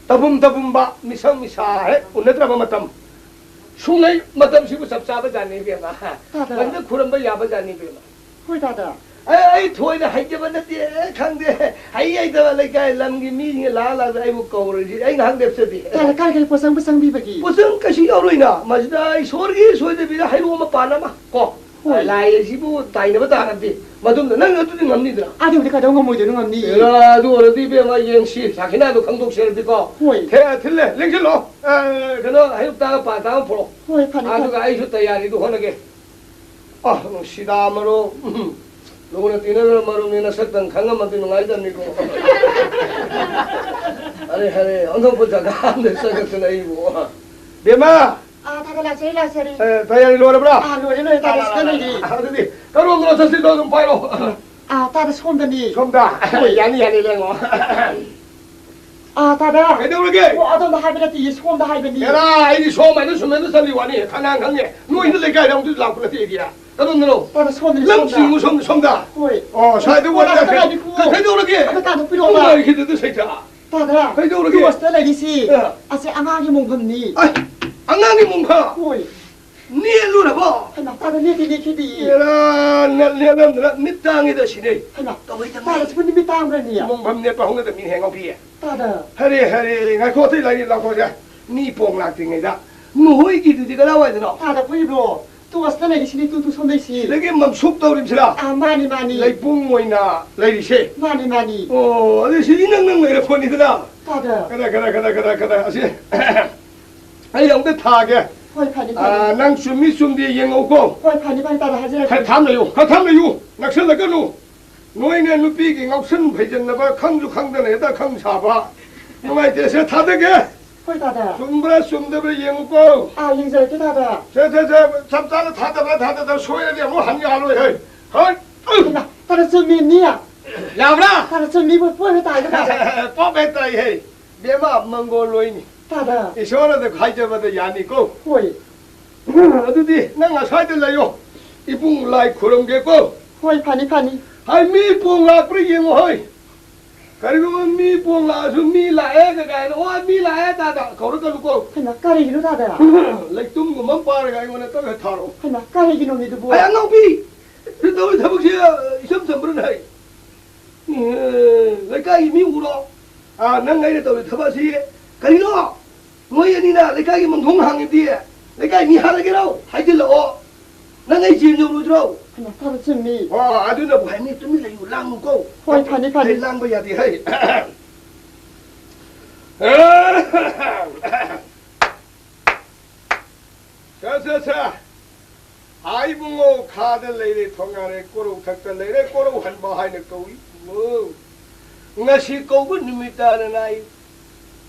ꯇꯧꯐꯝ ꯇꯧꯐꯝꯕ, ꯃꯤꯁꯪ ꯃꯤꯁꯥ ꯍꯦꯛ ꯎꯅꯗ꯭ꯔꯕ ꯃꯇꯝ, ꯁꯨꯡꯂꯩ ꯃꯇꯝꯁꯤꯕꯨ ꯆꯞ ꯆꯥꯕ ꯖꯥꯠꯅꯤ ꯏꯕꯦꯝꯃ꯫ ꯇꯥꯗ꯫ ꯃꯗꯨꯗ ꯈꯨꯔꯝꯕ ꯌꯥꯕ ꯖꯥꯠꯅꯤ ꯏꯕꯦꯝꯃ꯫ ꯍꯣꯏ ꯇꯥꯗ꯫ ꯑꯩ, ꯑꯩ ꯊꯣꯏꯅ ꯍꯩꯖꯕ ꯅꯠꯇꯦ, ꯈꯪꯗꯦ꯫ ꯍꯩ ꯍꯩꯇꯕ ꯂꯩꯀꯥꯏ ꯂꯝꯒꯤ ꯃꯤꯁꯤꯡꯅ ꯂꯥꯛꯑ ꯂꯥꯛꯑꯒ ꯑꯩꯕꯨ ꯀꯧꯔꯁꯤ ꯑꯩ ꯉꯥꯏꯍꯥꯛ ꯂꯦꯞꯆꯗꯦ꯫ ꯇꯥꯗ, ꯀꯥꯏ ꯀꯥꯏ ꯄꯣꯠꯆꯪꯕ ꯆꯪꯕꯤꯕꯒꯤ? ꯄꯣꯠꯆꯪ ꯀꯩꯁꯨ ꯌꯥꯎꯔꯣꯏꯅ, ꯃꯁꯤꯗ ꯏꯁꯣꯔꯒꯤ ꯁꯣꯏꯗꯕꯤꯗ ꯍꯩꯔꯣꯛ ꯑꯃ ꯄꯥꯟ ꯑꯃ ꯀꯣ꯫ ꯍꯣꯏ꯫ ꯂꯥꯏ ꯑꯁꯤꯕꯨ ꯇꯥꯏꯅꯕ ꯇꯥꯔꯗꯤ ꯃꯗꯨꯝꯅ ꯅꯪ ꯑꯗꯨꯗꯤ ꯉꯝꯅꯤꯗꯅ? ꯑꯗꯨꯕꯨꯗꯤ ꯀꯩꯗꯧ ꯉꯝꯃꯣꯏꯗꯣꯏꯅꯣ? ꯉꯝꯅꯤ꯫ ꯑꯗꯨ ꯑꯣꯏꯔꯗꯤ ꯏꯕꯦꯝꯃ ꯌꯦꯡꯁꯤ, ꯁꯥꯈꯤꯅꯥꯗꯣ ꯈꯪꯗꯣꯛꯁꯦ ꯍꯥꯏꯔꯗꯤꯀꯣ꯫ ꯍꯣꯏ꯫ ꯊꯦ-, ꯊꯤꯜꯂꯦ, ꯂꯦꯡꯁꯤꯜꯂꯣ꯫ ꯑ, ꯀꯩꯅꯣ, ꯍꯩꯔꯨꯛꯇꯥꯒ ꯄꯥꯇꯥ ꯑꯃ ꯄꯨꯔꯛꯑꯣ꯫ ꯍꯣꯏ, ꯐꯅꯤ, ꯑꯗꯨꯒ ꯐꯅꯤ꯫ ꯑꯩꯁꯨ ꯇꯌꯥꯔꯤꯗꯨ ꯍꯣꯠꯅꯒꯦ꯫ ꯑ, ꯅꯨꯡꯁꯤꯗꯥ ꯃꯔꯨꯞ꯫ ꯎꯝ꯫ ꯂꯨꯅ ꯇꯤꯟꯅꯔꯕ ꯃꯔꯨꯞꯅꯤ, ꯅꯁꯛꯇꯪ ꯈꯪꯉꯝꯃꯗꯤ ꯅꯨꯡꯉꯥꯏꯗꯕꯅꯤꯀꯣ꯫ ꯑꯔꯦ, ꯑꯔꯦ, ꯑꯣꯟꯊꯣꯛꯄ ꯖꯒꯥ ꯑꯃꯗ ꯆꯪꯉꯛꯇꯅ ꯑꯩꯕꯨ꯫ ꯕꯦꯝꯃ! ꯑꯥ, ꯇꯥꯗ, ꯂꯥꯛꯆꯔꯤ, ꯂꯥꯛꯆꯔꯤ꯫ ꯑꯦ, ꯇꯌꯥꯔꯤ ꯂꯣꯏꯔꯕ꯭ꯔꯥ? ꯑꯥ, ꯂꯣꯏꯔꯦ, ꯂꯣꯏꯔꯦ, ꯇꯥꯗ, ꯁꯤꯗ ꯂꯩꯔꯤ꯫ ꯑꯗꯨꯗꯤ ꯀꯔꯣꯝꯗꯅꯣ ꯆꯠꯁꯤꯗꯣ ꯑꯗꯨꯝ ꯄꯥꯏꯔꯣ꯫ ꯑꯥ, ꯇꯥꯗ, ꯁꯣꯝꯗꯅꯤ꯫ ꯁꯣꯝꯗ? ꯍꯣꯏ꯫ ꯌꯥꯅꯤ, ꯌꯥꯅꯤ, ꯂꯦꯡꯉꯣ꯫ ꯑꯥ, ꯇꯥꯗ꯫ ꯀꯩꯗꯧꯔꯒꯦ? ꯑꯣ, ꯑꯗꯣꯝꯗ ꯍꯥꯏꯕ ꯅꯠꯇꯦ, ꯁꯣꯝꯗ ꯍꯥꯏꯕꯅꯤ꯫ ꯑꯦꯔꯥ, ꯑꯩꯗꯤ ꯁꯣꯝ ꯍꯥꯏꯅ ꯁꯨꯝ ꯍꯥꯏꯅ ꯆꯠꯂꯤ ꯋꯥꯅꯤ, ꯀꯅꯥ ꯈꯪꯅꯤ? ꯅꯣꯏꯗ ꯂꯩꯀꯥꯏꯗ ꯑꯃꯨꯛꯇ ꯂꯥꯛꯄ ꯅꯠꯇꯦ ꯑꯩꯗꯤ꯫ ꯀꯔꯣꯝꯗꯅꯣ? ꯇꯥꯗ, ꯁꯣꯝꯗꯅꯤ, ꯅꯪ ꯁꯣꯝꯗ꯫ ꯆꯤꯡꯉꯨ ꯁꯣꯝ-, ꯁꯣꯝꯗ? ꯍꯣꯏ꯫ ꯑꯣ, ꯁ꯭ꯋꯥꯏꯗ ꯑꯣ, ꯑꯣꯏꯔꯦ꯫ ꯇꯥꯗ, ꯀꯩ-, ꯀꯩꯗꯧꯔꯒꯦ? ꯑꯗ ꯇꯥꯗ, ꯄꯤꯔꯛꯑꯣꯕ꯫ ꯅꯨꯡꯉꯥꯏꯈꯤꯗꯦꯗ ꯁꯩꯇ꯫ ꯇꯥꯗ, ꯀꯩꯗꯧꯔꯒꯦ? ꯇꯣꯁꯇ ꯂꯩꯔꯤꯁꯤ꯫ ꯑ꯫ ꯑꯁꯤ ꯑꯉꯥꯡꯒꯤ ꯃꯣꯡꯐꯝꯅꯤ꯫ ꯑꯩ, ꯑꯉꯥꯡꯒꯤ ꯃꯣꯡꯐꯝ? ꯍꯣꯏ꯫ ꯅꯦꯠꯂꯨꯔꯕꯣ? ꯍꯩꯃꯥ, ꯇꯥꯗ, ꯅꯦꯠꯇꯤ ꯅꯦꯠꯈꯤꯗꯤꯌꯦ꯫ ꯑꯦꯔꯥ, ꯅꯦꯠ-, ꯅꯦꯠꯂꯝꯗꯅ ꯃꯤꯠ ꯇꯥꯡꯉꯤꯗ ꯁꯤꯅꯦ꯫ ꯍꯩꯃꯥ, ꯀꯃꯥꯏ ꯇꯧꯅꯤ? ꯇꯥꯗ, ꯁꯤꯕꯨ ꯅꯨꯃꯤꯠ ꯇꯥꯡꯕ꯭ꯔꯅꯦ? ꯃꯣꯡꯐꯝ ꯅꯦꯠꯄ ꯍꯧꯅꯗꯕ ꯃꯤꯅ ꯍꯦꯛ ꯉꯥꯎꯕꯤꯌꯦ꯫ ꯇꯥꯗ꯫ ꯍꯔꯦ, ꯍꯔꯦ, ꯉꯥꯏꯈꯣ, ꯑꯇꯩ ꯂꯥꯏꯔꯤ ꯂꯥꯛꯈꯣꯁꯦ꯫ ꯃꯤ ꯄꯣꯡ ꯂꯥꯛꯇ꯭ꯔꯤꯉꯩꯗ ꯅꯈꯣꯏꯒꯤꯗꯨꯗꯤ ꯀꯗꯥꯏꯋꯥꯏꯗꯅꯣ? ꯇꯥꯗ, ꯑꯩꯈꯣꯏꯒꯤꯕ꯭ꯔꯣ? ꯇꯨ ꯑꯁꯤꯗ ꯂꯩꯔꯤꯁꯤꯅꯤ, ꯇꯨ, ꯇꯨ ꯁꯣꯝ ꯂꯩꯁꯤ꯫ ꯁꯤꯗꯒꯤ ꯃꯝꯁꯨꯞ ꯇꯧꯔꯤꯕꯁꯤꯔꯥ? ꯑꯥ, ꯃꯥꯅꯤ, ꯃꯥꯅꯤ꯫ ꯂꯩꯄꯨꯡ ꯑꯣꯏꯅ ꯂꯩꯔꯤꯁꯦ? ꯃꯥꯅꯤ, ꯃꯥꯅꯤ꯫ ꯑꯣ, ꯑꯗꯨ ꯁꯤꯗꯤ ꯅꯪ, ꯅꯪ ꯂꯩꯔꯛꯄꯅꯤꯗꯅ꯫ ꯇꯥꯗ꯫ ꯀꯗꯥ, ꯀꯗꯥ, ꯀꯗꯥ, ꯀꯗꯥ, ꯀꯗꯥ, ꯑꯁꯤ ꯑꯩ ꯑꯃꯨꯛꯇ ꯊꯥꯒꯦ꯫ ꯍꯣꯏ, ꯐꯅꯤ, ꯐꯅꯤ꯫ ꯑꯥ, ꯅꯪ ꯆꯨꯝꯃꯤ ꯆꯨꯝꯗꯦ ꯌꯦꯡꯉꯧꯀꯣ꯫ ꯍꯣꯏ, ꯐꯅꯤ, ꯐꯅꯤ, ꯇꯥꯗ, ꯍꯥꯏꯖꯔꯛꯀꯦ꯫ ꯈꯔ ꯊꯥꯝ ꯂꯩꯌꯨ, ꯈꯔ ꯊꯥꯝ ꯂꯩꯌꯨ꯫ ꯅꯛꯁꯜꯂꯛꯀꯅꯨ꯫ ꯅꯣꯏꯅ ꯅꯨꯄꯤꯒꯤ ꯉꯥꯎꯁꯟ ꯐꯩꯖꯟꯅꯕ ꯈꯪꯁꯨ ꯈꯪꯗꯅ ꯍꯦꯛꯇ ꯈꯪ ꯁꯥꯕ꯫ ꯅꯨꯡꯉꯥꯏꯇꯦ, ꯁꯦ ꯊꯥꯗꯒꯦ꯫ ꯍꯣꯏ, ꯇꯥꯗ꯫ ꯆꯨꯝꯕ꯭ꯔꯥ ꯆꯨꯝꯗꯕ꯭ꯔꯥ ꯌꯦꯡꯉꯨꯀꯣ꯫ ꯑꯥ, ꯌꯦꯡꯖꯔꯛꯀꯦ, ꯇꯥꯗ꯫ ꯁꯦ, ꯁꯦ, ꯁꯦ, ꯆꯞ ꯆꯥꯅ ꯊꯥꯗꯕ꯭ꯔꯥ ꯊꯥꯗꯗꯕ꯭ꯔꯥ ꯁꯣꯏꯔꯗꯤ ꯑꯃꯨꯛ ꯍꯟ ꯌꯥꯔꯣꯏ, ꯍꯩ꯫ ꯍꯣꯏ꯫ ꯍꯩꯃꯥ, ꯇꯥꯗ, ꯆꯨꯝꯃꯤꯅꯤ꯫ ꯌꯥꯕ꯭ꯔꯥ? ꯇꯥꯗ, ꯆꯨꯝꯃꯤ, ꯄꯣ-, ꯄꯣꯠ ꯍꯦꯛ ꯇꯥꯏꯗ, ꯇꯥꯗ꯫ ꯄꯣꯞ ꯍꯦꯛ ꯇꯥꯏ, ꯍꯩ꯫ ꯕꯦꯝꯃ, ꯃꯪꯒꯣꯜ ꯂꯣꯏꯅꯤ꯫ ꯇꯥꯗ꯫ ꯏꯁꯣꯔꯅ ꯑꯗꯨꯝ ꯍꯥꯏꯖꯕꯗ ꯌꯥꯅꯤꯀꯣ꯫ ꯍꯣꯏ꯫ ꯑꯗꯨꯗꯤ ꯅꯪ ꯑꯁ꯭ꯋꯥꯏꯗ ꯂꯩꯌꯣ꯫ ꯏꯕꯨꯡ ꯂꯥꯏ ꯈꯨꯔꯨꯝꯒꯦꯀꯣ꯫ ꯍꯣꯏ, ꯐꯅꯤ, ꯐꯅꯤ꯫ ꯍꯥꯏ, ꯃꯤ ꯄꯣꯡ ꯂꯥꯛꯄ꯭ꯔꯥ ꯌꯦꯡꯉꯣ, ꯍꯣꯏ꯫ ꯀꯔꯤꯒꯨꯝꯕ ꯃꯤ ꯄꯣꯡ ꯂꯥꯛꯑꯁꯨ, "ꯃꯤ ꯂꯥꯛꯑꯦ" ꯀꯥꯏꯅ, "ꯑꯣ, ꯃꯤ ꯂꯥꯛꯑꯦ" ꯇꯥꯗ ꯀꯧꯔꯛꯀꯅꯨꯀꯣ꯫ ꯍꯩꯃꯥ, ꯀꯔꯤꯒꯤꯅꯣ ꯇꯥꯗ? ꯂꯩꯇꯨꯝꯒꯨꯝꯕ ꯑꯃ ꯄꯥꯔꯒ ꯑꯩꯉꯣꯟꯗ ꯇꯞꯅ ꯊꯥꯔꯛꯑꯣ꯫ ꯍꯩꯃꯥ, ꯀꯔꯤꯒꯤꯅꯣ ꯃꯤꯗꯨꯕꯨ? ꯑꯩ ꯑꯉꯥꯎꯕꯤ! ꯁꯤ ꯇꯧꯔꯤ ꯊꯕꯛꯁꯦ ꯏꯆꯝ ꯆꯝꯕ꯭ꯔꯅꯦ? ꯍꯩ? ꯑꯦ, ꯂꯩꯀꯥꯏꯒꯤ ꯃꯤ ꯎꯔꯣ? ꯑꯥ, ꯅꯪ ꯑꯩꯅ ꯇꯧꯔꯤ ꯊꯕꯛ ꯑꯁꯤ ꯀꯔꯤꯅꯣ? ꯅꯣꯏ ꯑꯅꯤꯅ ꯂꯩꯀꯥꯏꯒꯤ ꯃꯪꯊꯣꯡ ꯍꯥꯡꯉꯤꯗꯤ ꯂꯩꯀꯥꯏ ꯃꯤ ꯍꯥꯠꯂꯒꯦꯔꯣ? ꯍꯥꯏꯖꯤꯜꯂꯛꯑꯣ꯫ ꯅꯪ ꯑꯩ ꯖꯦꯜ ꯌꯧꯔꯣꯏꯗ꯭ꯔꯣ? ꯍꯩꯃꯥ, ꯇꯥꯗ, ꯆꯨꯝꯃꯤ꯫ ꯑꯣ, ꯑꯗꯨꯅꯕꯨ ꯍꯥꯏꯅꯤ, ꯇꯨꯃꯤꯟ ꯂꯩꯌꯨ, ꯂꯥꯡꯅꯨꯀꯣ꯫ ꯍꯣꯏ, ꯐꯅꯤ, ꯐꯅꯤ꯫ ꯑꯩ ꯂꯥꯡꯕ ꯌꯥꯗꯦ, ꯍꯩ꯫ ꯁꯦ, ꯁꯦ, ꯁꯦ꯫ ꯑꯥ, ꯏꯕꯨꯡꯉꯣ, ꯈꯥꯗ ꯂꯩꯔꯦ, ꯊꯣꯡꯉꯥꯔꯦ, ꯀꯣꯔꯧ ꯊꯛꯇ ꯂꯩꯔꯦ, ꯀꯣꯔꯧ ꯍꯟꯕ ꯍꯥꯏꯅ ꯀꯧꯏ, ꯏꯕꯨꯡꯉꯣ꯫ ꯉꯁꯤ ꯀꯧꯕ ꯅꯨꯃꯤꯠ ꯇꯥꯗꯅ ꯑꯩ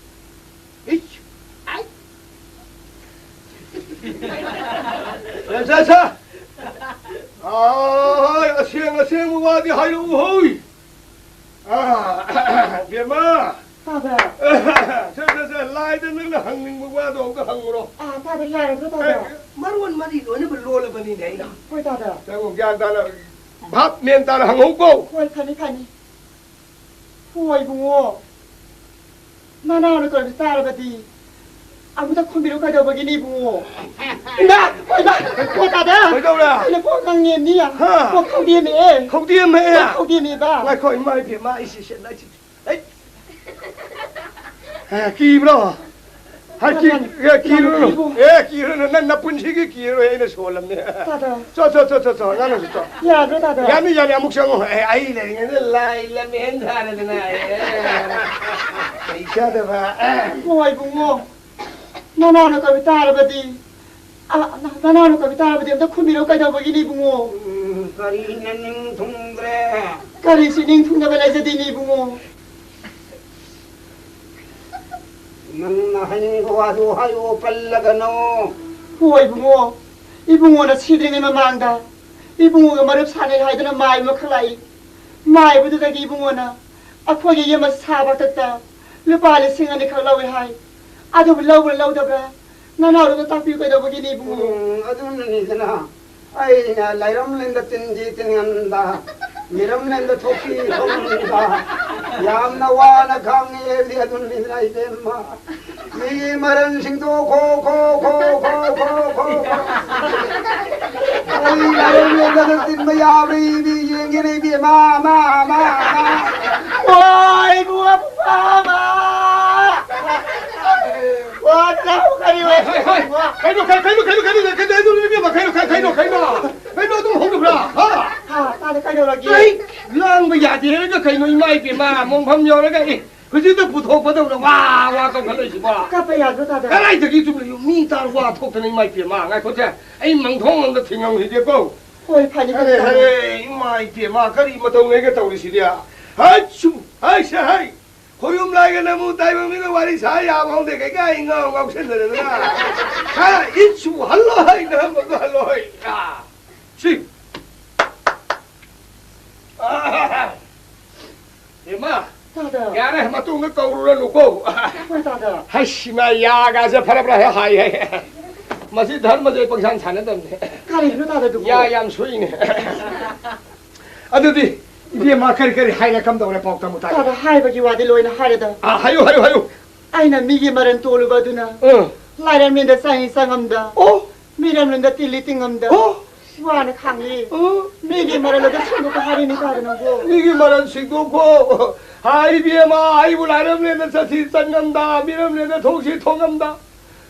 ꯏꯁ! ꯑꯥꯏ! ꯁꯦ, ꯁꯦ, ꯁꯦ! ꯑꯥꯏ, ꯑꯁꯦꯡ ꯑꯁꯦꯡꯕ ꯋꯥꯗꯤ ꯍꯥꯏꯔꯛꯎ ꯍꯣꯏ! ꯑꯥ, ꯕꯦꯝꯃ! ꯇꯥꯗ꯫ ꯁꯦ, ꯁꯦ, ꯁꯦ, ꯂꯥꯏꯗ ꯅꯪꯅ ꯍꯪꯅꯤꯡꯕ ꯋꯥꯗꯣ ꯑꯝꯇ ꯍꯪꯉꯨꯔꯣ꯫ ꯑꯥ, ꯇꯥꯗ, ꯌꯥꯔꯗ꯭ꯔꯣ, ꯇꯥꯗ? ꯑꯦ, ꯃꯔꯣꯟ ꯃꯔꯤ ꯂꯣꯏꯅꯕ ꯂꯣꯜꯂꯕꯅꯤꯅꯦ ꯑꯩꯅ꯫ ꯍꯣꯏ, ꯇꯥꯗ꯫ ꯅꯪꯕꯨ ꯒ꯭ꯌꯥꯟ ꯇꯥꯅ, ꯚꯥꯞ ꯃꯦꯟ ꯇꯥꯅ ꯍꯪꯍꯧꯀꯣ꯫ ꯍꯣꯏ, ꯐꯅꯤ, ꯐꯅꯤ꯫ ꯍꯣꯏ, ꯏꯕꯨꯡꯉꯣ꯫ ꯅꯅꯥꯎꯅ ꯀꯧꯔꯛꯄ ꯇꯥꯔꯕꯗꯤ ꯑꯃꯨꯛꯇ ꯈꯨꯝꯕꯤꯔꯨ ꯀꯩꯗꯧꯕꯒꯤꯅꯤ, ꯏꯕꯨꯡꯉꯣ? ꯏꯃꯥ! ꯏꯃꯥ! ꯀꯣ ꯇꯥꯗ! ꯀꯩꯗꯧꯔꯦ? ꯑꯩꯅ ꯀꯣꯛ ꯉꯥꯡꯉꯦꯅꯤ꯫ ꯍꯥ? ꯀꯣꯛ ꯈꯧꯗꯦꯝꯃꯛꯑꯦ꯫ ꯈꯧꯗꯦꯝꯃꯛꯑꯦ? ꯀꯣꯛ ꯈꯧꯗꯦꯝꯃꯦꯕ꯫ ꯉꯥꯏꯈꯣ, ꯏꯃꯥ ꯏꯕꯦꯝꯃ, ꯑꯩ ꯁꯤ ꯁꯦ-, ꯑꯩ ꯁꯤ-, ꯑꯩ-, ꯑꯦ, ꯀꯤꯕ꯭ꯔꯣ? ꯍꯥꯏ, ꯀꯤ-, ꯌꯥꯝ-, ꯑꯦ, ꯌꯥꯝ ꯀꯤꯔꯨꯔꯅꯨ꯫ ꯀꯤꯕꯨ꯫ ꯑꯦ, ꯀꯤꯔꯨꯔꯅꯨ꯫ ꯅꯪ ꯅꯄꯨꯟꯁꯤꯒꯤ ꯀꯤꯔꯔꯣꯏ, ꯑꯩꯅ ꯁꯣꯜꯂꯝꯅꯦ꯫ ꯇꯥꯗ꯫ ꯆꯣ, ꯆꯣ, ꯆꯣ, ꯆꯣ, ꯆꯣ, ꯅꯪꯅꯁꯨ ꯆꯣ꯫ ꯌꯥꯗ꯭ꯔꯣ, ꯇꯥꯗ? ꯌꯥꯅꯤ, ꯌꯥꯅꯤ, ꯑꯃꯨꯛ ꯆꯪꯉꯣ꯫ ꯑꯦ, ꯑꯩ ꯂꯩꯔꯤꯉꯩꯗ ꯂꯥꯏ ꯂꯝꯍꯦꯟ ꯁꯥꯔꯗꯅ, ꯑꯦ, ꯀꯩ ꯆꯥꯗꯕ, ꯑꯦ꯫ ꯍꯣꯏ, ꯏꯕꯨꯡꯉꯣ꯫ ꯅꯅꯥꯎꯅ ꯀꯧꯏ ꯇꯥꯔꯕꯗꯤ, ꯑ, ꯅ-, ꯅꯅꯥꯎꯅ ꯀꯧꯏ ꯇꯥꯔꯕꯗꯤ ꯑꯝꯇ ꯈꯨꯝꯕꯤꯔꯧ ꯀꯩꯗꯧꯕꯒꯤꯅꯤ, ꯏꯕꯨꯡꯉꯣ? ꯎꯝ, ꯀꯔꯤꯅ ꯅꯤꯡ ꯊꯨꯡꯗ꯭ꯔꯦ? ꯀꯔꯤꯁꯨ ꯅꯤꯡ ꯊꯨꯡꯗꯕ ꯂꯩꯖꯗꯦꯅꯦ, ꯏꯕꯨꯡꯉꯣ꯫ ꯅꯪꯅ ꯍꯥꯏꯅꯤꯡꯕ ꯋꯥꯗꯨ ꯍꯥꯏꯌꯨ, ꯄꯜꯂꯒꯅꯨ꯫ ꯍꯣꯏ, ꯏꯕꯨꯡꯉꯣ꯫ ꯏꯕꯨꯡꯉꯣꯅ ꯁꯤꯗ꯭ꯔꯤꯉꯩ ꯃꯃꯥꯡꯗ ꯏꯕꯨꯡꯉꯣꯒ ꯃꯔꯨꯞ ꯁꯥꯟꯅꯩ ꯍꯥꯏꯗꯨꯅ ꯃꯥꯏꯕ ꯑꯃꯈꯛ ꯂꯥꯛꯏ꯫ ꯃꯥꯏꯕꯗꯨꯗꯒꯤ ꯏꯕꯨꯡꯉꯣꯅ ꯑꯩꯈꯣꯏꯒꯤ ꯌꯨꯝ ꯑꯁꯤ ꯁꯥꯕ ꯈꯛꯇ ꯂꯨꯄꯥ ꯂꯤꯁꯤꯡ ꯑꯅꯤꯈꯛ ꯂꯧꯏ ꯍꯥꯏ꯫ ꯑꯗꯨꯕꯨ ꯂꯧꯕ꯭ꯔꯥ ꯂꯧꯗꯕ꯭ꯔꯥ ꯅꯅꯥꯎꯗꯨꯗ ꯇꯥꯛꯄꯤꯌꯨ ꯀꯩꯗꯧꯕꯒꯤꯅꯤ, ꯏꯕꯨꯡꯉꯣ? ꯎꯝ, ꯑꯗꯨꯅꯅꯤꯗꯅ ꯑꯩꯅ ꯂꯩꯔꯝꯂꯦꯟꯗ ꯇꯤꯟꯁꯤ ꯇꯤꯟꯉꯝꯗ, ꯃꯤꯔꯝꯂꯦꯟꯗ ꯊꯣꯛꯄꯤ ꯊꯣꯛꯉꯝꯗ ꯌꯥꯝꯅ ꯋꯥꯅ ꯈꯥꯡꯉꯤ ꯍꯥꯏꯕꯗꯤ ꯑꯗꯨꯅꯅꯤꯗꯅ, ꯏꯕꯦꯝꯃ꯫ ꯃꯤꯒꯤ ꯃꯔꯟꯁꯤꯡꯗꯣ ꯈꯣ, ꯈꯣ, ꯈꯣ, ꯈꯣ, ꯈꯣ, ꯈꯣ, ꯈꯣ꯫ ꯑꯩ ꯂꯥꯏꯔꯦꯝꯕꯤꯗ ꯇꯤꯟꯕ ꯌꯥꯕ꯭ꯔꯥ ꯏꯕꯤ ꯌꯦꯡꯒꯦꯅꯦ ꯏꯕꯤ꯫ ꯃꯥ, ꯃꯥ, ꯃꯥ, ꯃꯥ꯫ ꯍꯣꯏ, ꯏꯕꯨꯡꯉꯣ, ꯃꯥ, ꯃꯥ꯫ ꯋꯥ, ꯅꯅꯥꯎ ꯀꯔꯤ ꯑꯣꯏ? ꯍꯣꯏ, ꯍꯣꯏ, ꯍꯣꯏ꯫ ꯀꯩꯅꯣ, ꯀꯩ-, ꯀꯩꯅꯣ, ꯀꯩꯅꯣ, ꯀꯩꯅꯣ, ꯀꯩꯅꯣ, ꯀꯩꯅꯣ, ꯏꯕꯦꯝꯃ, ꯀꯩꯅꯣ, ꯀꯩ-, ꯀꯩꯅꯣ, ꯀꯩꯅꯣ? ꯀꯩꯅꯣ ꯑꯗꯨꯝ ꯍꯧꯒꯠꯄ꯭ꯔꯥ? ꯍꯥ? ꯍꯥ, ꯇꯥꯗꯦ, ꯀꯩꯗꯧꯔꯒꯦ? ꯀꯩ ꯂꯥꯡꯕ ꯌꯥꯗꯦ ꯍꯥꯏꯔꯒ ꯀꯩꯅꯣ, ꯏꯃꯥ ꯏꯕꯦꯝꯃ, ꯃꯣꯡꯐꯝ ꯌꯧꯔꯒ, ꯑꯦ, ꯍꯧꯖꯤꯛꯇ ꯄꯨꯊꯣꯛꯄꯗꯧꯅ ꯋꯥ ꯋꯥ ꯀꯧꯈꯠꯂꯛꯏꯁꯤꯕꯣ? ꯀꯞꯄ ꯌꯥꯗ꯭ꯔꯣ, ꯇꯥꯗ? ꯀꯗꯥꯏꯗꯒꯤ ꯆꯨꯝꯅ ꯃꯤ ꯇꯥꯔ ꯋꯥ ꯊꯣꯛꯇꯅ, ꯏꯃꯥ ꯏꯕꯦꯝꯃ, ꯉꯥꯏꯈꯣꯁꯦ, ꯑꯩ ꯃꯪꯊꯣꯡ ꯑꯃꯗ ꯊꯤꯡꯉꯝꯈꯤꯒꯦꯀꯣ꯫ ꯍꯣꯏ, ꯐꯅꯤ, ꯐꯅꯤ, ꯑꯔꯦ, ꯐꯅꯤ꯫ ꯑꯔꯦ, ꯏꯃꯥ ꯏꯕꯦꯝꯃ, ꯀꯔꯤ ꯃꯇꯧꯅꯦꯒ ꯇꯧꯔꯤꯁꯤꯗꯤ? ꯍꯥꯏ, ꯁꯨꯝ, ꯍꯥꯏ, ꯁꯦ, ꯍꯥꯏ꯫ ꯈꯣꯏꯔꯨꯝ ꯂꯥꯏꯒ ꯅꯃꯨ ꯇꯥꯏꯕꯪ ꯃꯤꯒ ꯋꯥꯔꯤ ꯁꯥ ꯌꯥꯕ ꯍꯧꯗꯦ, ꯀꯩꯀꯥ ꯏꯉꯥꯎ ꯉꯥꯎꯁꯟꯅꯗꯅ꯫ ꯍꯥ, ꯏꯠꯁꯨ ꯍꯜꯂꯣ ꯍꯥꯏ, ꯅꯍꯝꯕꯗꯣ ꯍꯜꯂꯣ ꯍꯥꯏ꯫ ꯑꯥ, ꯁꯤ꯫ ꯑꯥ, ꯏꯃꯥ, ꯇꯥꯗ꯫ ꯌꯥꯔꯦ, ꯃꯇꯨꯡꯗ ꯀꯧꯔꯨꯔꯅꯨꯀꯣ꯫ ꯍꯣꯏ, ꯇꯥꯗ꯫ ꯍꯩꯁ, ꯏꯃꯥ, ꯌꯥꯒꯥꯁꯦ ꯐꯔꯕ꯭ꯔꯥ ꯍꯦꯛ ꯍꯥꯏ ꯍꯥꯏ꯫ ꯃꯁꯤ ꯙꯔꯃꯁꯦ ꯄꯪꯁꯥꯟ ꯁꯥꯟꯅꯗꯕꯅꯦ꯫ ꯀꯔꯤꯅꯣ, ꯇꯥꯗ, ꯑꯗꯨꯕꯨ? ꯌꯥ ꯌꯥꯝ ꯁꯣꯛꯏꯅꯦ꯫ ꯑꯗꯨꯗꯤ ꯏꯕꯦꯝꯃ, ꯀꯔꯤ ꯀꯔꯤ ꯍꯥꯏꯔꯦ? ꯀꯝꯗꯧꯔꯦ? ꯄꯥꯎ ꯇꯝꯃꯨ ꯇꯥꯏ꯫ ꯇꯥꯗ, ꯍꯥꯏꯕꯒꯤ ꯋꯥꯗꯤ ꯂꯣꯏꯅ ꯍꯥꯏꯔꯦꯗ꯫ ꯑꯥ, ꯍꯥꯏꯌꯨ, ꯍꯥꯏꯌꯨ, ꯍꯥꯏꯌꯨ꯫ ꯑꯩꯅ ꯃꯤꯒꯤ ꯃꯔꯟ ꯇꯣꯜꯂꯨꯕ ꯑꯗꯨꯅ ꯑꯥ꯫ ꯂꯥꯏꯔꯦꯝꯂꯦꯟꯗ ꯆꯪꯉꯤ ꯆꯪꯉꯝꯗ, ꯑꯣ꯫ ꯃꯤꯔꯦꯝꯂꯦꯟꯗ ꯇꯤꯜꯂꯤ ꯇꯤꯡꯉꯝꯗ ꯑꯣ꯫ ꯋꯥꯅ ꯈꯥꯡꯂꯤ꯫ ꯑꯣ꯫ ꯃꯤꯒꯤ ꯃꯔꯟ ꯑꯗꯨ ꯁꯦꯡꯗꯣꯛꯄ ꯍꯥꯏꯔꯤꯅꯤ ꯇꯥꯗ ꯅꯪꯕꯨ꯫ ꯃꯤꯒꯤ ꯃꯔꯟ ꯁꯦꯡꯗꯣꯛꯈꯣ꯫ ꯍꯥꯏ ꯏꯕꯦꯝꯃ, ꯑꯩꯕꯨ ꯂꯥꯏꯔꯦꯝꯂꯦꯟꯗ ꯆꯠꯁꯤ ꯆꯪꯉꯝꯗ, ꯃꯤꯔꯦꯝꯂꯦꯟꯗ ꯊꯣꯛꯁꯤ ꯊꯣꯛꯉꯝꯗ꯫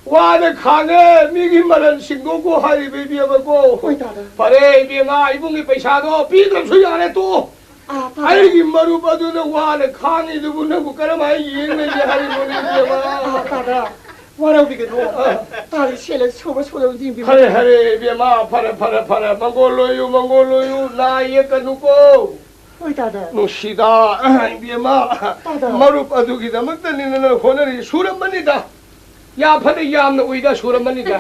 ꯋꯥꯅ ꯈꯥꯡꯉꯦ, ꯃꯤꯒꯤ ꯃꯔꯟ ꯁꯤꯡꯗꯣꯛꯈꯣ ꯍꯥꯏꯔꯤꯕ ꯏꯕꯦꯝꯃꯀꯣ꯫ ꯍꯣꯏ, ꯇꯥꯗ꯫ ꯐꯔꯦ ꯏꯕꯦꯝꯃ, ꯏꯕꯨꯡꯒꯤ ꯄꯩꯁꯥꯗꯣ ꯄꯤꯗ꯭ꯔꯁꯨ ꯌꯥꯔꯦ, ꯇꯣꯛꯑꯣ꯫ ꯑꯥ, ꯇꯥꯗ꯫ ꯑꯩꯒꯤ ꯃꯔꯨꯞ ꯑꯗꯨꯅ ꯋꯥꯅ ꯈꯥꯡꯉꯤꯗꯨꯕꯨ ꯅꯪꯕꯨ ꯀꯔꯝꯍꯥꯏꯅ ꯌꯦꯡ ꯂꯩꯒꯦ ꯍꯥꯏꯔꯤꯅꯣꯅꯦ ꯏꯕꯦꯝꯃ? ꯑꯥ, ꯇꯥꯗ, ꯋꯥꯔꯧꯕꯤꯒꯅꯨ꯫ ꯑꯥ꯫ ꯇꯥꯗ, ꯁꯦꯜ ꯑꯁꯤ ꯁꯨꯕ ꯁꯨꯗꯕ ꯌꯦꯡꯕꯤꯌꯨ꯫ ꯐꯔꯦ, ꯐꯔꯦ ꯏꯕꯦꯝꯃ, ꯐꯔꯦ, ꯐꯔꯦ, ꯐꯔꯦ꯫ ꯃꯪꯒꯣꯜ ꯑꯣꯏꯌꯨ, ꯃꯪꯒꯣꯜ ꯑꯣꯏꯌꯨ, ꯅꯥ ꯌꯦꯛꯀꯅꯨꯀꯣ꯫ ꯍꯣꯏ, ꯇꯥꯗ꯫ ꯅꯨꯡꯁꯤꯗ, ꯏꯕꯦꯝꯃ, ꯇꯥꯗ꯫ ꯃꯔꯨꯞ ꯑꯗꯨꯒꯤꯗꯃꯛꯇꯅꯤꯅ ꯅꯪ ꯍꯣꯠꯅꯔꯤ, ꯁꯨꯔꯝꯃꯅꯤꯗ꯫ ꯌꯥ ꯐꯅ ꯌꯥꯝꯅ ꯎꯏꯗ, ꯁꯨꯔꯝꯃꯅꯤꯗ꯫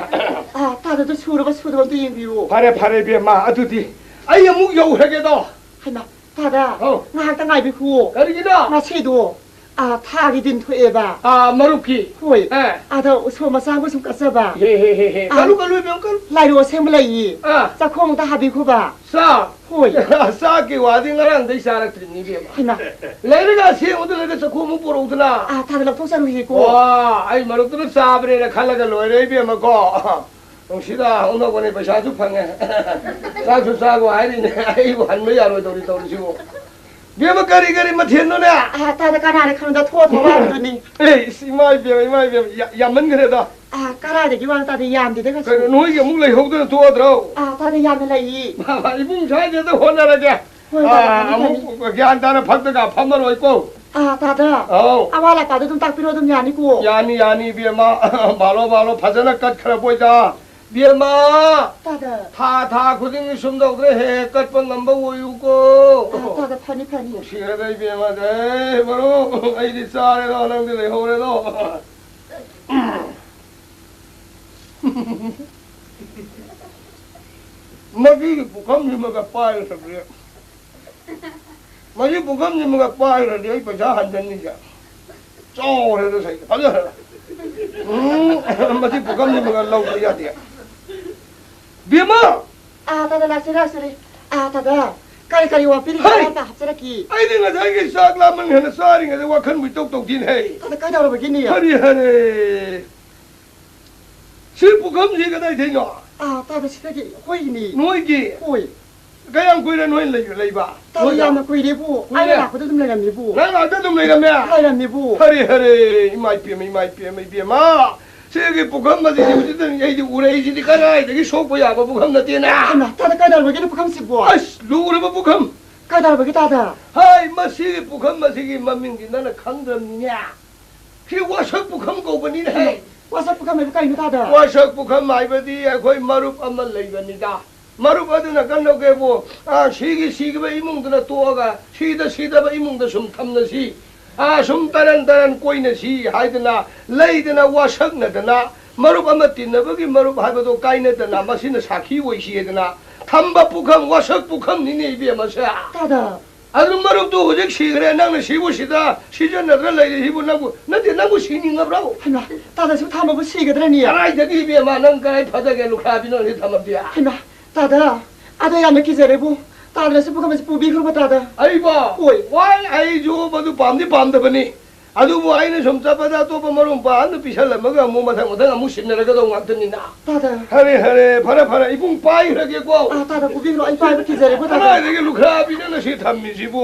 ꯑꯥ, ꯇꯥꯗ, ꯑꯗꯨ ꯁꯨꯔꯕ ꯁꯨꯗꯕ ꯑꯝꯇ ꯌꯦꯡꯕꯤꯌꯨ꯫ ꯐꯔꯦ, ꯐꯔꯦ, ꯏꯕꯦꯝꯃ, ꯑꯗꯨꯗꯤ ꯑꯩ ꯑꯃꯨꯛ ꯌꯧꯈ꯭ꯔꯒꯦꯗꯣ꯫ ꯍꯩꯃꯥ, ꯇꯥꯗ, ꯑꯧ꯫ ꯉꯥꯏꯍꯥꯛꯇ ꯉꯥꯏꯕꯤꯈꯨꯑꯣ꯫ ꯀꯔꯤꯒꯤꯅꯣ? ꯉꯁꯤꯗꯣ, ꯑꯥ, ꯊꯥꯒꯤ ꯗꯤꯟ ꯊꯣꯛꯑꯦꯕ꯫ ꯑꯥ, ꯃꯔꯨꯞꯀꯤ? ꯍꯣꯏ꯫ ꯑꯥ꯫ ꯑꯗ ꯎꯁꯣꯞ ꯃꯆꯥ ꯑꯃ ꯁꯨꯝ ꯀꯠꯆꯕ꯫ ꯍꯦ, ꯍꯦ, ꯍꯦ, ꯍꯦ꯫ ꯑꯥ꯫ ꯀꯜꯂꯨ, ꯀꯜꯂꯨ, ꯏꯕꯦꯝꯃ, ꯀꯜꯂꯨ꯫ ꯂꯥꯏꯔꯨ ꯑꯁꯦꯡꯕ ꯂꯩꯌꯦ꯫ ꯑꯥ꯫ ꯆꯥꯛꯈꯣꯝ ꯑꯝꯇ ꯍꯥꯕꯤꯈꯣꯕ꯫ ꯆꯥꯛ? ꯍꯣꯏ꯫ ꯆꯥꯛꯀꯤ ꯋꯥꯗꯤ ꯉꯔꯥꯡꯗꯩ ꯆꯥꯔꯛꯇ꯭ꯔꯤꯅꯤ, ꯏꯕꯦꯝꯃ꯫ ꯍꯩꯃꯥ꯫ ꯂꯩꯔꯒ ꯑꯁꯦꯡꯕꯗ ꯂꯩꯔꯒ ꯆꯥꯛꯈꯣꯝ ꯑꯃ ꯄꯨꯔꯛꯎꯗꯅ꯫ ꯑꯥ, ꯊꯥꯗ ꯂꯧꯊꯣꯛꯆꯔꯨꯒꯦꯀꯣ꯫ ꯋꯥ, ꯑꯩ ꯃꯔꯨꯞꯇꯨꯅ ꯆꯥꯕꯅꯦꯅ ꯈꯜꯂꯒ ꯂꯣꯏꯔꯦ, ꯏꯕꯦꯝꯃꯀꯣ꯫ ꯅꯨꯡꯁꯤꯗ, ꯑꯣꯟꯊꯣꯛꯄꯅꯤ, ꯄꯩꯁꯥꯁꯨ ꯐꯪꯉꯦ꯫ ꯆꯥꯛꯁꯨ ꯆꯥꯒꯣ ꯍꯥꯏꯔꯤꯅꯦ, ꯑꯩꯕꯨ ꯍꯟꯕ ꯌꯥꯔꯣꯏꯗꯧꯔꯤ ꯇꯧꯔꯤꯁꯤꯕꯨ꯫ ꯏꯕꯦꯝꯃ, ꯀꯔꯤ ꯀꯔꯤ ꯃꯊꯦꯜꯅꯣꯅꯦ? ꯑꯥ, ꯇꯥꯗ, ꯀꯅꯥꯅ ꯈꯪꯗ ꯊꯣꯛꯑ ꯊꯣꯛꯑ ꯍꯥꯏꯕꯗꯨꯅꯤ꯫ ꯑꯦ, ꯏꯁ, ꯏꯃꯥ ꯏꯕꯦꯝꯃ, ꯏꯃꯥ ꯏꯕꯦꯝꯃ, ꯌꯥ-, ꯌꯥꯝꯃꯟꯈ꯭ꯔꯦꯗ꯫ ꯑꯥ, ꯀꯔꯥꯏꯗꯒꯤ ꯋꯥꯅꯣ ꯇꯥꯗ, ꯌꯥꯝꯗꯦꯗ ꯀꯩꯁꯨ꯫ ꯀꯩꯅꯣ, ꯅꯣꯏꯒꯤ ꯑꯃꯨꯛ ꯂꯩꯍꯧꯗꯅ ꯇꯣꯛꯑꯗ꯭ꯔꯣ? ꯑꯥ, ꯇꯥꯗ, ꯌꯥꯝꯅ ꯂꯩꯌꯦ꯫ ꯏꯕꯨꯡ ꯁ꯭ꯋꯥꯏꯗ ꯍꯣꯠꯅꯔꯒꯦ꯫ ꯍꯣꯏ, ꯇꯥꯗ, ꯑꯥ, ꯐꯅꯤ, ꯐꯅꯤ꯫ ꯑꯃꯨꯛ ꯒ꯭ꯌꯥꯟ ꯇꯥꯅ ꯐꯛꯇꯒ ꯐꯝꯃꯔꯣꯏꯀꯣ꯫ ꯑꯥ, ꯇꯥꯗ꯫ ꯑꯧ꯫ ꯑꯋꯥꯠ ꯑꯄꯥꯗꯣ ꯑꯗꯨꯝ ꯇꯥꯛꯄꯤꯔꯣ, ꯑꯗꯨꯝ ꯌꯥꯅꯤꯀꯣ꯫ ꯌꯥꯅꯤ, ꯌꯥꯅꯤ, ꯏꯕꯦꯝꯃ꯫ ꯕꯥꯂꯣ, ꯕꯥꯂꯣ, ꯐꯖꯅ ꯀꯠꯈ꯭ꯔꯕꯣꯏꯗ꯫ ꯏꯕꯦꯝꯃ! ꯇꯥꯗ꯫ ꯊꯥ, ꯊꯥ ꯈꯨꯗꯤꯡꯒꯤ ꯁꯨꯝ ꯇꯧꯗ꯭ꯔꯦ, ꯍꯦꯛ ꯍꯦꯛ ꯀꯠꯄ ꯉꯝꯕ ꯑꯣꯏꯌꯨꯀꯣ꯫ ꯑꯥ, ꯇꯥꯗ, ꯐꯅꯤ, ꯐꯅꯤ꯫ ꯅꯨꯡꯁꯤꯔꯦꯗ, ꯏꯕꯦꯝꯃ꯫ ꯑꯦ, ꯃꯔꯨꯞ, ꯑꯩꯗꯤ ꯆꯥꯔꯦꯗꯣ, ꯅꯪꯗꯤ ꯂꯩꯍꯧꯔꯦꯗꯣ꯫ ꯃꯁꯤꯒꯤ ꯄꯨꯈꯝꯁꯤꯃꯒ ꯄꯥꯏꯔꯒꯗꯤ, ꯃꯁꯤ ꯄꯨꯈꯝꯁꯤꯃꯒ ꯄꯥꯏꯔꯒꯗꯤ ꯑꯩ ꯄꯩꯁꯥ ꯍꯟꯖꯟꯅꯤꯁꯦ꯫ ꯆꯥꯎꯔꯦꯗ ꯁꯩꯗ, ꯐꯖꯔꯦ꯫ ꯎꯝ, ꯃꯁꯤ ꯄꯨꯈꯝꯁꯤꯃꯒ ꯂꯧꯗ ꯌꯥꯗꯦ꯫ ꯕꯦꯝꯃ! ꯑꯥ, ꯇꯥꯗ, ꯂꯥꯛꯆꯔꯦ, ꯂꯥꯛꯆꯔꯦ꯫ ꯑꯥ, ꯇꯥꯗ, ꯀꯔꯤ ꯀꯔꯤ ꯋꯥ ꯄꯤꯔꯤꯒꯦ? ꯍꯩ! ꯑꯝꯇ ꯍꯥꯞꯆꯔꯛꯈꯤ꯫ ꯑꯩꯗꯤ ꯉꯁꯥꯏꯒꯤ ꯆꯥꯛ ꯂꯥꯝꯃꯟ ꯍꯦꯟꯅ ꯆꯥꯔꯤꯉꯩꯗ ꯋꯥꯈꯜꯕꯨ ꯏꯇꯧ ꯇꯧꯗꯦꯅꯦ꯫ ꯍꯩ! ꯇꯥꯗ ꯀꯩꯗꯧꯔꯕꯒꯤꯅꯦ? ꯍꯔꯦ ꯍꯔꯦ! ꯁꯤ ꯄꯨꯈꯝꯁꯤ ꯀꯗꯥꯏꯗꯩꯅꯣ? ꯑꯥ, ꯇꯥꯗ ꯁꯤꯗꯒꯤ ꯑꯩꯈꯣꯏꯒꯤꯅꯤ꯫ ꯅꯣꯏꯒꯤ? ꯍꯣꯏ꯫ ꯀꯌꯥꯝ ꯀꯨꯏꯔꯦ ꯅꯣꯏ ꯂꯩ-, ꯂꯩꯕ? ꯇꯥꯗ ꯅꯣꯏꯗ? ꯌꯥꯝꯅ ꯀꯨꯏꯔꯦꯕꯨ꯫ ꯀꯨꯏꯔꯦ? ꯑꯩꯅ ꯂꯥꯛꯄꯗ ꯑꯗꯨꯝ ꯂꯩꯔꯝꯃꯤꯕꯨ꯫ ꯅꯪ ꯂꯥꯛꯄꯗ ꯑꯗꯨꯝ ꯂꯩꯔꯝꯃꯦ? ꯂꯩꯔꯝꯃꯤꯕꯨ꯫ ꯍꯔꯦ ꯍꯔꯦ! ꯏꯃꯥ ꯏꯄꯦꯝꯃ, ꯏꯃꯥ ꯏꯄꯦꯝꯃ, ꯏꯕꯦꯝꯃ! ꯁꯤꯒꯤ ꯄꯨꯈꯝ ꯑꯁꯤꯗꯤ ꯍꯧꯖꯤꯛꯇ ꯑꯩꯗꯤ ꯎꯔꯛꯏꯁꯤꯗꯤ ꯀꯗꯥꯏꯗꯒꯤ ꯁꯣꯛꯄ ꯌꯥꯕ ꯄꯨꯈꯝ ꯅꯠꯇꯦꯅꯦ꯫ ꯍꯩꯃꯥ, ꯇꯥꯗ ꯀꯩꯗꯧꯔꯕꯒꯤꯅꯣ ꯄꯨꯈꯝꯁꯤꯕꯣ? ꯑꯁ, ꯂꯨꯔꯕ ꯄꯨꯈꯝ! ꯀꯩꯗꯧꯔꯕꯒꯤ ꯇꯥꯗ? ꯍꯥꯏ, ꯃꯁꯤꯒꯤ ꯄꯨꯈꯝ ꯑꯁꯤꯒꯤ ꯃꯃꯤꯡꯗꯤ ꯅꯪꯅ ꯈꯪꯗ꯭ꯔꯕꯅꯤꯅꯦ꯫ ꯁꯤ ꯋꯥꯁꯛ ꯄꯨꯈꯝ ꯀꯧꯕꯅꯤꯅꯦ꯫ ꯍꯩꯃꯥ, ꯋꯥꯁꯛ ꯄꯨꯈꯝ ꯍꯥꯏꯕꯨ ꯀꯩꯅꯣ ꯇꯥꯗ? ꯋꯥꯁꯛ ꯄꯨꯈꯝ ꯍꯥꯏꯕꯗꯤ ꯑꯩꯈꯣꯏ ꯃꯔꯨꯞ ꯑꯃ ꯂꯩꯕꯅꯤꯗ꯫ ꯃꯔꯨꯞ ꯑꯗꯨꯅ ꯀꯝꯗꯧꯒꯦꯕꯨ, ꯑ, ꯁꯤꯒꯤ ꯁꯤꯈꯤꯕ ꯏꯃꯨꯡꯗꯨꯅ ꯇꯣꯛꯑꯒ ꯁꯤꯗ ꯁꯤꯗꯕ ꯏꯃꯨꯡꯗ ꯁꯨꯝ ꯊꯝꯅꯁꯤ꯫ ꯑ, ꯁꯨꯝ ꯇꯔꯟ ꯇꯔꯟ ꯀꯣꯏꯅꯁꯤ ꯍꯥꯏꯗꯅ ꯂꯩꯗꯅ ꯋꯥꯁꯛꯅꯗꯅ ꯃꯔꯨꯞ ꯑꯃ ꯇꯤꯟꯅꯕꯒꯤ ꯃꯔꯨꯞ ꯍꯥꯏꯕꯗꯣ ꯀꯥꯏꯅꯗꯅ ꯃꯁꯤꯅ ꯁꯥꯈꯤ ꯑꯣꯏꯁꯤ ꯍꯥꯏꯗꯅ ꯊꯝꯕ ꯄꯨꯈꯝ, ꯋꯥꯁꯛ ꯄꯨꯈꯝꯅꯤꯅꯦ ꯏꯕꯦꯝꯃꯁꯦ꯫ ꯇꯥꯗ꯫ ꯑꯗꯨ ꯃꯔꯨꯞꯇꯨ ꯍꯧꯖꯤꯛ ꯁꯤꯈ꯭ꯔꯦ, ꯅꯪꯅ ꯁꯤꯕꯨ ꯁꯤꯗ ꯁꯤꯖꯤꯟꯅꯗ꯭ꯔ ꯂꯩꯔꯤꯁꯤꯕꯨ ꯅꯪꯕꯨ, ꯅꯠꯇꯦ, ꯅꯪꯕꯨ ꯁꯤꯅꯤꯡꯉꯕ꯭ꯔꯣ? ꯍꯩꯃꯥ, ꯇꯥꯗ ꯁꯨꯛ ꯊꯝꯕꯕꯨ ꯁꯤꯒꯗ꯭ꯔꯅꯦ? ꯀꯗꯥꯏꯗꯒꯤ ꯏꯕꯦꯝꯃ, ꯅꯪ ꯀꯗꯥꯏ ꯐꯖꯒꯦ ꯂꯨꯈ꯭ꯔꯥꯕꯤ ꯅꯪ ꯁꯤ ꯊꯝꯃꯝꯗꯦ? ꯍꯩꯃꯥ, ꯇꯥꯗ, ꯑꯗꯣ ꯌꯥꯝꯅ ꯀꯤꯖꯔꯦꯕꯨ꯫ ꯇꯥꯗꯅ ꯁꯤ ꯄꯨꯈꯝ ꯑꯁꯤ ꯄꯨꯕꯤꯈ꯭ꯔꯣꯕ ꯇꯥꯗ꯫ ꯑꯩꯕꯣ? ꯍꯣꯏ꯫ ꯋꯥꯏ, ꯑꯩꯁꯨ ꯃꯗꯨ ꯄꯥꯝꯗꯤ ꯄꯥꯝꯗꯕꯅꯤ꯫ ꯑꯗꯨꯕꯨ ꯑꯩꯅ ꯁꯨꯝ ꯆꯠꯄꯗ ꯑꯇꯣꯞꯄ ꯃꯔꯨꯞ ꯃꯄꯥꯡ ꯑꯝꯗ ꯄꯤꯁꯜꯂꯝꯃꯒ ꯑꯃꯨꯛ ꯃꯊꯪ ꯃꯊꯪ ꯑꯃꯨꯛ ꯁꯤꯟꯅꯔꯒꯗꯧ ꯉꯥꯛꯇꯅꯤꯅ꯫ ꯇꯥꯗ꯫ ꯐꯔꯦ, ꯐꯔꯦ, ꯐꯔꯦ, ꯐꯔꯦ, ꯏꯕꯨꯡ ꯄꯥꯏꯈ꯭ꯔꯒꯦꯀꯣ꯫ ꯑꯥ, ꯇꯥꯗ, ꯄꯨꯕꯤꯈ꯭ꯔꯣ, ꯑꯩ ꯄꯥꯏꯕ ꯀꯤꯖꯔꯦꯀꯣ, ꯇꯥꯗ꯫ ꯀꯗꯥꯏꯗꯒꯤ ꯂꯨꯈ꯭ꯔꯥꯕꯤꯅ ꯉꯁꯤ ꯊꯝꯃꯤꯁꯤꯕꯨ?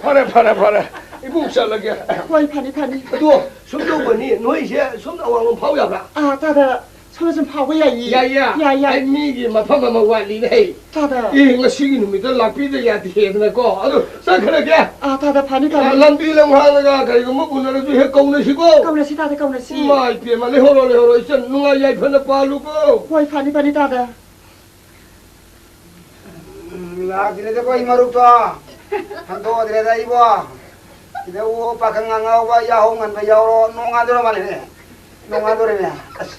ꯐꯔꯦ, ꯐꯔꯦ, ꯐꯔꯦ, ꯏꯕꯨꯡ ꯆꯠꯂꯒꯦ꯫ ꯍꯣꯏ, ꯐꯅꯤ, ꯐꯅꯤ꯫ ꯑꯗꯣ ꯁꯨꯝ ꯇꯧꯕꯅꯤ, ꯅꯣꯏꯁꯦ ꯁꯣꯝꯗ ꯑꯋꯥꯡꯂꯣꯝ ꯐꯥꯎ ꯌꯥꯕ꯭ꯔꯥ? ꯑꯥ, ꯇꯥꯗ, ꯁꯣꯝꯗ ꯁꯨꯝ ꯐꯥꯎꯕ ꯌꯥꯏꯌꯦ꯫ ꯌꯥꯏꯌꯦ? ꯌꯥꯏ, ꯌꯥꯏ꯫ ꯑꯩ ꯃꯤꯒꯤ ꯃꯐꯝ ꯑꯃ ꯋꯥꯠꯂꯤꯅꯦ꯫ ꯇꯥꯗ꯫ ꯑꯦ, ꯉꯁꯤꯒꯤ ꯅꯨꯃꯤꯠꯇ ꯂꯥꯛꯄꯤꯗ ꯌꯥꯗꯦꯗꯅꯀꯣ꯫ ꯑꯗꯨ ꯆꯠꯈ꯭ꯔꯒꯦ꯫ ꯑꯥ, ꯇꯥꯗ, ꯐꯅꯤ, ꯐꯅꯤ꯫ ꯑꯥ, ꯂꯝꯕꯤ ꯂꯝꯍꯥꯡꯗꯒ ꯀꯔꯤꯒꯨꯝꯕ ꯎꯅꯔꯁꯨ ꯍꯦꯛ ꯀꯧꯅꯁꯤꯀꯣ꯫ ꯀꯧꯅꯁꯤ, ꯇꯥꯗ, ꯀꯧꯅꯁꯤ꯫ ꯏꯃꯥ ꯏꯄꯦꯝꯃ, ꯂꯩꯍꯧꯔꯣ, ꯂꯩꯍꯧꯔꯣ, ꯏꯆꯟ, ꯅꯨꯡꯉꯥꯏ ꯌꯥꯏꯐꯅ ꯄꯥꯜꯂꯨꯀꯣ꯫ ꯍꯣꯏ, ꯐꯅꯤ, ꯐꯅꯤ, ꯇꯥꯗ꯫ ꯎꯝ, ꯂꯥꯛꯇ꯭ꯔꯦꯗꯀꯣ, ꯑꯩ ꯃꯔꯨꯞꯇꯣ꯫ ꯍꯟꯗꯣꯛꯑꯗ꯭ꯔꯦꯗ ꯑꯩꯕꯣ꯫ ꯁꯤꯗ ꯑꯣ ꯄꯥꯈꯪ ꯑꯉꯥꯎꯕ ꯌꯥꯍꯧ ꯉꯟꯕ ꯌꯥꯎꯔꯣ, ꯅꯣꯡꯉꯥꯟꯗꯣꯔ ꯃꯥꯜꯂꯦꯅꯦ꯫ ꯅꯣꯡꯉꯥꯟꯗꯣꯔꯦꯅꯦ꯫ ꯑꯁ,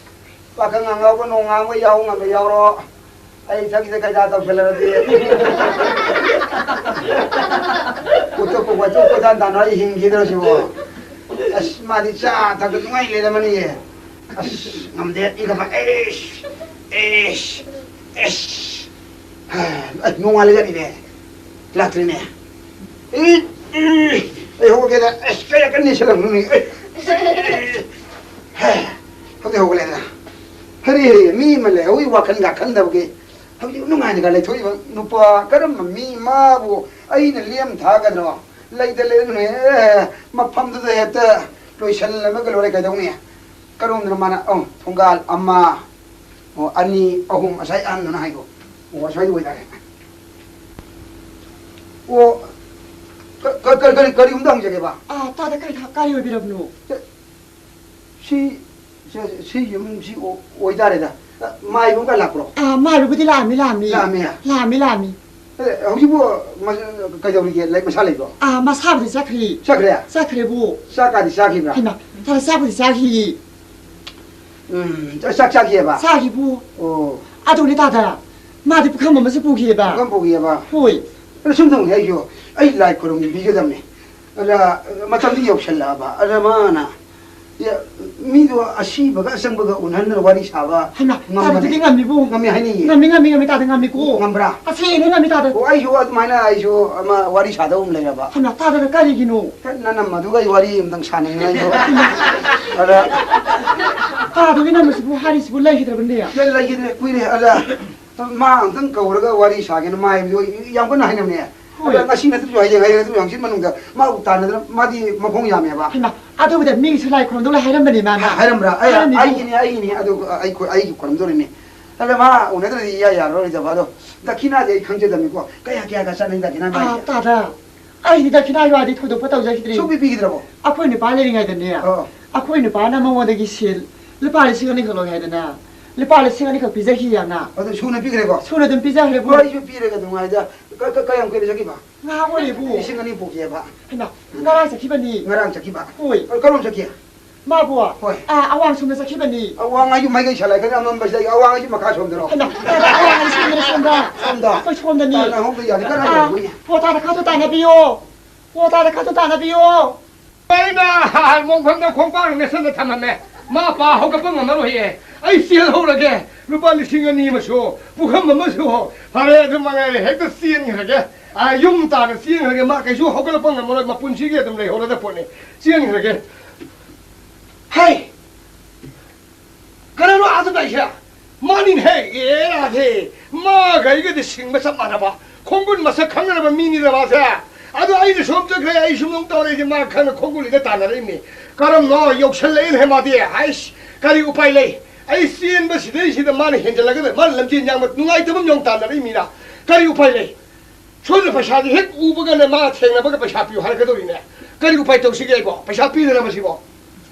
ꯄꯥꯈꯪ ꯑꯉꯥꯎꯕ ꯅꯣꯡꯉꯥꯟꯕ ꯌꯥꯍꯧ ꯉꯟꯕ ꯌꯥꯎꯔꯣ꯫ ꯑꯩ ꯁꯛꯁꯤꯗ ꯀꯩꯗꯥ ꯇꯧꯁꯜꯂꯛꯑꯗꯤ꯫ ꯎꯇꯨꯞꯄ ꯋꯥꯆꯨꯞ ꯀꯣꯏꯇꯥꯟ ꯇꯥꯟꯅ ꯑꯩ ꯍꯤꯡꯈꯤꯗ꯭ꯔꯣ ꯁꯤꯕꯣ? ꯑꯁ, ꯃꯥꯗꯤ ꯆꯥ ꯊꯛꯇ ꯅꯨꯡꯉꯥꯏ ꯂꯩꯔꯝꯃꯅꯤꯌꯦ꯫ ꯑꯁ, ꯉꯝꯗꯦ, ꯏ ꯈꯞꯄ꯫ ꯑꯩꯁ, ꯑꯩꯁ, ꯑꯩꯁ꯫ ꯑꯁ, ꯅꯣꯡꯉꯥꯜꯂꯦ ꯖꯥꯠꯅꯤꯅꯦ꯫ ꯂꯥꯛꯇ꯭ꯔꯤꯅꯦ꯫ ꯏ, ꯏ, ꯑꯩ ꯍꯧꯒꯠꯀꯦꯗ꯫ ꯑꯁ, ꯀꯌꯥ ꯀꯟꯅ ꯁꯤꯜꯂꯝꯒꯅꯤ꯫ ꯑꯩ, ꯍꯦ, ꯍꯧꯖꯤꯛ ꯍꯧꯒꯠꯂꯦꯗꯅ꯫ ꯍꯔꯦ, ꯍꯔꯦ, ꯃꯤ ꯑꯃ ꯂꯩꯍꯧꯋꯤ ꯋꯥꯈꯜꯒ ꯈꯟꯗꯕꯒꯤ꯫ ꯍꯧꯖꯤꯛ ꯅꯨꯡꯉꯥꯏꯅꯒ ꯂꯩꯊꯣꯛꯏꯕ ꯅꯨꯄꯥ ꯀꯔꯝꯕ ꯃꯤ ꯃꯥꯕꯨ ꯑꯩꯅ ꯂꯦꯝ ꯊꯥꯒꯗ꯭ꯔꯣ? ꯂꯩꯇ ꯂꯩꯔꯒꯅꯦ, ꯑꯦ, ꯃꯐꯝꯗꯨꯗ ꯍꯦꯛꯇ ꯂꯣꯏꯁꯜꯂꯝꯃꯒ ꯂꯣꯏꯔꯦ ꯀꯩꯗꯧꯅꯤ? ꯀꯔꯣꯝꯗꯅꯣ ꯃꯥꯅ, ꯑꯣ, ꯊꯣꯡꯒꯥꯜ ꯑꯃ, ꯑꯣ, ꯑꯅꯤ, ꯑꯍꯨꯝ, ꯑꯁꯥꯏ ꯑꯍꯟꯗꯨꯅ ꯍꯥꯏꯗꯣ꯫ ꯑꯣ, ꯑꯁ꯭ꯋꯥꯏꯗ ꯑꯣꯏꯇꯥꯔꯦ꯫ ꯑꯣ, ꯀ-, ꯀ-, ꯀ-, ꯀꯔꯤ, ꯀꯔꯤꯒꯨꯝꯕ ꯍꯪꯖꯒꯦꯕ? ꯑꯥ, ꯇꯥꯗ ꯀꯔꯤ ꯊ-, ꯀꯔꯤ ꯑꯣꯏꯕꯤꯔꯕꯅꯣ? ꯁꯤ, ꯁꯤ, ꯁꯤ ꯌꯨꯝꯁꯤ ꯑꯣ-, ꯑꯣꯏꯇꯥꯔꯦꯗ꯫ ꯑ, ꯃꯥꯏꯕ ꯑꯃꯒ ꯂꯥꯛꯄ꯭ꯔꯣ? ꯑꯥ, ꯃꯥꯏꯕꯕꯨꯗꯤ ꯂꯥꯛꯑꯝꯃꯤ, ꯂꯥꯛꯑꯝꯃꯤ꯫ ꯂꯥꯛꯑꯝꯃꯤ? ꯂꯥꯛꯑꯝꯃꯤ, ꯂꯥꯛꯑꯝꯃꯤ꯫ ꯑꯦ, ꯍꯧꯖꯤꯛꯄꯨ ꯃ-, ꯀꯩꯗꯧꯔꯤꯒꯦ? ꯂꯩ-, ꯃꯁꯥ ꯂꯩꯕ꯭ꯔꯣ? ꯑꯥ, ꯃꯁꯥꯕꯨꯗꯤ ꯆꯠꯈ꯭ꯔꯦ꯫ ꯆꯠꯈ꯭ꯔꯦ? ꯆꯠꯈ꯭ꯔꯦꯕꯨ꯫ ꯆꯥꯛꯀꯥꯗꯤ ꯆꯥꯈꯤꯕ꯭ꯔꯥ? ꯍꯩꯃꯥ, ꯇꯥꯗ ꯆꯥꯛꯄꯨꯗꯤ ꯆꯥꯈꯤꯌꯦ꯫ ꯎꯝ, ꯆꯥꯛ, ꯆꯥꯛ ꯆꯥꯈꯤꯑꯕ? ꯆꯥꯈꯤꯕꯨ꯫ ꯑꯣ꯫ ꯑꯗꯨꯅꯦ ꯇꯥꯗ, ꯃꯥꯗꯤ ꯄꯨꯈꯝ ꯑꯃꯁꯨ ꯄꯨꯈꯤꯑꯕ꯫ ꯄꯨꯈꯝ ꯄꯨꯈꯤꯑꯕ? ꯍꯣꯏ꯫ ꯑꯗꯣ ꯁꯨꯝ ꯇꯧꯅꯤ ꯑꯩꯁꯨ, ꯑꯩ ꯂꯥꯏ ꯈꯨꯔꯨꯝꯕꯤꯒꯗꯕꯅꯤ꯫ ꯑꯗ ꯃꯇꯝꯗꯤ ꯌꯧꯁꯜꯂꯛꯑꯕ꯫ ꯑꯗ ꯃꯥꯅ, ꯌꯥ-, ꯃꯤꯗꯣ ꯑꯁꯤꯕꯒ ꯑꯆꯪꯕꯒ ꯎꯅꯍꯟꯗꯅ ꯋꯥꯔꯤ ꯁꯥꯕ ꯍꯩꯃꯥ, ꯉꯝꯕꯅꯤ꯫ ꯇꯥꯗꯗꯤ ꯉꯝꯃꯤꯕꯨ꯫ ꯉꯝꯃꯤ ꯍꯥꯏꯅꯤꯡꯉꯤ꯫ ꯉꯝꯃꯤ, ꯉꯝꯃꯤ, ꯉꯝꯃꯤ, ꯇꯥꯗ ꯉꯝꯃꯤꯀꯣ꯫ ꯉꯝꯕ꯭ꯔꯥ? ꯑꯁꯦꯡꯅꯦ ꯉꯝꯃꯤ ꯇꯥꯗ꯫ ꯑꯣ, ꯑꯩꯁꯨ ꯑꯗꯨꯃꯥꯏꯅ ꯑꯩꯁꯨ ꯑꯃ ꯋꯥꯔꯤ ꯁꯥꯗꯧ ꯑꯃ ꯂꯩꯔꯕ꯫ ꯍꯩꯃꯥ, ꯇꯥꯗꯅ ꯀꯔꯤꯒꯤꯅꯣ? ꯍꯦꯛ ꯅꯅꯝꯃꯗꯨꯒ ꯑꯩ ꯋꯥꯔꯤ ꯑꯝꯇꯪ ꯁꯥꯅꯤꯡꯉꯦ ꯑꯩꯁꯨ꯫ ꯑꯗ ꯇꯥꯗꯨꯒꯤ ꯅꯝꯕꯁꯤꯕꯨ ꯍꯥꯏꯔꯤꯁꯤꯕꯨ ꯂꯩꯈꯤꯗ꯭ꯔꯕꯅꯦ? ꯂꯩ-, ꯂꯩꯈꯤꯗ꯭ꯔꯦ, ꯀꯨꯏꯔꯦ꯫ ꯑꯗ ꯃꯥ ꯑꯝꯇꯪ ꯀꯧꯔꯒ ꯋꯥꯔꯤ ꯁꯥꯒꯦꯅ ꯃꯥ ꯍꯥꯏꯕꯗꯤ ꯌꯥꯝ ꯀꯟꯅ ꯍꯥꯏꯅꯕꯅꯦ꯫ ꯍꯣꯏ꯫ ꯑꯗ ꯉꯁꯤ ꯅꯠꯇ꯭ꯔꯁꯨ ꯍꯌꯦꯡ, ꯍꯌꯦꯡ ꯅꯠꯇ꯭ꯔꯁꯨ ꯍꯪꯆꯤꯠ ꯃꯅꯨꯡꯗ ꯃꯥꯕꯨ ꯇꯥꯟꯅꯗꯅ ꯃꯥꯗꯤ ꯃꯈꯣꯡ ꯌꯥꯝꯃꯦꯕ꯫ ꯍꯩꯃꯥ, ꯑꯗꯨꯕꯨꯗꯤ ꯃꯤꯒꯤꯁꯨ ꯂꯥꯏ ꯈꯨꯔꯨꯝꯗꯧ ꯂꯩ ꯍꯥꯏꯔꯝꯕꯅꯦ ꯃꯥꯅ꯫ ꯍꯥꯏꯔꯝꯕ꯭ꯔꯥ? ꯑꯩ, ꯍꯥꯏꯔꯝꯃꯤꯕꯨ꯫ ꯑꯩꯒꯤꯅꯦ, ꯑꯩꯒꯤꯅꯦ, ꯑꯗꯨ ꯑꯩ ꯈꯨ-, ꯑꯩꯒꯤ ꯈꯨꯔꯨꯝꯗꯧꯔꯤꯅꯦ꯫ ꯑꯗ ꯃꯥ ꯎꯅꯗ꯭ꯔꯗꯤ ꯏꯌꯥ ꯌꯥꯔꯔꯣꯏꯗꯕ꯫ ꯑꯗꯣ ꯗꯈꯤꯅꯥꯗꯤ ꯑꯩ ꯈꯪꯖꯗꯕꯅꯤꯀꯣ꯫ ꯀꯌꯥ, ꯀꯌꯥꯒ ꯆꯠꯅꯩ ꯗꯈꯤꯅꯥ ꯑꯥ, ꯃꯥꯏꯁꯦ? ꯇꯥꯗ꯫ ꯑꯩꯗꯤ ꯗꯈꯤꯅꯥꯒꯤ ꯋꯥꯗꯤ ꯊꯣꯏꯗꯣꯛꯄ ꯇꯧꯖꯈꯤꯗ꯭ꯔꯤ꯫ ꯁꯨꯡꯄꯤ ꯄꯤꯈꯤꯗ꯭ꯔꯕꯣ? ꯑꯩꯈꯣꯏ ꯅꯨꯄꯥ ꯂꯩꯔꯤꯉꯩꯗꯅꯦ, ꯑꯣ꯫ ꯑꯩꯈꯣꯏ ꯅꯨꯄꯥꯅ ꯃꯉꯣꯟꯗꯒꯤ ꯁꯦꯜ ꯂꯨꯄꯥ ꯂꯤꯁꯤꯡ ꯑꯅꯤꯈꯛ ꯂꯧꯏ ꯍꯥꯏꯗꯅ, ꯂꯨꯄꯥ ꯂꯤꯁꯤꯡ ꯑꯅꯤꯈꯛ ꯄꯤꯖꯈꯤ ꯌꯥꯝꯅ꯫ ꯑꯗꯨ ꯁꯨꯅ ꯄꯤꯈ꯭ꯔꯦꯀꯣ? ꯁꯨꯅ ꯑꯗꯨꯝ ꯄꯤꯖꯈ꯭ꯔꯦꯕꯨ꯫ ꯍꯣꯏ, ꯑꯩꯁꯨ ꯄꯤꯔꯒ ꯑꯗꯨꯝ ꯉꯥꯏꯗ꯫ ꯀ-, ꯀ-, ꯀꯌꯥꯝ ꯀꯨꯏꯔꯦ ꯆꯠꯈꯤꯕ? ꯉꯥꯏꯍꯥꯛ ꯑꯣꯏꯔꯦꯕꯨ꯫ ꯂꯤꯁꯤꯡ ꯑꯅꯤ ꯄꯨꯈꯤꯑꯕ? ꯍꯩꯃꯥ, ꯉꯔꯥꯡ ꯆꯠꯈꯤꯕꯅꯤ꯫ ꯉꯔꯥꯡ ꯆꯠꯈꯤꯕ? ꯍꯣꯏ꯫ ꯑ, ꯀꯔꯣꯝ ꯆꯠꯈꯤ? ꯃꯥꯕꯨ? ꯍꯣꯏ꯫ ꯑꯥ, ꯑꯋꯥꯡ ꯁꯣꯝꯗ ꯆꯠꯈꯤꯕꯅꯤ꯫ ꯑꯋꯥꯡ ꯍꯥꯏꯁꯨ ꯃꯥꯏꯀꯩ ꯁꯂꯥꯏ ꯈꯔ ꯑꯃꯝꯕ ꯁꯤꯗ ꯑꯋꯥꯡ ꯍꯥꯏꯁꯨ ꯃꯈꯥ ꯁꯣꯝꯗꯔꯣ? ꯍꯩꯃꯥ, ꯑꯋꯥꯡ ꯍꯥꯏꯁꯤ ꯁꯣꯝꯗꯅꯤ, ꯁꯣꯝꯗ꯫ ꯁꯣꯝꯗ? ꯑꯩꯈꯣꯏ ꯁꯣꯝꯗꯅꯤ꯫ ꯇꯥꯅ ꯍꯧꯕ ꯌꯥꯅꯤ, ꯀꯔꯥꯏ ꯑꯥ, ꯌꯧꯔꯨꯅꯤ? ꯍꯣ, ꯇꯥꯗ ꯈꯔꯁꯨ ꯇꯥꯟꯅꯕꯤꯌꯣ꯫ ꯍꯣ, ꯇꯥꯗ ꯈꯔꯁꯨ ꯇꯥꯟꯅꯕꯤꯌꯣ꯫ ꯑꯩꯅ ꯃꯣꯡꯐꯝꯗ ꯈꯣꯡꯄꯥꯛ ꯅꯦꯠꯁꯜꯂ ꯊꯝꯃꯝꯃꯦ꯫ ꯃꯥ ꯄꯥ ꯍꯧꯒꯠꯄ ꯉꯝꯃꯔꯣꯏꯌꯦ꯫ ꯑꯩ ꯆꯦꯜꯍꯧꯔꯒꯦ꯫ ꯂꯨꯄꯥ ꯂꯤꯁꯤꯡ ꯑꯅꯤ ꯑꯃꯁꯨ, ꯄꯨꯈꯝ ꯑꯃꯁꯨ꯫ ꯐꯔꯦ, ꯑꯗꯨ ꯃꯉꯥꯏꯔꯦ, ꯍꯦꯛꯇ ꯆꯦꯟꯈ꯭ꯔꯒꯦ꯫ ꯑꯥ, ꯌꯨꯝ ꯇꯥꯟꯅ ꯆꯦꯟꯈ꯭ꯔꯒꯦ꯫ ꯃꯥ ꯀꯩꯁꯨ ꯍꯧꯒꯠꯂꯛꯄ ꯉꯝꯃꯔꯣꯏ, ꯃꯄꯨꯟꯁꯤꯒꯤ ꯑꯗꯨꯝ ꯂꯩꯍꯧꯔꯗ ꯄꯣꯠꯅꯤ꯫ ꯆꯦꯟꯈ꯭ꯔꯒꯦ꯫ ꯍꯩ! ꯀꯅꯥꯅꯣ ꯑꯥꯗ ꯂꯥꯛꯏꯁꯦ? ꯃꯥꯅꯤꯅꯦꯍꯦ! ꯑꯦ, ꯔꯥꯙꯦ! ꯃꯥꯒ ꯑꯩꯒꯗꯤ ꯁꯤꯡꯕ ꯆꯞ ꯃꯥꯟꯅꯕ, ꯈꯣꯡꯒꯨꯟ ꯃꯁꯛ ꯈꯪꯅꯔꯕ ꯃꯤꯅꯤꯗ ꯃꯥꯁꯦ꯫ ꯑꯗꯣ ꯑꯩꯅ ꯁꯣꯝ ꯆꯠꯈ꯭ꯔꯦ, ꯑꯩ ꯁꯨꯝ ꯅꯣꯡ ꯇꯧꯔꯛꯏꯁꯦ, ꯃꯥ ꯈꯪꯅ ꯈꯣꯡꯒꯨꯜꯂꯤꯗ ꯇꯥꯟꯅꯔꯛꯏꯅꯤ꯫ ꯀꯔꯝꯅꯣ ꯌꯧꯁꯜꯂꯛꯏꯅꯦ ꯃꯥꯗꯤ? ꯍꯥꯏꯁ, ꯀꯔꯤ ꯎꯄꯥꯏ ꯂꯩ? ꯑꯩ ꯆꯦꯟꯕ ꯁꯤꯗꯩꯁꯤꯗ ꯃꯥꯅ ꯍꯦꯟꯖꯜꯂꯒꯗ ꯃꯥꯅ ꯂꯝꯖꯦꯟ ꯌꯥꯡꯕ ꯅꯨꯡꯉꯥꯏꯇꯕ ꯑꯃ ꯌꯧ ꯇꯥꯟꯅꯔꯛꯏ ꯃꯤꯅ꯫ ꯀꯔꯤ ꯎꯄꯥꯏ ꯂꯩ? ꯁꯣꯝꯗ ꯄꯩꯁꯥꯁꯦ ꯍꯦꯛ ꯎꯕꯒꯅꯦ ꯃꯥ ꯊꯦꯡꯅꯕꯒ ꯄꯩꯁꯥ ꯄꯤꯌꯨ ꯍꯥꯏꯔꯛꯀꯗꯧꯔꯤꯅꯦ꯫ ꯀꯔꯤ ꯎꯄꯥꯏ ꯇꯧꯁꯤꯒꯦ ꯑꯩꯕꯣ? ꯄꯩꯁꯥ ꯄꯤꯗꯅꯕ ꯁꯤꯕꯣ?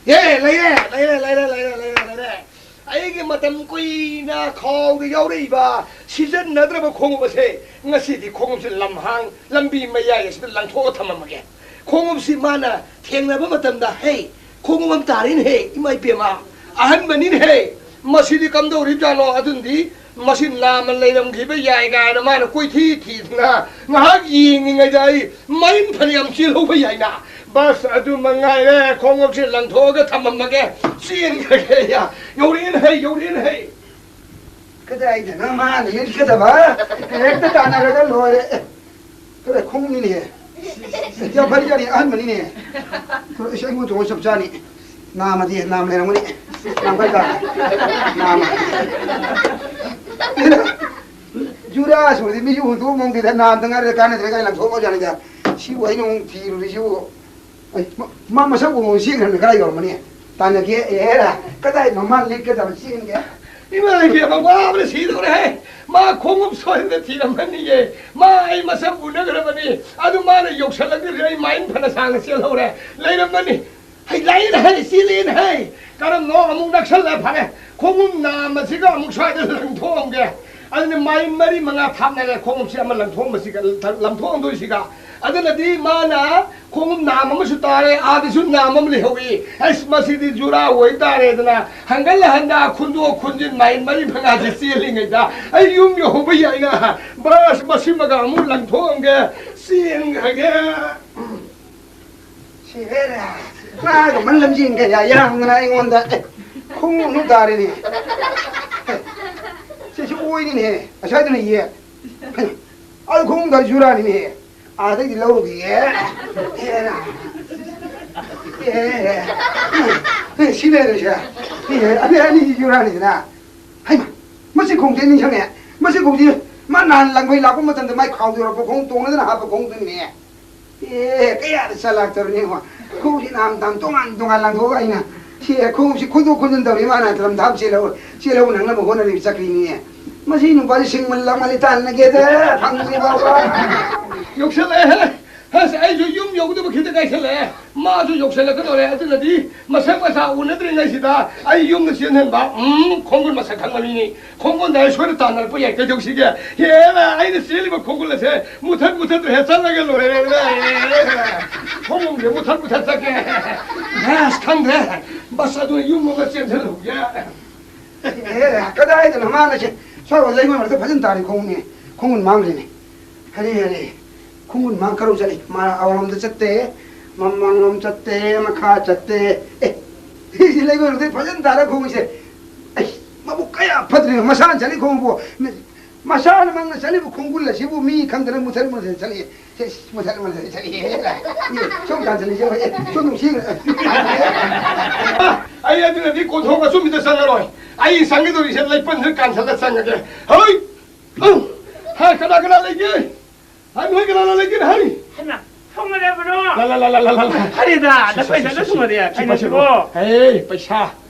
ꯑꯦ, ꯂꯩꯔꯦ, ꯂꯩꯔꯦ, ꯂꯩꯔꯦ, ꯂꯩꯔꯦ, ꯂꯩꯔꯦ, ꯂꯩꯔꯦ꯫ ꯑꯩꯒꯤ ꯃꯇꯝ ꯀꯨꯏꯅ ꯈꯥꯎꯗ ꯌꯥꯎꯔꯛꯏꯕ, ꯁꯤꯖꯤꯟꯅꯗ꯭ꯔꯕ ꯈꯣꯡꯎꯞ ꯑꯁꯦ ꯉꯁꯤꯗꯤ ꯈꯣꯡꯎꯞꯁꯦ ꯂꯝꯍꯥꯡ, ꯂꯝꯕꯤ ꯃꯌꯥꯏ ꯑꯁꯤꯗ ꯂꯪꯊꯣꯛꯑ ꯊꯝꯃꯝꯃꯒꯦ꯫ ꯈꯣꯡꯎꯞꯁꯤ ꯃꯥꯅ ꯊꯦꯡꯅꯕ ꯃꯇꯝꯗ, "ꯍꯦ, ꯈꯣꯡꯎꯞ ꯑꯃ ꯇꯥꯔꯦꯅꯦꯍꯦ, ꯏꯃꯥ ꯏꯕꯦꯝꯃ, ꯑꯍꯟꯕꯅꯤꯅꯦꯍꯦ, ꯃꯁꯤꯗꯤ ꯀꯝꯗꯧꯔꯤꯕꯖꯥꯠꯅꯣ?" ꯑꯗꯨꯅꯗꯤ ꯃꯁꯤ ꯅꯥꯝꯃ ꯂꯩꯔꯝꯈꯤꯕ ꯌꯥꯏ ꯀꯥꯏꯅ ꯃꯥꯅ ꯀꯣꯏꯊꯤ ꯊꯤꯗꯅ ꯉꯥꯏꯍꯥꯛ ꯌꯦꯡꯉꯤꯉꯩꯗ ꯑꯩ ꯃꯔꯤꯟ ꯐꯅꯌꯥꯝ ꯆꯦꯜꯍꯧꯕ ꯌꯥꯏꯅ꯫ ꯕꯁ, ꯑꯗꯨ ꯃꯉꯥꯏꯔꯦ, ꯈꯣꯡꯎꯞꯁꯤ ꯂꯪꯊꯣꯛꯑꯒ ꯊꯝꯃꯝꯃꯒꯦ, ꯆꯦꯟꯈ꯭ꯔꯒꯦ꯫ ꯌꯧꯔꯛꯑꯦꯅꯦꯍꯦ, ꯌꯧꯔꯛꯑꯦꯅꯦꯍꯦ꯫ ꯀꯗꯥꯏꯗꯅꯣ ꯃꯥꯅ ꯌꯦꯡꯒꯗꯕ? ꯍꯦꯛꯇ ꯇꯥꯟꯅꯔꯒ ꯂꯣꯏꯔꯦ꯫ ꯑꯦ, ꯀꯗꯥꯏ ꯈꯣꯡꯎꯞꯅꯤꯅꯦ? ꯌꯥꯝ ꯐꯔꯤꯖꯥꯠꯅꯤ, ꯑꯍꯟꯕꯅꯤꯅꯦ꯫ ꯏꯁ, ꯑꯩꯉꯣꯟꯗ ꯇꯣꯡꯉ ꯆꯞ ꯆꯥꯅꯤ꯫ ꯅꯥꯝꯃꯗꯤ ꯅꯥꯝ ꯂꯩꯔꯝꯒꯅꯤ꯫ ꯅꯥꯝ ꯀꯥꯏ ꯇꯥꯔꯦ? ꯅꯥꯝꯃ꯫ ꯖꯨꯔꯥ ꯁꯨꯔꯗꯤ ꯃꯤꯁꯨ ꯍꯨꯟꯗꯣꯛꯑꯝꯃꯣꯡꯗꯦꯗ, ꯅꯥꯝꯗ ꯉꯥꯏꯔꯦ, ꯀꯥꯟꯅꯗ꯭ꯔꯦ ꯀꯥꯏꯅ ꯂꯪꯊꯣꯛꯑꯝꯃꯖꯥꯠꯅꯤꯗ꯫ ꯁꯤꯕꯨ ꯑꯩꯅ ꯑꯃꯨꯛ ꯊꯤꯔꯨꯔꯤꯁꯤꯕꯨ꯫ ꯑꯩ, ꯃ-, ꯃꯥ ꯃꯁꯛ ꯎꯕ ꯆꯦꯟꯈ꯭ꯔꯕꯅꯤ, ꯀꯗꯥꯏ ꯌꯧꯔꯝꯃꯅꯤ? ꯇꯥꯟꯅꯒꯦ, ꯑꯦꯔꯥ, ꯀꯗꯥꯏꯅꯣ ꯃꯥ ꯂꯤꯠꯀꯗꯕ ꯆꯦꯟꯒꯦ? ꯏꯃꯥ ꯏꯕꯦꯝꯃ, ꯋꯥꯕꯅ ꯁꯤꯗꯧꯔꯦꯍꯦ! ꯃꯥ ꯈꯣꯡꯎꯞ ꯁꯣꯏꯗꯅ ꯊꯤꯔꯝꯃꯅꯤꯌꯦ꯫ ꯃꯥ ꯑꯩ ꯃꯁꯛ ꯎꯅꯈ꯭ꯔꯕꯅꯤ꯫ ꯑꯗꯨ ꯃꯥꯅ ꯌꯧꯁꯜꯂꯛꯇ꯭ꯔꯗꯤ ꯑꯩ ꯃꯥꯏꯟ ꯐꯅ ꯁꯥꯡꯅ ꯆꯦꯜꯍꯧꯔꯦ꯫ ꯂꯩꯔꯝꯃꯅꯤ꯫ ꯍꯩ, ꯂꯥꯛꯑꯦꯅꯦꯍꯦ, ꯆꯦꯜꯂꯛꯑꯦꯅꯦꯍꯦ! ꯀꯔꯝꯅꯣ ꯑꯃꯨꯛ ꯅꯛꯁꯜꯂꯦ, ꯐꯔꯦ꯫ ꯈꯣꯡꯎꯞ ꯅꯥꯝꯃꯁꯤꯒ ꯑꯃꯨꯛ ꯁ꯭ꯋꯥꯏꯗ ꯂꯪꯊꯣꯛꯑꯝꯒꯦ꯫ ꯑꯗꯨꯅ ꯃꯥꯏꯟ ꯃꯔꯤ ꯃꯉꯥ ꯊꯥꯞꯅꯔꯦ ꯈꯣꯡꯎꯞꯁꯤ ꯑꯃ ꯂꯪꯊꯣꯛꯑꯝꯕꯁꯤꯒ, ꯂꯪꯊꯣꯛꯑꯝꯗꯣꯏꯁꯤꯒ꯫ ꯑꯗꯨꯅꯗꯤ ꯃꯥꯅ ꯈꯣꯡꯎꯞ ꯅꯥꯝ ꯑꯃꯁꯨ ꯇꯥꯔꯦ, ꯑꯥꯗꯁꯨ ꯅꯥꯝ ꯑꯃ ꯂꯩꯍꯧꯏ꯫ ꯑꯁ, ꯃꯁꯤꯗꯤ ꯖꯨꯔꯥ ꯑꯣꯏ ꯇꯥꯔꯦꯗꯅ ꯍꯟꯒꯠ ꯍꯟꯗ ꯈꯨꯟꯗꯣꯛ ꯈꯨꯟꯖꯤꯟ ꯃꯥꯏꯜ ꯃꯔꯤ ꯃꯉꯥꯁꯦ ꯆꯦꯜꯂꯤꯉꯩꯗ ꯑꯩ ꯌꯨꯝ ꯌꯧꯍꯧꯕ ꯌꯥꯏꯅ꯫ ꯕ꯭ꯔꯁ ꯃꯁꯤꯃꯒ ꯑꯃꯨꯛ ꯂꯪꯊꯣꯛꯑꯝꯒꯦ, ꯆꯦꯟꯈ꯭ꯔꯒꯦ꯫ ꯁꯤ ꯃꯥꯒ ꯃꯟ ꯂꯝꯖꯦꯟꯒ ꯌꯥ-, ꯌꯥꯡꯗꯅ ꯑꯩꯉꯣꯟꯗ, ꯑꯦ, ꯈꯣꯡꯎꯞ ꯇꯥꯔꯦꯅꯦ꯫ ꯑꯦ, ꯁꯤꯁꯨ ꯑꯣꯏꯔꯤꯅꯦꯍꯦ꯫ ꯑꯁ꯭ꯋꯥꯏꯗꯅ ꯌꯦ꯫ ꯑꯗꯨ ꯈꯣꯡꯎꯞ ꯇꯥꯔꯤ ꯖꯨꯔꯥꯅꯤꯅꯦꯍꯦ꯫ ꯑꯥꯗꯩꯗꯤ ꯂꯧꯔꯨꯈꯤꯒꯦ꯫ ꯑꯦ, ꯑꯦ, ꯑꯦ, ꯁꯤ ꯂꯩꯔꯦꯁꯦ꯫ ꯑꯦ, ꯑꯅꯤ, ꯑꯅꯤꯁꯤ ꯖꯨꯔꯥꯅꯤꯗꯅ꯫ ꯍꯩꯃꯥ, ꯃꯁꯤ ꯈꯣꯡꯎꯞꯁꯦ ꯅꯤꯡꯁꯤꯡꯉꯦ꯫ ꯃꯁꯤ ꯈꯣꯡꯎꯞꯁꯤ ꯃꯥ ꯅꯍꯥꯟ ꯂꯪꯐꯩ ꯂꯥꯛꯄ ꯃꯇꯝꯗ ꯃꯥꯏ ꯈꯥꯎꯗ ꯌꯧꯔꯛꯄ ꯈꯣꯡꯎꯞ ꯇꯣꯡꯅꯗꯅ ꯍꯥꯞꯄ ꯈꯣꯡꯎꯞꯇꯨꯅꯤꯅꯦ꯫ ꯑꯦ, ꯀꯌꯥꯗ ꯆꯂꯥꯛꯇꯧꯔꯤꯅꯤ ꯌꯦꯡꯉꯣ꯫ ꯈꯣꯡꯎꯞꯁꯤ ꯅꯍꯥꯟ ꯃꯇꯝ ꯇꯣꯉꯥꯟ ꯇꯣꯉꯥꯟ ꯂꯪꯊꯣꯛꯑꯒ ꯑꯩꯅ ꯁꯤ ꯈꯣꯡꯎꯞꯁꯤ ꯈꯣꯟꯗꯣꯛ ꯈꯣꯟꯖꯤꯟ ꯇꯧꯔꯤ, ꯃꯥꯅ ꯂꯝꯊꯥꯞ ꯆꯦꯜꯍꯧ-, ꯆꯦꯜꯍꯧꯅꯅꯕ ꯍꯣꯠꯅꯔꯤꯕ ꯆꯀ꯭ꯔꯤꯅꯤꯅꯦ꯫ ꯃꯁꯤ ꯅꯨꯄꯥꯁꯤ ꯁꯤꯡꯃꯜ ꯂꯥꯡꯃꯜꯂꯤ, ꯇꯥꯟꯅꯒꯦꯗ ꯐꯪꯗ꯭ꯔꯤ ꯐꯥꯎꯕ꯫ ꯌꯧꯁꯜꯂꯛꯑꯦꯍꯦ꯫ ꯑꯁ, ꯑꯩꯁꯨ ꯌꯨꯝ ꯌꯧꯒꯗꯕ ꯈꯤꯇ ꯉꯥꯏꯁꯜꯂꯛꯑꯦ꯫ ꯃꯥꯁꯨ ꯌꯧꯁꯜꯂꯛꯀꯗꯧꯔꯦ꯫ ꯑꯗꯨꯅꯗꯤ ꯃꯁꯛ ꯃꯁꯥ ꯎꯅꯗ꯭ꯔꯤꯉꯩꯁꯤꯗ ꯑꯩ ꯌꯨꯝꯗ ꯆꯦꯟꯍꯟꯕ꯫ ꯎꯝ, ꯈꯣꯡꯒꯨꯟ ꯃꯁꯛ ꯈꯪꯕ ꯃꯤꯅꯤ꯫ ꯈꯣꯡꯒꯨꯟꯗ ꯑꯩ ꯁꯣꯏꯗ ꯇꯥꯟꯅꯔꯛꯄ ꯌꯥꯏ꯫ ꯀꯩꯗꯧꯁꯤꯒꯦ? ꯍꯦꯔꯥ, ꯑꯩꯅ ꯆꯦꯜꯂꯤꯕ ꯈꯣꯡꯒꯨꯟ ꯑꯁꯦ ꯃꯨꯊꯠ ꯃꯨꯊꯠ ꯍꯦꯛ ꯆꯠꯂꯒ ꯂꯣꯏꯔꯦ꯫ ꯈꯣꯡꯒꯨꯟꯁꯦ ꯃꯨꯊꯠ ꯃꯨꯊꯠ ꯆꯠꯀꯦ꯫ ꯑꯁ, ꯈꯪꯗ꯭ꯔꯦ꯫ ꯕꯁ ꯑꯗꯨꯅ ꯌꯨꯝ ꯑꯃ ꯆꯦꯟꯁꯤꯜꯍꯧꯒꯦ꯫ ꯑꯦ, ꯀꯗꯥꯏꯗꯅꯣ ꯃꯥꯅ ꯁꯦ-, ꯁ꯭ꯋꯥꯏ ꯂꯩꯉꯣꯏ ꯃꯔꯛꯇ ꯐꯖꯅ ꯇꯥꯔꯤ ꯈꯣꯡꯎꯞꯅꯦ꯫ ꯈꯣꯡꯒꯨꯟ ꯃꯥꯡꯈ꯭ꯔꯦꯅꯦ꯫ ꯍꯔꯦ, ꯍꯔꯦ꯫ ꯈꯣꯡꯒꯨꯟ ꯃꯥꯡ ꯀꯔꯧ ꯆꯠꯂꯤ? ꯃꯥ ꯑꯋꯥꯡꯂꯣꯝꯗ ꯆꯠꯇꯦ, ꯃꯃꯥꯡꯂꯣꯝ ꯆꯠꯇꯦ, ꯃꯈꯥ ꯆꯠꯇꯦ꯫ ꯑꯦ, ꯁꯤ ꯂꯩꯉꯣꯏ ꯃꯔꯛꯇ ꯐꯖꯅ ꯇꯥꯔ ꯈꯣꯡꯎꯞꯁꯦ꯫ ꯑꯩ, ꯃꯕꯨꯛ ꯀꯌꯥ ꯐꯠꯇ꯭ꯔꯤꯅꯣ, ꯃꯁꯥꯅ ꯆꯠꯂꯤ ꯈꯣꯡꯎꯞꯄꯨ꯫ ꯃꯁꯥꯅ ꯃꯪꯅ ꯆꯠꯂꯤꯕ ꯈꯣꯡꯒꯨꯜ ꯑꯁꯤꯕꯨ ꯃꯤ ꯈꯪꯗꯅ ꯃꯨꯊꯠ ꯃꯨꯊꯠ ꯆꯠꯂꯤ꯫ ꯁꯦ, ꯃꯨꯊꯠ ꯃꯨꯊꯠ ꯆꯠꯂꯤ꯫ ꯑꯦ, ꯁꯣꯝ ꯀꯥꯟ ꯆꯠꯂꯤ, ꯁꯦ, ꯑꯦ, ꯁꯣꯝ ꯅꯨꯡꯁꯤ꯫ ꯑꯩ ꯑꯗꯨꯅꯗꯤ ꯀꯣꯟꯊꯣꯡ ꯑꯆꯨꯝꯕꯤꯗ ꯆꯪꯉꯔꯣꯏ꯫ ꯑꯩ ꯆꯪꯒꯗꯧꯔꯤꯁꯦ ꯂꯩꯄꯟꯁꯤꯗ ꯀꯥꯟꯊꯠꯂ ꯆꯪꯉꯒꯦ꯫ ꯍꯣꯏ! ꯍꯥ, ꯀꯅꯥ ꯀꯅꯥ ꯂꯩꯒꯦ? ꯍꯥꯏ, ꯅꯣꯏ ꯀꯅꯥ ꯀꯅꯥ ꯂꯩꯒꯦ? ꯍꯥꯏ! ꯍꯩꯃꯥ, ꯊꯣꯡ ꯂꯦꯞꯄꯅꯣ? ꯂꯥ, ꯂꯥ, ꯂꯥ, ꯂꯥ, ꯂꯥ, ꯂꯥ꯫ ꯍꯔꯦꯗꯥ, ꯁꯤ, ꯁꯤ, ꯅꯈꯣꯏ ꯁꯤ, ꯁꯥꯏꯗ ꯁꯤ, ꯁꯤ꯫ ꯊꯨꯡꯉꯗꯤ ꯁꯤ ꯀꯩꯅꯣ ꯄꯥꯏꯁꯤꯜꯂꯣ꯫ ꯁꯤꯕꯣ? ꯍꯦ, ꯄꯩꯁꯥ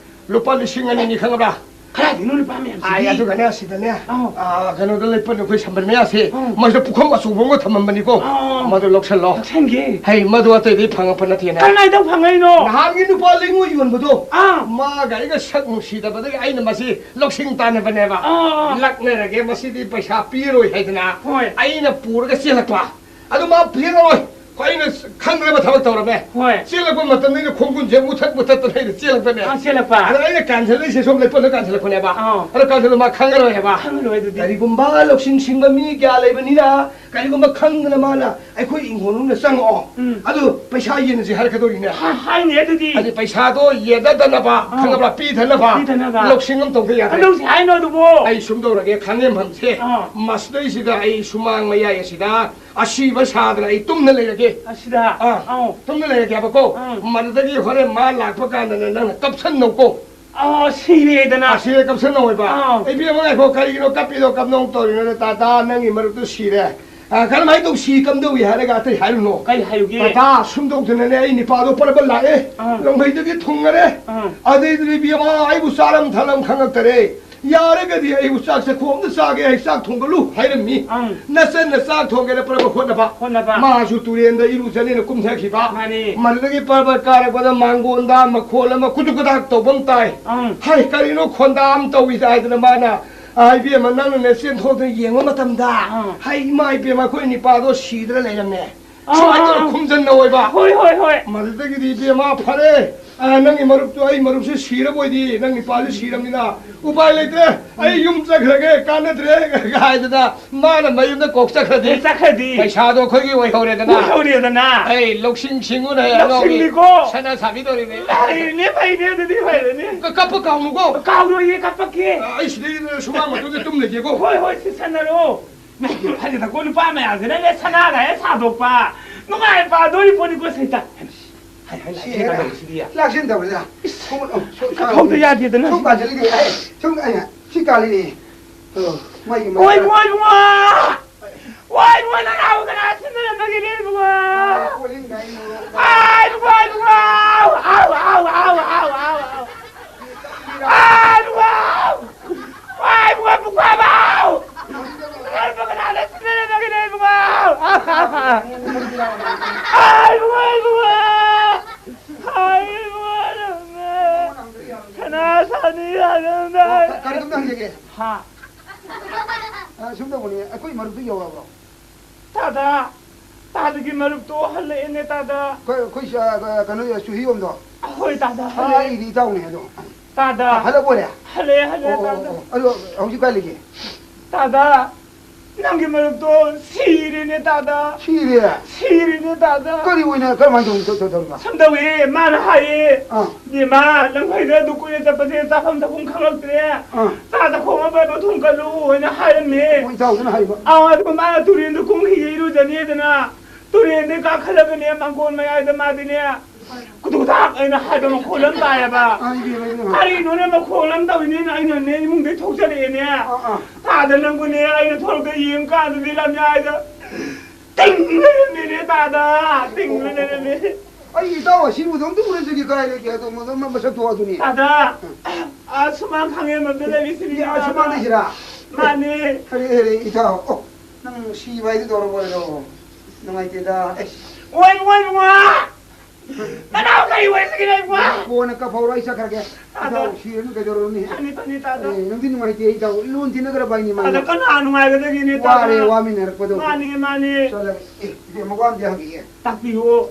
ꯂꯨꯄꯥ ꯂꯤꯁꯤꯡ ꯑꯅꯤꯅꯤ ꯈꯪꯉꯕ꯭ꯔꯥ? ꯀꯗꯥꯏꯗꯩꯅꯣ ꯂꯨꯄꯥ ꯃꯌꯥꯝꯁꯤꯗꯤ? ꯑꯥꯏ, ꯑꯗꯨꯒꯅꯦ, ꯁꯤꯗꯅꯦ, ꯑꯥ꯫ ꯑꯥ, ꯀꯩꯅꯣꯗ ꯂꯩꯄꯟ ꯑꯩꯈꯣꯏ ꯁꯝꯕꯜ ꯃꯌꯥꯁꯦ, ꯑꯥ꯫ ꯃꯁꯤꯗ ꯄꯨꯈꯝ ꯑꯆꯧꯕ ꯑꯃꯒ ꯊꯝꯃꯝꯕꯅꯤꯀꯣ꯫ ꯑꯥ꯫ ꯃꯗꯨ ꯂꯧꯁꯜꯂꯣ꯫ ꯂꯧꯁꯟꯒꯦ꯫ ꯍꯩ, ꯃꯗꯨ ꯑꯇꯩꯗꯤ ꯐꯪꯉꯛꯄ ꯅꯠꯇꯦꯅꯦ꯫ ꯀꯅꯥꯏꯗ ꯐꯪꯉꯛꯏꯅꯣ? ꯅꯍꯥꯟꯒꯤ ꯅꯨꯄꯥ ꯂꯩꯉꯣꯏ ꯌꯣꯟꯕꯗꯣ, ꯑꯥ꯫ ꯃꯥꯒ ꯑꯩꯒ ꯁꯛ ꯅꯨꯡꯁꯤꯗꯕꯗꯒꯤ ꯑꯩꯅ ꯃꯁꯤ ꯂꯧꯁꯤꯡ ꯇꯥꯟꯅꯕꯅꯦꯕ꯫ ꯑꯥ, ꯑꯥ, ꯑꯥ꯫ ꯂꯛꯅꯔꯒꯦ, ꯃꯁꯤꯗꯤ ꯄꯩꯁꯥ ꯄꯤꯔꯣꯏ ꯍꯥꯏꯗꯅ ꯍꯣꯏ꯫ ꯑꯩꯅ ꯄꯨꯔꯒ ꯆꯦꯜꯂꯛꯄ꯫ ꯑꯗꯨ ꯃꯥ ꯄꯤꯔꯛꯑꯔꯣꯏ꯫ ꯑꯩꯅ ꯈꯪꯗꯅꯕ ꯊꯕꯛ ꯇꯧꯔꯝꯃꯦ꯫ ꯍꯣꯏ꯫ ꯆꯦꯜꯂꯛꯄ ꯃꯇꯝꯗ ꯑꯩꯅ ꯈꯣꯡꯒꯨꯟꯁꯦ ꯃꯨꯊꯠ ꯃꯨꯊꯠꯇꯅ ꯑꯩꯅ ꯆꯦꯜꯂꯛꯄꯅꯦ꯫ ꯑꯥ, ꯆꯦꯜꯂꯛꯄ꯫ ꯑꯗ ꯑꯩꯅ ꯀꯥꯟꯁꯤꯜꯂꯛꯏꯁꯦ ꯁꯣꯝ ꯂꯩꯄꯣꯠꯅ ꯀꯥꯟꯁꯤꯜꯂꯛꯄꯅꯦꯕ꯫ ꯑꯥ꯫ ꯑꯗꯣ ꯀꯥꯟꯁꯤꯜꯂ ꯃꯥ ꯈꯪꯉꯔꯣꯏ ꯍꯥꯏꯕ꯫ ꯈꯪꯉꯔꯣꯏ ꯑꯗꯨꯗꯤ꯫ ꯀꯔꯤꯒꯨꯝꯕ ꯂꯧꯁꯤꯡ ꯁꯤꯡꯕ ꯃꯤ ꯀꯌꯥ ꯂꯩꯕꯅꯤꯅ ꯀꯔꯤꯒꯨꯝꯕ ꯈꯪꯗꯅ ꯃꯥꯅ ꯑꯩꯈꯣꯏ ꯏꯪꯈꯣꯜ ꯃꯅꯨꯡꯗ ꯆꯪꯉꯛꯑꯣ꯫ ꯎꯝ꯫ ꯑꯗꯨ ꯄꯩꯁꯥ ꯌꯦꯟꯅꯁꯤ ꯍꯥꯏꯔꯛꯀꯗꯧꯔꯤꯅꯦ꯫ ꯍꯥ-, ꯍꯥꯏꯅꯦ ꯑꯗꯨꯗꯤ꯫ ꯑꯗꯨ ꯄꯩꯁꯥꯗꯣ ꯌꯦꯟꯅꯗꯅꯕ, ꯑꯥ꯫ ꯈꯪꯉꯕ꯭ꯔꯥ? ꯄꯤꯗꯅꯕ ꯄꯤꯗꯅꯕ꯫ ꯂꯧꯁꯤꯡ ꯑꯃ ꯇꯧꯗ ꯌꯥꯗꯦ꯫ ꯀꯩꯗꯧꯁꯤ ꯍꯥꯏꯅꯣ ꯑꯗꯨꯕꯣ? ꯑꯩ ꯁꯨꯝ ꯇꯧꯔꯒꯦ, ꯈꯥꯡꯉꯦꯝꯐꯝꯁꯦ ꯑꯥ꯫ ꯃꯁꯤꯗꯩꯁꯤꯗ ꯑꯩ ꯁꯨꯃꯥꯡ ꯃꯌꯥꯏ ꯑꯁꯤꯗ ꯑꯁꯤꯕ ꯁꯥꯗꯅ ꯑꯩ ꯇꯨꯝꯅ ꯂꯩꯔꯒꯦ꯫ ꯑꯁꯤꯗ? ꯑꯥ, ꯑꯥꯎ꯫ ꯇꯨꯝꯅ ꯂꯩꯔꯒꯦꯕꯀꯣ꯫ ꯑꯥ꯫ ꯃꯗꯨꯗꯒꯤ ꯍꯣꯔꯦꯟ ꯃꯥ ꯂꯥꯛꯄ ꯀꯥꯟꯗꯅꯦ ꯅꯪꯅ ꯀꯞꯁꯟꯅꯧꯀꯣ꯫ ꯑꯥ, ꯁꯤꯔꯦꯗꯅ꯫ ꯑꯥ, ꯁꯤꯔꯦ, ꯀꯞꯁꯟꯅꯧ ꯍꯥꯏꯕ꯫ ꯑꯥ꯫ ꯏꯕꯦꯝꯃ, ꯉꯥꯏꯈꯣ, ꯀꯔꯤꯒꯤꯅꯣ ꯀꯞꯄꯤꯗꯣ, ꯀꯞꯅꯧ ꯇꯧꯔꯤꯅꯣ? ꯇꯥꯇꯥ, ꯅꯪꯒꯤ ꯃꯔꯨꯞꯇꯨ ꯁꯤꯔꯦ꯫ ꯑꯥ, ꯀꯔꯝꯍꯥꯏꯅ ꯇꯧ ꯁꯤ ꯀꯝꯗꯧꯏ ꯍꯥꯏꯔꯒ ꯑꯇꯩ ꯍꯥꯏꯔꯨꯅꯣ꯫ ꯀꯔꯤ ꯍꯥꯏꯔꯨꯒꯦ? ꯇꯥꯇꯥ, ꯁꯨꯝ ꯇꯧꯗꯅꯅꯦ ꯑꯩ ꯅꯤꯄꯥꯗꯣ ꯄꯔꯕ ꯂꯥꯛꯑꯦ꯫ ꯑꯥ꯫ ꯂꯣꯡꯍꯩꯗꯒꯤ ꯊꯨꯡꯉꯔꯦ꯫ ꯑꯥ꯫ ꯑꯗꯩꯗꯨꯗꯤ ꯏꯕꯦꯝꯃ, ꯑꯩꯕꯨ ꯆꯥꯔꯝ ꯊꯛꯂꯝ ꯈꯪꯉꯛꯇꯔꯦ꯫ ꯌꯥꯔꯒꯗꯤ ꯑꯩꯕꯨ ꯆꯥꯛ ꯆꯥꯛꯈꯣꯝ ꯑꯝꯇ ꯆꯥꯒꯦ, ꯑꯩ ꯆꯥꯛ ꯊꯣꯡꯒꯠꯂꯨ ꯍꯥꯏꯔꯝꯃꯤ꯫ ꯑꯪ꯫ ꯅꯆꯟꯅ ꯆꯥꯛ ꯊꯣꯡꯒꯦꯅ ꯄꯨꯔꯛꯄ ꯍꯣꯠꯅꯕ꯫ ꯍꯣꯠꯅꯕ꯫ ꯃꯥꯁꯨ ꯇꯨꯔꯦꯟꯗ ꯏꯔꯨꯖꯅꯤꯅ ꯀꯨꯝꯊꯈꯤꯕ꯫ ꯃꯥꯅꯤ꯫ ꯃꯗꯨꯗꯒꯤ ꯄꯔꯕꯠ ꯀꯥꯔꯛꯄꯗ ꯃꯥꯡꯒꯣꯟꯗ ꯃꯈꯣꯜ ꯑꯃ ꯀꯨꯗꯨꯛ ꯀꯗꯥꯛ ꯇꯧꯕ ꯑꯃ ꯇꯥꯏ꯫ ꯑꯪ꯫ ꯍꯥꯏ, ꯀꯔꯤꯅꯣ ꯈꯣꯟꯗꯥ ꯑꯃ ꯇꯧꯏꯗ ꯍꯥꯏꯗꯅ ꯃꯥꯅ, "ꯑꯥ, ꯏꯕꯦꯝꯃ, ꯅꯪꯅꯅꯦ ꯆꯦꯟꯊꯣꯛꯇꯅ ꯌꯦꯡꯕ ꯃꯇꯝꯗ, ꯑꯪ꯫ ꯍꯥꯏ, ꯏꯃꯥ ꯏꯕꯦꯝꯃ, ꯑꯩꯈꯣꯏ ꯅꯤꯄꯥꯗꯣ ꯁꯤꯗ꯭ꯔ ꯂꯩꯔꯝꯃꯦ"꯫ ꯑꯥ, ꯁꯨꯃꯥꯏꯅ ꯇꯧꯔ ꯑꯥ, ꯑꯥ꯫ ꯈꯨꯝꯖꯟꯅꯧ ꯍꯥꯏꯕ꯫ ꯍꯣꯏ, ꯍꯣꯏ, ꯍꯣꯏ꯫ ꯃꯗꯨꯗꯒꯤꯗꯤ ꯏꯕꯦꯝꯃ ꯐꯔꯦ, ꯑ, ꯅꯪꯒꯤ ꯃꯔꯨꯞꯇꯨ ꯑꯩ ꯃꯔꯨꯞꯁꯨ ꯁꯤꯔꯕꯣꯏꯗꯤ, ꯅꯪ ꯅꯤꯄꯥꯁꯨ ꯁꯤꯔꯕꯅꯤꯅ ꯎꯄꯥꯏ ꯂꯩꯇ꯭ꯔꯦ, ꯑꯩ ꯌꯨꯝ ꯆꯠꯈ꯭ꯔꯒꯦ, ꯀꯥꯟꯅꯗ꯭ꯔꯦ ꯍꯥꯏꯗꯅ ꯃꯥꯅ ꯃꯌꯨꯝꯗ ꯀꯣꯛ ꯆꯠꯈ꯭ꯔꯗꯤ, ꯑꯦ, ꯆꯠꯈ꯭ꯔꯗꯤ꯫ ꯄꯩꯁꯥꯗꯣ ꯑꯩꯈꯣꯏꯒꯤ ꯑꯣꯏꯍꯧꯔꯦꯗꯅ꯫ ꯑꯣꯏꯍꯧꯔꯦꯗꯅ꯫ ꯑꯩ ꯂꯧꯁꯤꯡ ꯁꯤꯡꯉꯨꯅꯦ, ꯑꯉꯥꯎꯕꯤ꯫ ꯂꯧꯁꯤꯡꯅꯤꯀꯣ꯫ ꯁꯅꯥ ꯁꯥꯕꯤꯗꯧꯔꯤꯅꯦ꯫ ꯐꯩꯅꯦ, ꯐꯩꯅꯦ, ꯑꯗꯨꯗꯤ ꯐꯔꯦꯅꯦ꯫ ꯀ-, ꯀꯞꯄ ꯀꯥꯎꯅꯨꯀꯣ꯫ ꯀꯥꯎꯔꯣꯏꯌꯦ, ꯀꯞꯄꯛꯀꯦ꯫ ꯑ, ꯑꯩ ꯁꯤꯗꯩ ꯁꯨꯃꯥꯡ ꯃꯇꯣꯟꯗ ꯇꯨꯝ ꯂꯩꯒꯦꯀꯣ꯫ ꯍꯣꯏ, ꯍꯣꯏ, ꯁꯤ ꯁꯥꯟꯅꯔꯣ꯫ ꯅꯪꯒꯤ ꯐꯖꯅꯀꯣ ꯅꯨꯄꯥ ꯃꯌꯥꯝꯁꯤꯅꯅꯦ ꯁꯅꯥꯒ ꯍꯦꯛ ꯁꯥꯗꯣꯛꯄ꯫ ꯅꯨꯡꯉꯥꯏ ꯄꯥꯗꯣꯔꯤ ꯄꯣꯠꯅꯤꯀꯣ ꯁꯩꯇ꯫ ꯍꯥꯏ, ꯍꯥꯏ, ꯂꯥꯛꯑꯦ, ꯁꯤ ꯀꯩꯅꯣ ꯇꯧꯔꯤꯁꯤꯗꯤ꯫ ꯂꯥꯛꯁꯤꯟ ꯇꯧꯔꯤꯗ꯫ ꯏꯁ, ꯈꯣꯡꯎꯞ, ꯁꯣ-, ꯁꯣ-, ꯀꯥꯈꯧꯗ ꯌꯥꯗꯦꯗꯅ꯫ ꯁꯣꯝ ꯀꯥꯁꯤꯜꯂꯤꯅꯦ, ꯑꯩ, ꯁꯣꯝ, ꯑꯩꯅ, ꯁꯤ ꯀꯥꯜꯂꯤꯅꯦ꯫ ꯑꯣ, ꯃꯥꯒꯤ ꯃꯥꯏ ꯋꯥꯏ, ꯀꯥꯔ-, ꯋꯥꯏ, ꯋꯥꯏ! ꯋꯥꯏ, ꯋꯥꯏ, ꯅꯅꯥꯎ ꯀꯅꯥ ꯁꯤꯟꯅꯔꯝꯕꯒꯤꯅꯦ, ꯏꯕꯨꯡꯉꯣ? ꯑꯥ, ꯀꯣꯜꯂꯤꯉꯩ ꯃꯣꯔꯣꯛ꯫ ꯑꯥ, ꯏꯕꯨꯡꯉꯣ, ꯏꯕꯨꯡꯉꯣ! ꯑꯥꯎ, ꯑꯥꯎ, ꯑꯥꯎ! ꯑꯥ, ꯏꯕꯨꯡꯉꯣ! ꯋꯥꯏ, ꯏꯕꯨꯡꯉꯣ, ꯄꯨꯈ꯭ꯔꯥꯕꯥꯎ! ꯀꯅꯥꯅꯣ ꯀꯅꯥꯅꯣ ꯁꯤꯟꯅꯔꯝꯕꯒꯤꯅꯦ, ꯏꯕꯨꯡꯉꯣ? ꯑꯥ, ꯏꯕꯨꯡꯉꯣ, ꯏꯕꯨꯡꯉꯣ! ꯑꯥ, ꯏꯕꯨꯡꯉꯣ, ꯅꯪꯅꯦ! ꯁꯅꯥ ꯁꯥꯅꯤ ꯍꯥꯏꯔꯝꯗꯥꯏ! ꯑꯣ, ꯀ-, ꯀꯔꯤꯅꯣꯝꯇ ꯍꯪꯖꯒꯦ꯫ ꯍꯥ? ꯑ, ꯁꯨꯝ ꯇꯧꯕꯅꯤ, ꯑꯩꯈꯣꯏ ꯃꯔꯨꯞꯇꯨ ꯌꯧꯔꯕ꯭ꯔꯣ? ꯇꯥꯗ! ꯇꯥꯗꯒꯤ ꯃꯔꯨꯞꯇꯣ ꯍꯜꯂꯛꯑꯦꯅꯦ, ꯇꯥꯗ꯫ ꯑꯩꯈꯣꯏ, ꯑꯩꯈꯣꯏ ꯁ-, ꯑ, ꯀꯩꯅꯣ, ꯆꯨꯍꯤꯌꯣꯝꯗꯣ? ꯍꯣꯏ, ꯇꯥꯗ, ꯑꯥ, ꯍꯜꯂꯛꯑꯦ꯫ ꯑꯩꯗꯤ ꯏꯇꯥꯎꯅꯦ ꯑꯗꯣ꯫ ꯇꯥꯗ꯫ ꯑꯥ, ꯍꯜꯂꯛꯄ ꯑꯣꯏꯔꯦ? ꯍꯜꯂꯛꯑꯦ, ꯍꯜꯂꯛꯑꯦ, ꯑꯣ, ꯑꯣ, ꯇꯥꯗ꯫ ꯑꯣ, ꯑꯗꯣ ꯍꯧꯖꯤꯛ ꯀꯥꯏ ꯂꯩꯒꯦ? ꯇꯥꯗ, ꯅꯪꯒꯤ ꯃꯔꯨꯞꯇꯣ ꯁꯤꯔꯦꯅꯦ, ꯇꯥꯗ꯫ ꯁꯤꯔꯦ? ꯁꯤꯔꯦꯅꯦ, ꯇꯥꯗ꯫ ꯀꯔꯤ ꯑꯣꯏꯅ, ꯀꯔꯝꯍꯥꯏꯅ ꯇꯧ-, ꯇꯧ-, ꯇꯧꯔꯤꯕ? ꯁꯨꯝ ꯇꯧꯋꯦ, ꯃꯥꯅ ꯍꯥꯏꯌꯦ, ꯑꯥ꯫ "ꯏꯕꯦꯝꯃ, ꯂꯝꯈꯩꯗ ꯑꯗꯨ ꯀꯨꯏꯅ ꯆꯠꯄꯁꯦ ꯆꯥꯐꯝ ꯊꯛꯐꯝ ꯈꯪꯉꯛꯇ꯭ꯔꯦ꯫ ꯑꯥ꯫ ꯆꯥꯛꯇ ꯈꯣꯡ ꯑꯃ ꯄꯥꯏꯕ ꯊꯣꯡ ꯀꯜꯂꯨ," ꯍꯥꯏꯅ ꯍꯥꯏꯔꯝꯃꯦ꯫ ꯑꯣ, ꯏꯇꯥꯎꯗꯨꯅ ꯍꯥꯏꯕ? ꯑꯥ, ꯑꯗꯨꯒ ꯃꯥꯅ ꯇꯨꯔꯦꯟꯗ ꯀꯨꯝꯈꯤꯒꯦ ꯏꯔꯨꯖꯅꯤꯗꯅ꯫ ꯇꯨꯔꯦꯟꯗꯩ ꯀꯥꯈꯠꯂꯒꯅꯦ, ꯃꯥꯡꯒꯣꯟ ꯃꯌꯥꯏꯗ ꯃꯥꯗꯤꯅꯦ, ꯀꯨꯗꯨꯛ ꯊꯥꯛ ꯑꯩꯅ ꯍꯥꯏꯕ ꯃꯈꯣꯜ ꯑꯃ ꯇꯥꯏꯌꯦꯕ꯫ ꯑꯥ, ꯏꯕꯦꯝꯃ, ꯏꯕꯦꯝꯃ꯫ ꯀꯔꯤꯅꯣꯅꯦ ꯃꯈꯣꯜ ꯑꯃ ꯇꯧꯏꯅꯦꯅ ꯑꯩꯅꯅꯦ ꯏꯃꯨꯡꯗꯩ ꯊꯣꯛꯆꯔꯛꯑꯦꯅꯦ꯫ ꯑꯥ, ꯑꯥ꯫ ꯇꯥꯗ ꯅꯪꯕꯨꯅꯦ ꯑꯩꯅ ꯊꯣꯛꯂꯛꯇ ꯌꯦꯡꯀꯥꯟꯗꯗꯤ ꯂꯝꯌꯥꯏꯗ ꯇꯤꯡ ꯂꯩꯔꯝꯃꯦꯅꯦ ꯇꯥꯗ, ꯇꯤꯡ ꯂꯩꯔꯝꯃꯦ꯫ ꯑꯩ ꯏꯇꯥꯎ ꯑꯁꯤꯕꯨꯗ ꯑꯝꯇ ꯎꯅꯖꯒꯦ, ꯀꯥꯏ ꯂꯩꯒꯦ ꯑꯗꯣ ꯃ-, ꯃ-, ꯃꯁꯛꯇꯣ ꯑꯗꯨꯅꯤ꯫ ꯇꯥꯗ, ꯑꯥ, ꯁꯨꯃꯥꯡ ꯈꯥꯡꯉꯦꯟ ꯃꯔꯛꯇ ꯂꯩꯔꯤꯁꯤꯅꯤ ꯑꯦ, ꯇꯥꯗ꯫ ꯁꯨꯃꯥꯡꯗ ꯁꯤꯔꯥ? ꯃꯥꯅꯦ꯫ ꯐꯔꯦ, ꯐꯔꯦ, ꯏꯇꯥꯎ꯫ ꯑꯣ, ꯅꯪ ꯁꯤꯕ ꯍꯥꯏꯗꯨ ꯇꯧꯔꯕꯣ ꯑꯗꯣ? ꯅꯨꯡꯉꯥꯏꯇꯦꯗ꯫ ꯑꯦꯁ꯫ ꯑꯣꯏ, ꯑꯣꯏ, ꯏꯕꯨꯡꯉꯣ! ꯅꯅꯥꯎ ꯀꯔꯤ ꯑꯣꯏꯔꯤꯒꯦ, ꯏꯕꯨꯡꯉꯣ? ꯀꯣꯟꯅ ꯀꯞꯍꯧꯔꯣ, ꯑꯩ ꯆꯠꯈ꯭ꯔꯒꯦ꯫ ꯇꯥꯗ꯫ ꯏꯇꯥꯎ ꯁꯤꯔꯅꯨ ꯀꯩꯗꯧꯔꯨꯅꯤ? ꯐꯅꯤ, ꯐꯅꯤ, ꯇꯥꯗ꯫ ꯑꯦ, ꯅꯨꯡꯗꯤ ꯅꯨꯡꯉꯥꯏꯇꯦ, ꯏꯇꯥꯎ꯫ ꯂꯣꯟ ꯊꯤꯟꯅꯈ꯭ꯔꯕ ꯍꯥꯏꯅꯤ ꯃꯥꯅ꯫ ꯇꯥꯗ, ꯀꯅꯥ ꯅꯨꯡꯉꯥꯏꯒꯗꯒꯦꯅꯦ, ꯇꯥꯗ? ꯋꯥꯔꯦ, ꯋꯥꯃꯤꯟꯅꯔꯛꯄꯗꯣ꯫ ꯃꯥꯅꯤ, ꯃꯥꯅꯤ꯫ ꯆꯠꯂꯒꯦ꯫ ꯑꯦ, ꯏꯕꯦꯝꯃ, ꯋꯥ ꯑꯝꯇ ꯍꯪꯈꯤꯒꯦ꯫ ꯇꯥꯛꯄꯤꯌꯨ꯫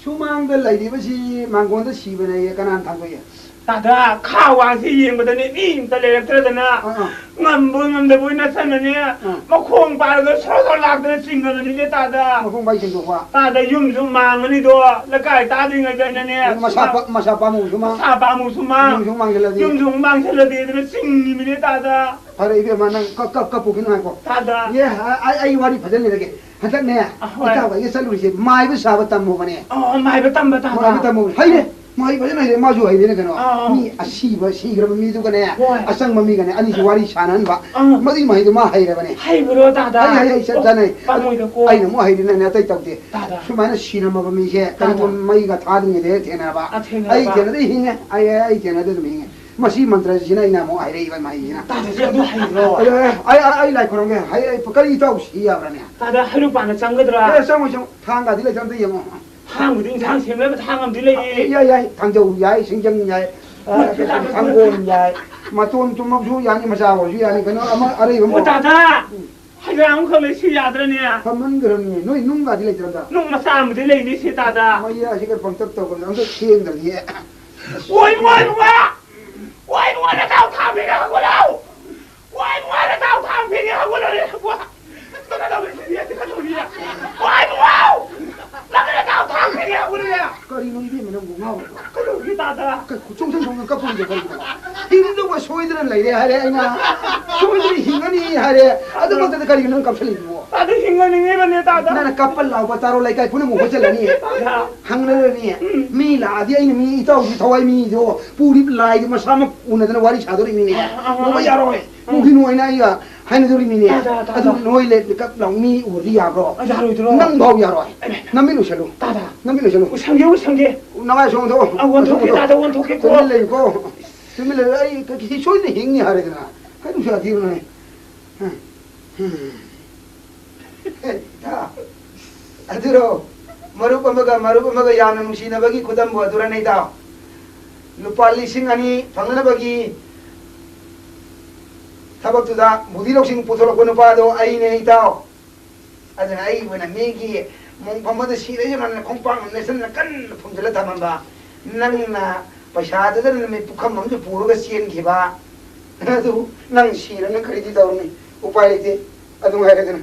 ꯁꯨꯃꯥꯡꯗ ꯂꯩꯔꯤꯕꯁꯤ ꯃꯥꯡꯒꯣꯟꯗ ꯁꯤꯕꯅꯦꯌꯦ, ꯀꯅꯥꯅ ꯊꯥꯡꯗꯣꯛꯏ? ꯇꯥꯗ, ꯈꯥ ꯋꯥꯡꯁꯤ ꯌꯦꯡꯕꯗꯅꯦ ꯃꯤ ꯑꯝꯇ ꯂꯩꯔꯛꯇ꯭ꯔꯗꯅ, ꯑꯥ, ꯑꯥ꯫ ꯉꯝꯕꯣꯏ ꯉꯝꯗꯕꯣꯏ ꯅꯠꯇꯅꯅꯦ, ꯑꯥ꯫ ꯃꯈꯣꯡ ꯄꯥꯏꯔꯒ ꯁꯣꯔ ꯁꯣꯔ ꯂꯥꯛꯇꯅ ꯆꯤꯡꯉꯕꯅꯤꯅꯦ, ꯇꯥꯗ꯫ ꯃꯈꯣꯡ ꯄꯥꯏ ꯆꯤꯡꯊꯣꯛꯄ? ꯇꯥꯗ, ꯌꯨꯝꯁꯨ ꯃꯥꯡꯉꯅꯤꯗꯣ, ꯂꯩꯀꯥꯏ ꯇꯥꯗ꯭ꯔꯤꯉꯩꯗꯅꯅꯦ, ꯃꯁꯥ ꯄꯥ-, ꯃꯁꯥ ꯄꯥꯝꯃꯨꯕꯁꯨ ꯃꯥꯡ-, ꯃꯁꯥ ꯄꯥꯝꯃꯨꯕꯁꯨ ꯃꯥꯡ-, ꯌꯨꯝꯁꯨ ꯃꯥꯡꯁꯤꯜꯂꯗꯤ? ꯌꯨꯝꯁꯨ ꯑꯃꯨꯛ ꯃꯥꯡꯁꯤꯜꯂꯗꯤ ꯑꯗꯨꯅ ꯆꯤꯡꯉꯤꯃꯤꯅꯦ, ꯇꯥꯗ꯫ ꯐꯔꯦ ꯏꯕꯦꯝꯃ, ꯅꯪ ꯀꯞ-, ꯀꯞ-, ꯀꯞꯄꯨꯈꯤꯅꯨ, ꯉꯥꯏꯈꯣ꯫ ꯇꯥꯗ꯫ ꯑꯦ, ꯑ-, ꯑꯩ, ꯑꯩ ꯋꯥꯔꯤ ꯐꯖꯅ ꯂꯤꯔꯒꯦ꯫ ꯍꯟꯗꯛꯅꯦ, ꯑꯍꯣꯏ꯫ ꯏꯇꯥꯎ ꯑꯩꯒ ꯆꯠꯂꯨꯔꯤꯁꯦ ꯃꯥꯏꯕ ꯁꯥꯕ ꯇꯝꯃꯨꯕꯅꯦ꯫ ꯑꯣ, ꯃꯥꯏꯕ ꯇꯝꯕ ꯇꯥꯗ꯫ ꯃꯥꯏꯕ ꯇꯝꯃꯨꯕꯅꯦ꯫ ꯍꯩꯔꯦ, ꯃꯍꯩ ꯐꯖꯅ ꯍꯩꯔꯦ, ꯃꯥꯁꯨ ꯍꯩꯔꯦꯅꯦ ꯀꯩꯅꯣ꯫ ꯑꯥ, ꯑꯥ꯫ ꯃꯤ ꯑꯁꯤꯕ, ꯁꯤꯈ꯭ꯔꯕ ꯃꯤꯗꯨꯒꯅꯦ, ꯍꯣꯏ꯫ ꯑꯆꯪꯕ ꯃꯤꯒꯅꯦ, ꯑꯅꯤꯁꯤ ꯋꯥꯔꯤ ꯁꯥꯟꯅꯍꯟꯕ꯫ ꯑꯥ꯫ ꯃꯗꯨꯒꯤ ꯃꯍꯩꯗꯣ ꯃꯥ ꯍꯩꯔꯕꯅꯦ꯫ ꯍꯩꯕ꯭ꯔꯣ, ꯇꯥꯗ? ꯍꯩ, ꯍꯩ, ꯍꯩ, ꯆꯠ-, ꯑꯣ, ꯆꯠꯅꯩ꯫ ꯑꯗꯨ ꯄꯥꯝꯃꯣꯏꯗꯀꯣ꯫ ꯑꯩꯅ ꯑꯃꯨꯛ ꯍꯩꯔꯤꯅꯅꯦ, ꯑꯇꯩ ꯇꯧꯗꯦ꯫ ꯇꯥꯗ꯫ ꯁꯨꯃꯥꯏꯅ ꯁꯤꯔꯝꯃꯕ ꯃꯤꯁꯦ, ꯇꯥꯗ꯫ ꯀꯔꯤꯒꯨꯝꯕ ꯃꯩꯒ ꯊꯥꯗ꯭ꯔꯤꯉꯩꯗ ꯍꯦꯛ ꯊꯦꯡꯅꯔꯕ꯫ ꯑꯥ, ꯊꯦꯡꯅꯔꯕ꯫ ꯑꯩ ꯊꯦꯡꯅꯗꯤ ꯍꯤꯡꯉꯦ, ꯑꯩ, ꯑꯩ ꯊꯦꯡꯅꯗꯤ ꯑꯗꯨꯝ ꯍꯤꯡꯉꯦ꯫ ꯃꯁꯤ ꯃꯟꯇ꯭ꯔꯁꯤꯅ ꯑꯩꯅ ꯑꯃꯨꯛ ꯍꯥꯏꯔꯛꯏꯕ ꯃꯍꯩꯁꯤꯅ꯫ ꯇꯥꯗꯁꯨ ꯑꯗꯨ ꯍꯩꯕ꯭ꯔꯣ? ꯑꯩ, ꯑꯩ, ꯑꯩ, ꯑꯩ ꯂꯥꯏ ꯈꯨꯔꯨꯝꯒꯦ꯫ ꯍꯩ, ꯑꯩ, ꯀꯔꯤ ꯏꯇꯥꯎ ꯁꯤ ꯌꯥꯕ꯭ꯔꯅꯦ? ꯇꯥꯗ, ꯍꯩꯔꯨꯛ ꯄꯥꯟꯅ ꯆꯪꯒꯗ꯭ꯔꯥ? ꯑꯦ, ꯆꯪꯉꯣꯏ, ꯆꯪꯉꯣꯏ꯫ ꯊꯥꯡꯒꯗꯤ ꯂꯩꯇ꯭ꯔꯥ ꯑꯝꯇ ꯌꯦꯡꯉꯣ꯫ ꯊꯥꯡꯕꯨꯗꯤ ꯏꯟꯁꯥꯡ ꯁꯦꯝꯅꯕ ꯊꯥꯡ ꯑꯃꯗꯤ ꯂꯩꯌꯦ꯫ ꯌꯥꯏ, ꯌꯥꯏ꯫ ꯊꯥꯡꯖꯧ ꯌꯥꯏ, ꯁꯤꯡꯖꯪ ꯌꯥꯏ, ꯑ, ꯍꯣꯏ, ꯀꯩꯅꯣ, ꯇꯥꯗ꯫ ꯊꯥꯡꯒꯣꯟ ꯌꯥꯏ꯫ ꯃꯇꯣꯟ ꯇꯨꯝꯃꯕꯁꯨ ꯌꯥꯅꯤ, ꯃꯆꯥ ꯑꯣꯏꯔꯁꯨ ꯌꯥꯅꯤ꯫ ꯀꯩꯅꯣ ꯑꯃ ꯑꯔꯩꯕ ꯑꯃ ꯑꯣ, ꯇꯥꯗ! ꯎꯝ꯫ ꯀꯌꯥꯃꯨꯛꯈꯛ ꯂꯩ ꯁꯤ ꯌꯥꯗ꯭ꯔꯅꯦ? ꯐꯝꯍꯟꯈ꯭ꯔꯕꯅꯦ꯫ ꯅꯣꯏ ꯅꯨꯡꯒꯗꯤ ꯂꯩꯇ꯭ꯔꯕ? ꯅꯨꯡ ꯃꯆꯥ ꯑꯃꯗꯤ ꯂꯩꯅꯤ ꯁꯤ ꯇꯥꯗ꯫ ꯃꯌꯥꯁꯤꯒ ꯄꯪꯇꯛ ꯇꯧꯒꯅꯤ꯫ ꯑꯝꯇ ꯁꯦꯡꯗ꯭ꯔꯗꯤ꯫ ꯑꯣꯏ, ꯑꯣꯏ, ꯕꯕꯥ! ꯑꯣꯏ, ꯕꯕꯥ, ꯅꯇꯥꯎ ꯊꯥꯡ ꯄꯤꯒꯦ ꯍꯧꯒꯠꯂꯣ! ꯑꯣꯏ, ꯕꯕꯥ, ꯅꯇꯥꯎ ꯊꯥꯡ ꯄꯤꯒꯦ ꯍꯧꯒꯠꯂꯣ! ꯕꯕꯥ! ꯀꯩꯅꯣ ꯇꯧꯔꯦ, ꯁꯤꯗꯤ ꯀꯩꯅꯣ ꯇꯧꯔꯦ꯫ ꯑꯣꯏ, ꯕꯕꯥ! ꯅꯪ ꯅꯇꯥꯎ ꯊꯥꯡ ꯄꯤꯒꯦ ꯍꯧꯒꯠꯂꯣ! ꯀꯔꯤꯅꯣ ꯏꯕꯦꯝꯃ ꯅꯪꯕꯨ ꯉꯥꯎꯔꯕꯣ? ꯀꯩꯗꯧꯔꯒꯦ ꯇꯥꯗ? ꯀꯩ ꯆꯣꯡꯁꯟ ꯆꯣꯡꯁꯟ ꯀꯞꯄꯨꯔꯤꯗꯣ ꯀꯔꯤꯒꯤꯅꯣ? ꯍꯤꯡꯗꯧꯕ ꯁꯣꯏꯗꯅ ꯂꯩꯔꯦ ꯍꯥꯏꯔꯦ ꯑꯩꯅ꯫ ꯁꯣꯏꯗꯅ ꯍꯤꯡꯒꯅꯤ ꯍꯥꯏꯔꯦ꯫ ꯑꯗꯨꯃꯛꯇꯗ ꯀꯔꯤꯒꯤꯅꯣ ꯅꯪ ꯀꯞꯁꯜꯂꯤꯗꯨꯕꯣ? ꯇꯥꯗ ꯍꯤꯡꯍꯟꯅꯤꯡꯉꯤꯕꯅꯦ ꯇꯥꯗ꯫ ꯅꯪꯅ ꯀꯞꯄ ꯂꯥꯎꯕ ꯇꯥꯔꯣ ꯂꯩꯀꯥꯏ ꯄꯨꯝꯅꯃꯛ ꯍꯣꯠꯆꯜꯂꯅꯤ꯫ ꯇꯥꯗ꯫ ꯍꯪꯅꯔꯅꯤ꯫ ꯎꯝ꯫ ꯃꯤ ꯂꯥꯛꯑꯗꯤ ꯑꯩꯅ ꯃꯤ ꯏꯇꯥꯎꯒꯤ ꯊꯋꯥꯏ ꯃꯤꯗꯣ ꯄꯨꯔꯤꯕ ꯂꯥꯏꯗꯣ ꯃꯁꯥꯃꯛ ꯎꯅꯗꯅ ꯋꯥꯔꯤ ꯁꯥꯗꯣꯔꯤꯃꯤꯅꯦ꯫ ꯑꯥ, ꯑꯥ, ꯎꯕ ꯑꯥ꯫ ꯌꯥꯔꯣꯏ꯫ ꯎꯝ꯫ ꯃꯨꯈꯤꯅꯨ ꯍꯥꯏꯅ ꯑꯩꯒ ꯍꯥꯏꯅꯗꯣꯔꯤꯃꯤꯅꯦ꯫ ꯇꯥꯗ, ꯇꯥꯗ꯫ ꯑꯗꯨ ꯅꯣꯏ ꯂꯩ ꯀꯞ ꯂꯥꯎ ꯃꯤ ꯎꯔꯗꯤ ꯌꯥꯕ꯭ꯔꯣ? ꯑꯥ, ꯌꯥꯔꯣꯏꯗ꯭ꯔꯣ? ꯅꯪ ꯐꯥꯎ ꯌꯥꯔꯣꯏ꯫ ꯑꯩ ꯅꯃꯤꯠ ꯎꯁꯜꯂꯨ꯫ ꯇꯥꯗ꯫ ꯅꯃꯤꯠ ꯎꯁꯜꯂꯨ꯫ ꯎꯁꯟꯒꯦ, ꯎꯁꯟꯒꯦ꯫ ꯅꯃꯥꯏ ꯁꯣꯝꯗꯣ꯫ ꯑꯥ, ꯑꯣꯟꯊꯣꯛꯀꯦ, ꯇꯥꯗ, ꯑꯣꯟꯊꯣꯛꯀꯦꯀꯣ꯫ ꯇꯨꯃꯤꯟ ꯂꯩꯌꯨꯀꯣ꯫ ꯇꯨꯃꯤꯟ ꯂꯩꯌꯨ꯫ ꯑꯩ ꯀ-, ꯁꯤ ꯁꯣꯏꯗꯅ ꯍꯤꯡꯅꯤ ꯍꯥꯏꯔꯦꯗꯅ꯫ ꯀꯩꯅꯣ ꯁꯤ ꯌꯥꯊꯤꯕꯅꯣ꯫ ꯎꯝ꯫ ꯎꯝ꯫ ꯏꯇꯥꯎ, ꯑꯗꯨꯔꯣ? ꯃꯔꯨꯞ ꯑꯃꯒ ꯃꯔꯨꯞ ꯑꯃꯒ ꯌꯥꯝꯅ ꯅꯨꯡꯁꯤꯅꯕꯒꯤ ꯈꯨꯗꯝꯕꯨ ꯑꯗꯨꯔꯅꯦ, ꯏꯇꯥꯎ? ꯂꯨꯄꯥ ꯂꯤꯁꯤꯡ ꯑꯅꯤ ꯐꯪꯅꯅꯕꯒꯤ ꯊꯕꯛꯇꯨꯗ ꯕꯨꯙꯤ ꯂꯧꯁꯤꯡ ꯄꯨꯊꯣꯔꯛꯄ ꯅꯨꯄꯥꯗꯣ ꯑꯩꯅꯦ, ꯏꯇꯥꯎ꯫ ꯑꯗꯨꯅ ꯑꯩꯕꯨꯅ ꯃꯤꯒꯤ ꯃꯣꯡꯐꯝ ꯑꯃꯗ ꯁꯤꯔꯁꯨ ꯉꯟꯅ ꯈꯣꯡꯄꯥꯛ ꯑꯃ ꯅꯦꯠꯁꯟꯅ ꯀꯟꯅ ꯐꯨꯝꯖꯤꯜꯂ ꯊꯝꯃꯝꯕ, ꯅꯪꯅ ꯄꯩꯁꯥꯗꯨꯗ ꯅꯨꯃꯤꯠ ꯄꯨꯈꯝ ꯑꯃꯁꯨ ꯄꯨꯔꯒ ꯆꯦꯟꯈꯤꯕ꯫ ꯑꯗꯨ ꯅꯪ ꯁꯤꯔꯅꯤ, ꯀꯔꯤꯗꯤ ꯇꯧꯔꯨꯅꯤ? ꯎꯄꯥꯏ ꯂꯩꯇꯦ꯫ ꯑꯗꯨ ꯉꯥꯏꯔꯦꯗꯅ꯫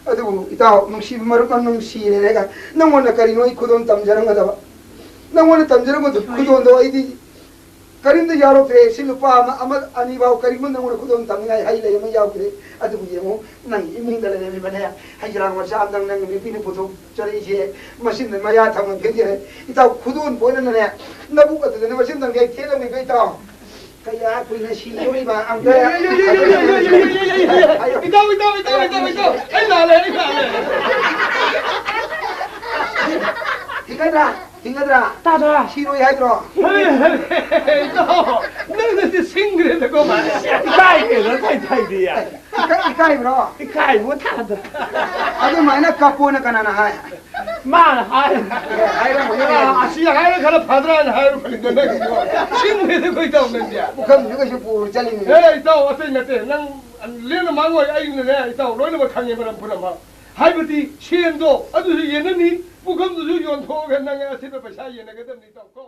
ꯑꯗꯨꯕꯨ ꯏꯇꯥꯎ, ꯅꯨꯡꯁꯤꯕ ꯃꯔꯨꯞ ꯑꯃ ꯅꯨꯡꯁꯤꯔꯦꯒ ꯅꯪꯉꯣꯟꯗ ꯀꯔꯤꯅꯣ ꯑꯩ ꯈꯨꯗꯣꯜ ꯇꯝꯖꯔꯝꯒꯗꯕ? ꯅꯪꯉꯣꯟꯗ ꯇꯝꯖꯔꯝꯕꯗꯨ ꯈꯨꯗꯣꯜꯗꯣ ꯑꯩꯗꯤ ꯀꯔꯤꯝꯇ ꯌꯥꯎꯔꯛꯇ꯭ꯔꯦ꯫ ꯁꯤ ꯂꯨꯄꯥ ꯑꯃ, ꯑꯃ ꯑꯅꯤ ꯐꯥꯎ ꯀꯔꯤꯒꯨꯝꯕ ꯅꯪꯉꯣꯟꯗ ꯈꯨꯗꯣꯜ ꯇꯝꯅꯤꯡꯉꯥꯏ ꯍꯩ ꯂꯩ ꯑꯃ ꯌꯥꯎꯗ꯭ꯔꯦ꯫ ꯑꯗꯨꯕꯨ ꯌꯦꯡꯉꯨ, ꯅꯪ ꯏꯃꯨꯡꯗ ꯂꯩꯔꯝꯃꯤꯕꯅꯦ, ꯍꯩꯖꯔꯥꯡ ꯃꯆꯥ ꯑꯃꯗꯪ ꯅꯪ ꯅꯨꯄꯤꯅ ꯄꯨꯊꯣꯛꯆꯔꯛꯏꯁꯦ, ꯃꯁꯤꯅ ꯃꯌꯥ ꯊꯝꯃꯝꯒꯦ ꯍꯥꯏꯔꯦ꯫ ꯏꯇꯥꯎ, ꯈꯨꯗꯣꯜ ꯄꯣꯠꯅꯅꯦ, ꯅꯕꯨꯛ ꯑꯗꯨꯗꯅꯦ ꯃꯁꯤꯃꯗꯪꯗꯤ ꯑꯩ ꯊꯦꯠꯂꯝꯃꯤꯀꯣ ꯏꯇꯥꯎ꯫ ꯀꯌꯥ ꯀꯨꯏꯅ ꯁꯤꯗꯣꯔꯤꯕ ꯑꯝꯇ ꯏꯇꯥꯎ, ꯏꯇꯥꯎ, ꯏꯇꯥꯎ, ꯏꯇꯥꯎ, ꯏꯇꯥꯎ, ꯑꯩ ꯂꯥꯜꯂꯦ, ꯑꯩ ꯂꯥꯜꯂꯦ꯫ ꯍꯤꯡꯒꯗ꯭ꯔꯥ? ꯍꯤꯡꯒꯗ꯭ꯔꯥ? ꯇꯥꯗ꯭ꯔꯥ? ꯁꯤꯔꯣꯏ ꯍꯥꯏꯗ꯭ꯔꯣ? ꯍꯦ, ꯍꯦ, ꯍꯦ, ꯏꯇꯥꯎ, ꯅꯪꯅꯗꯤ ꯁꯤꯡꯈ꯭ꯔꯦꯗꯀꯣ, ꯚꯥꯏ꯫ ꯏꯀꯥꯏꯈ꯭ꯔꯦꯗ, ꯊꯩ, ꯊꯩꯗꯤ꯫ ꯏꯀꯥꯏ-, ꯏꯀꯥꯏꯕ꯭ꯔꯣ? ꯏꯀꯥꯏꯕ ꯊꯥꯗ꯭ꯔꯥ? ꯑꯗꯨꯃꯥꯏꯅ ꯀꯞꯄꯣꯅ ꯀꯅꯥꯅ ꯍꯥꯏ? ꯃꯥꯅ ꯍꯥꯏ꯫ ꯑꯦ, ꯍꯥꯏꯔꯝꯃꯣꯏ, ꯑꯥ, ꯍꯥꯏꯔꯝꯃꯣꯏ꯫ ꯑꯁꯤ ꯍꯥꯏꯔ ꯈꯔ ꯐꯗ꯭ꯔꯥꯅ ꯍꯥꯏꯔꯨꯕꯅꯤꯗ ꯅꯪꯒꯤꯗꯣ꯫ ꯁꯤꯡꯈ꯭ꯔꯦꯗ ꯑꯩꯈꯣꯏ ꯏꯇꯥꯎ ꯅꯪꯗꯤ꯫ ꯄꯨꯈꯝꯁꯨ ꯀꯩꯁꯨ ꯄꯨꯔ ꯆꯠꯂꯤꯅꯤ꯫ ꯑꯦ, ꯏꯇꯥꯎ, ꯑꯇꯩ ꯅꯠꯇꯦ꯫ ꯅꯪ ꯂꯦꯝꯅ ꯃꯥꯡꯉꯣꯏ꯫ ꯑꯩꯅꯅꯦ ꯏꯇꯥꯎ ꯂꯣꯏꯅꯃꯛ ꯈꯪꯉꯦ, ꯃꯔꯝ ꯄꯨꯝꯅꯃꯛ꯫ ꯍꯥꯏꯕꯗꯤ ꯁꯦꯟꯗꯣ ꯑꯗꯨꯁꯨ ꯌꯦꯟꯅꯅꯤ, ꯄꯨꯈꯝꯗꯨꯁꯨ ꯌꯣꯟꯊꯣꯛꯑꯒ ꯅꯪ ꯑꯁꯤꯠꯄ ꯄꯩꯁꯥ ꯌꯦꯟꯅꯒꯗꯕꯅꯤ ꯏꯇꯥꯎ ꯀꯣ꯫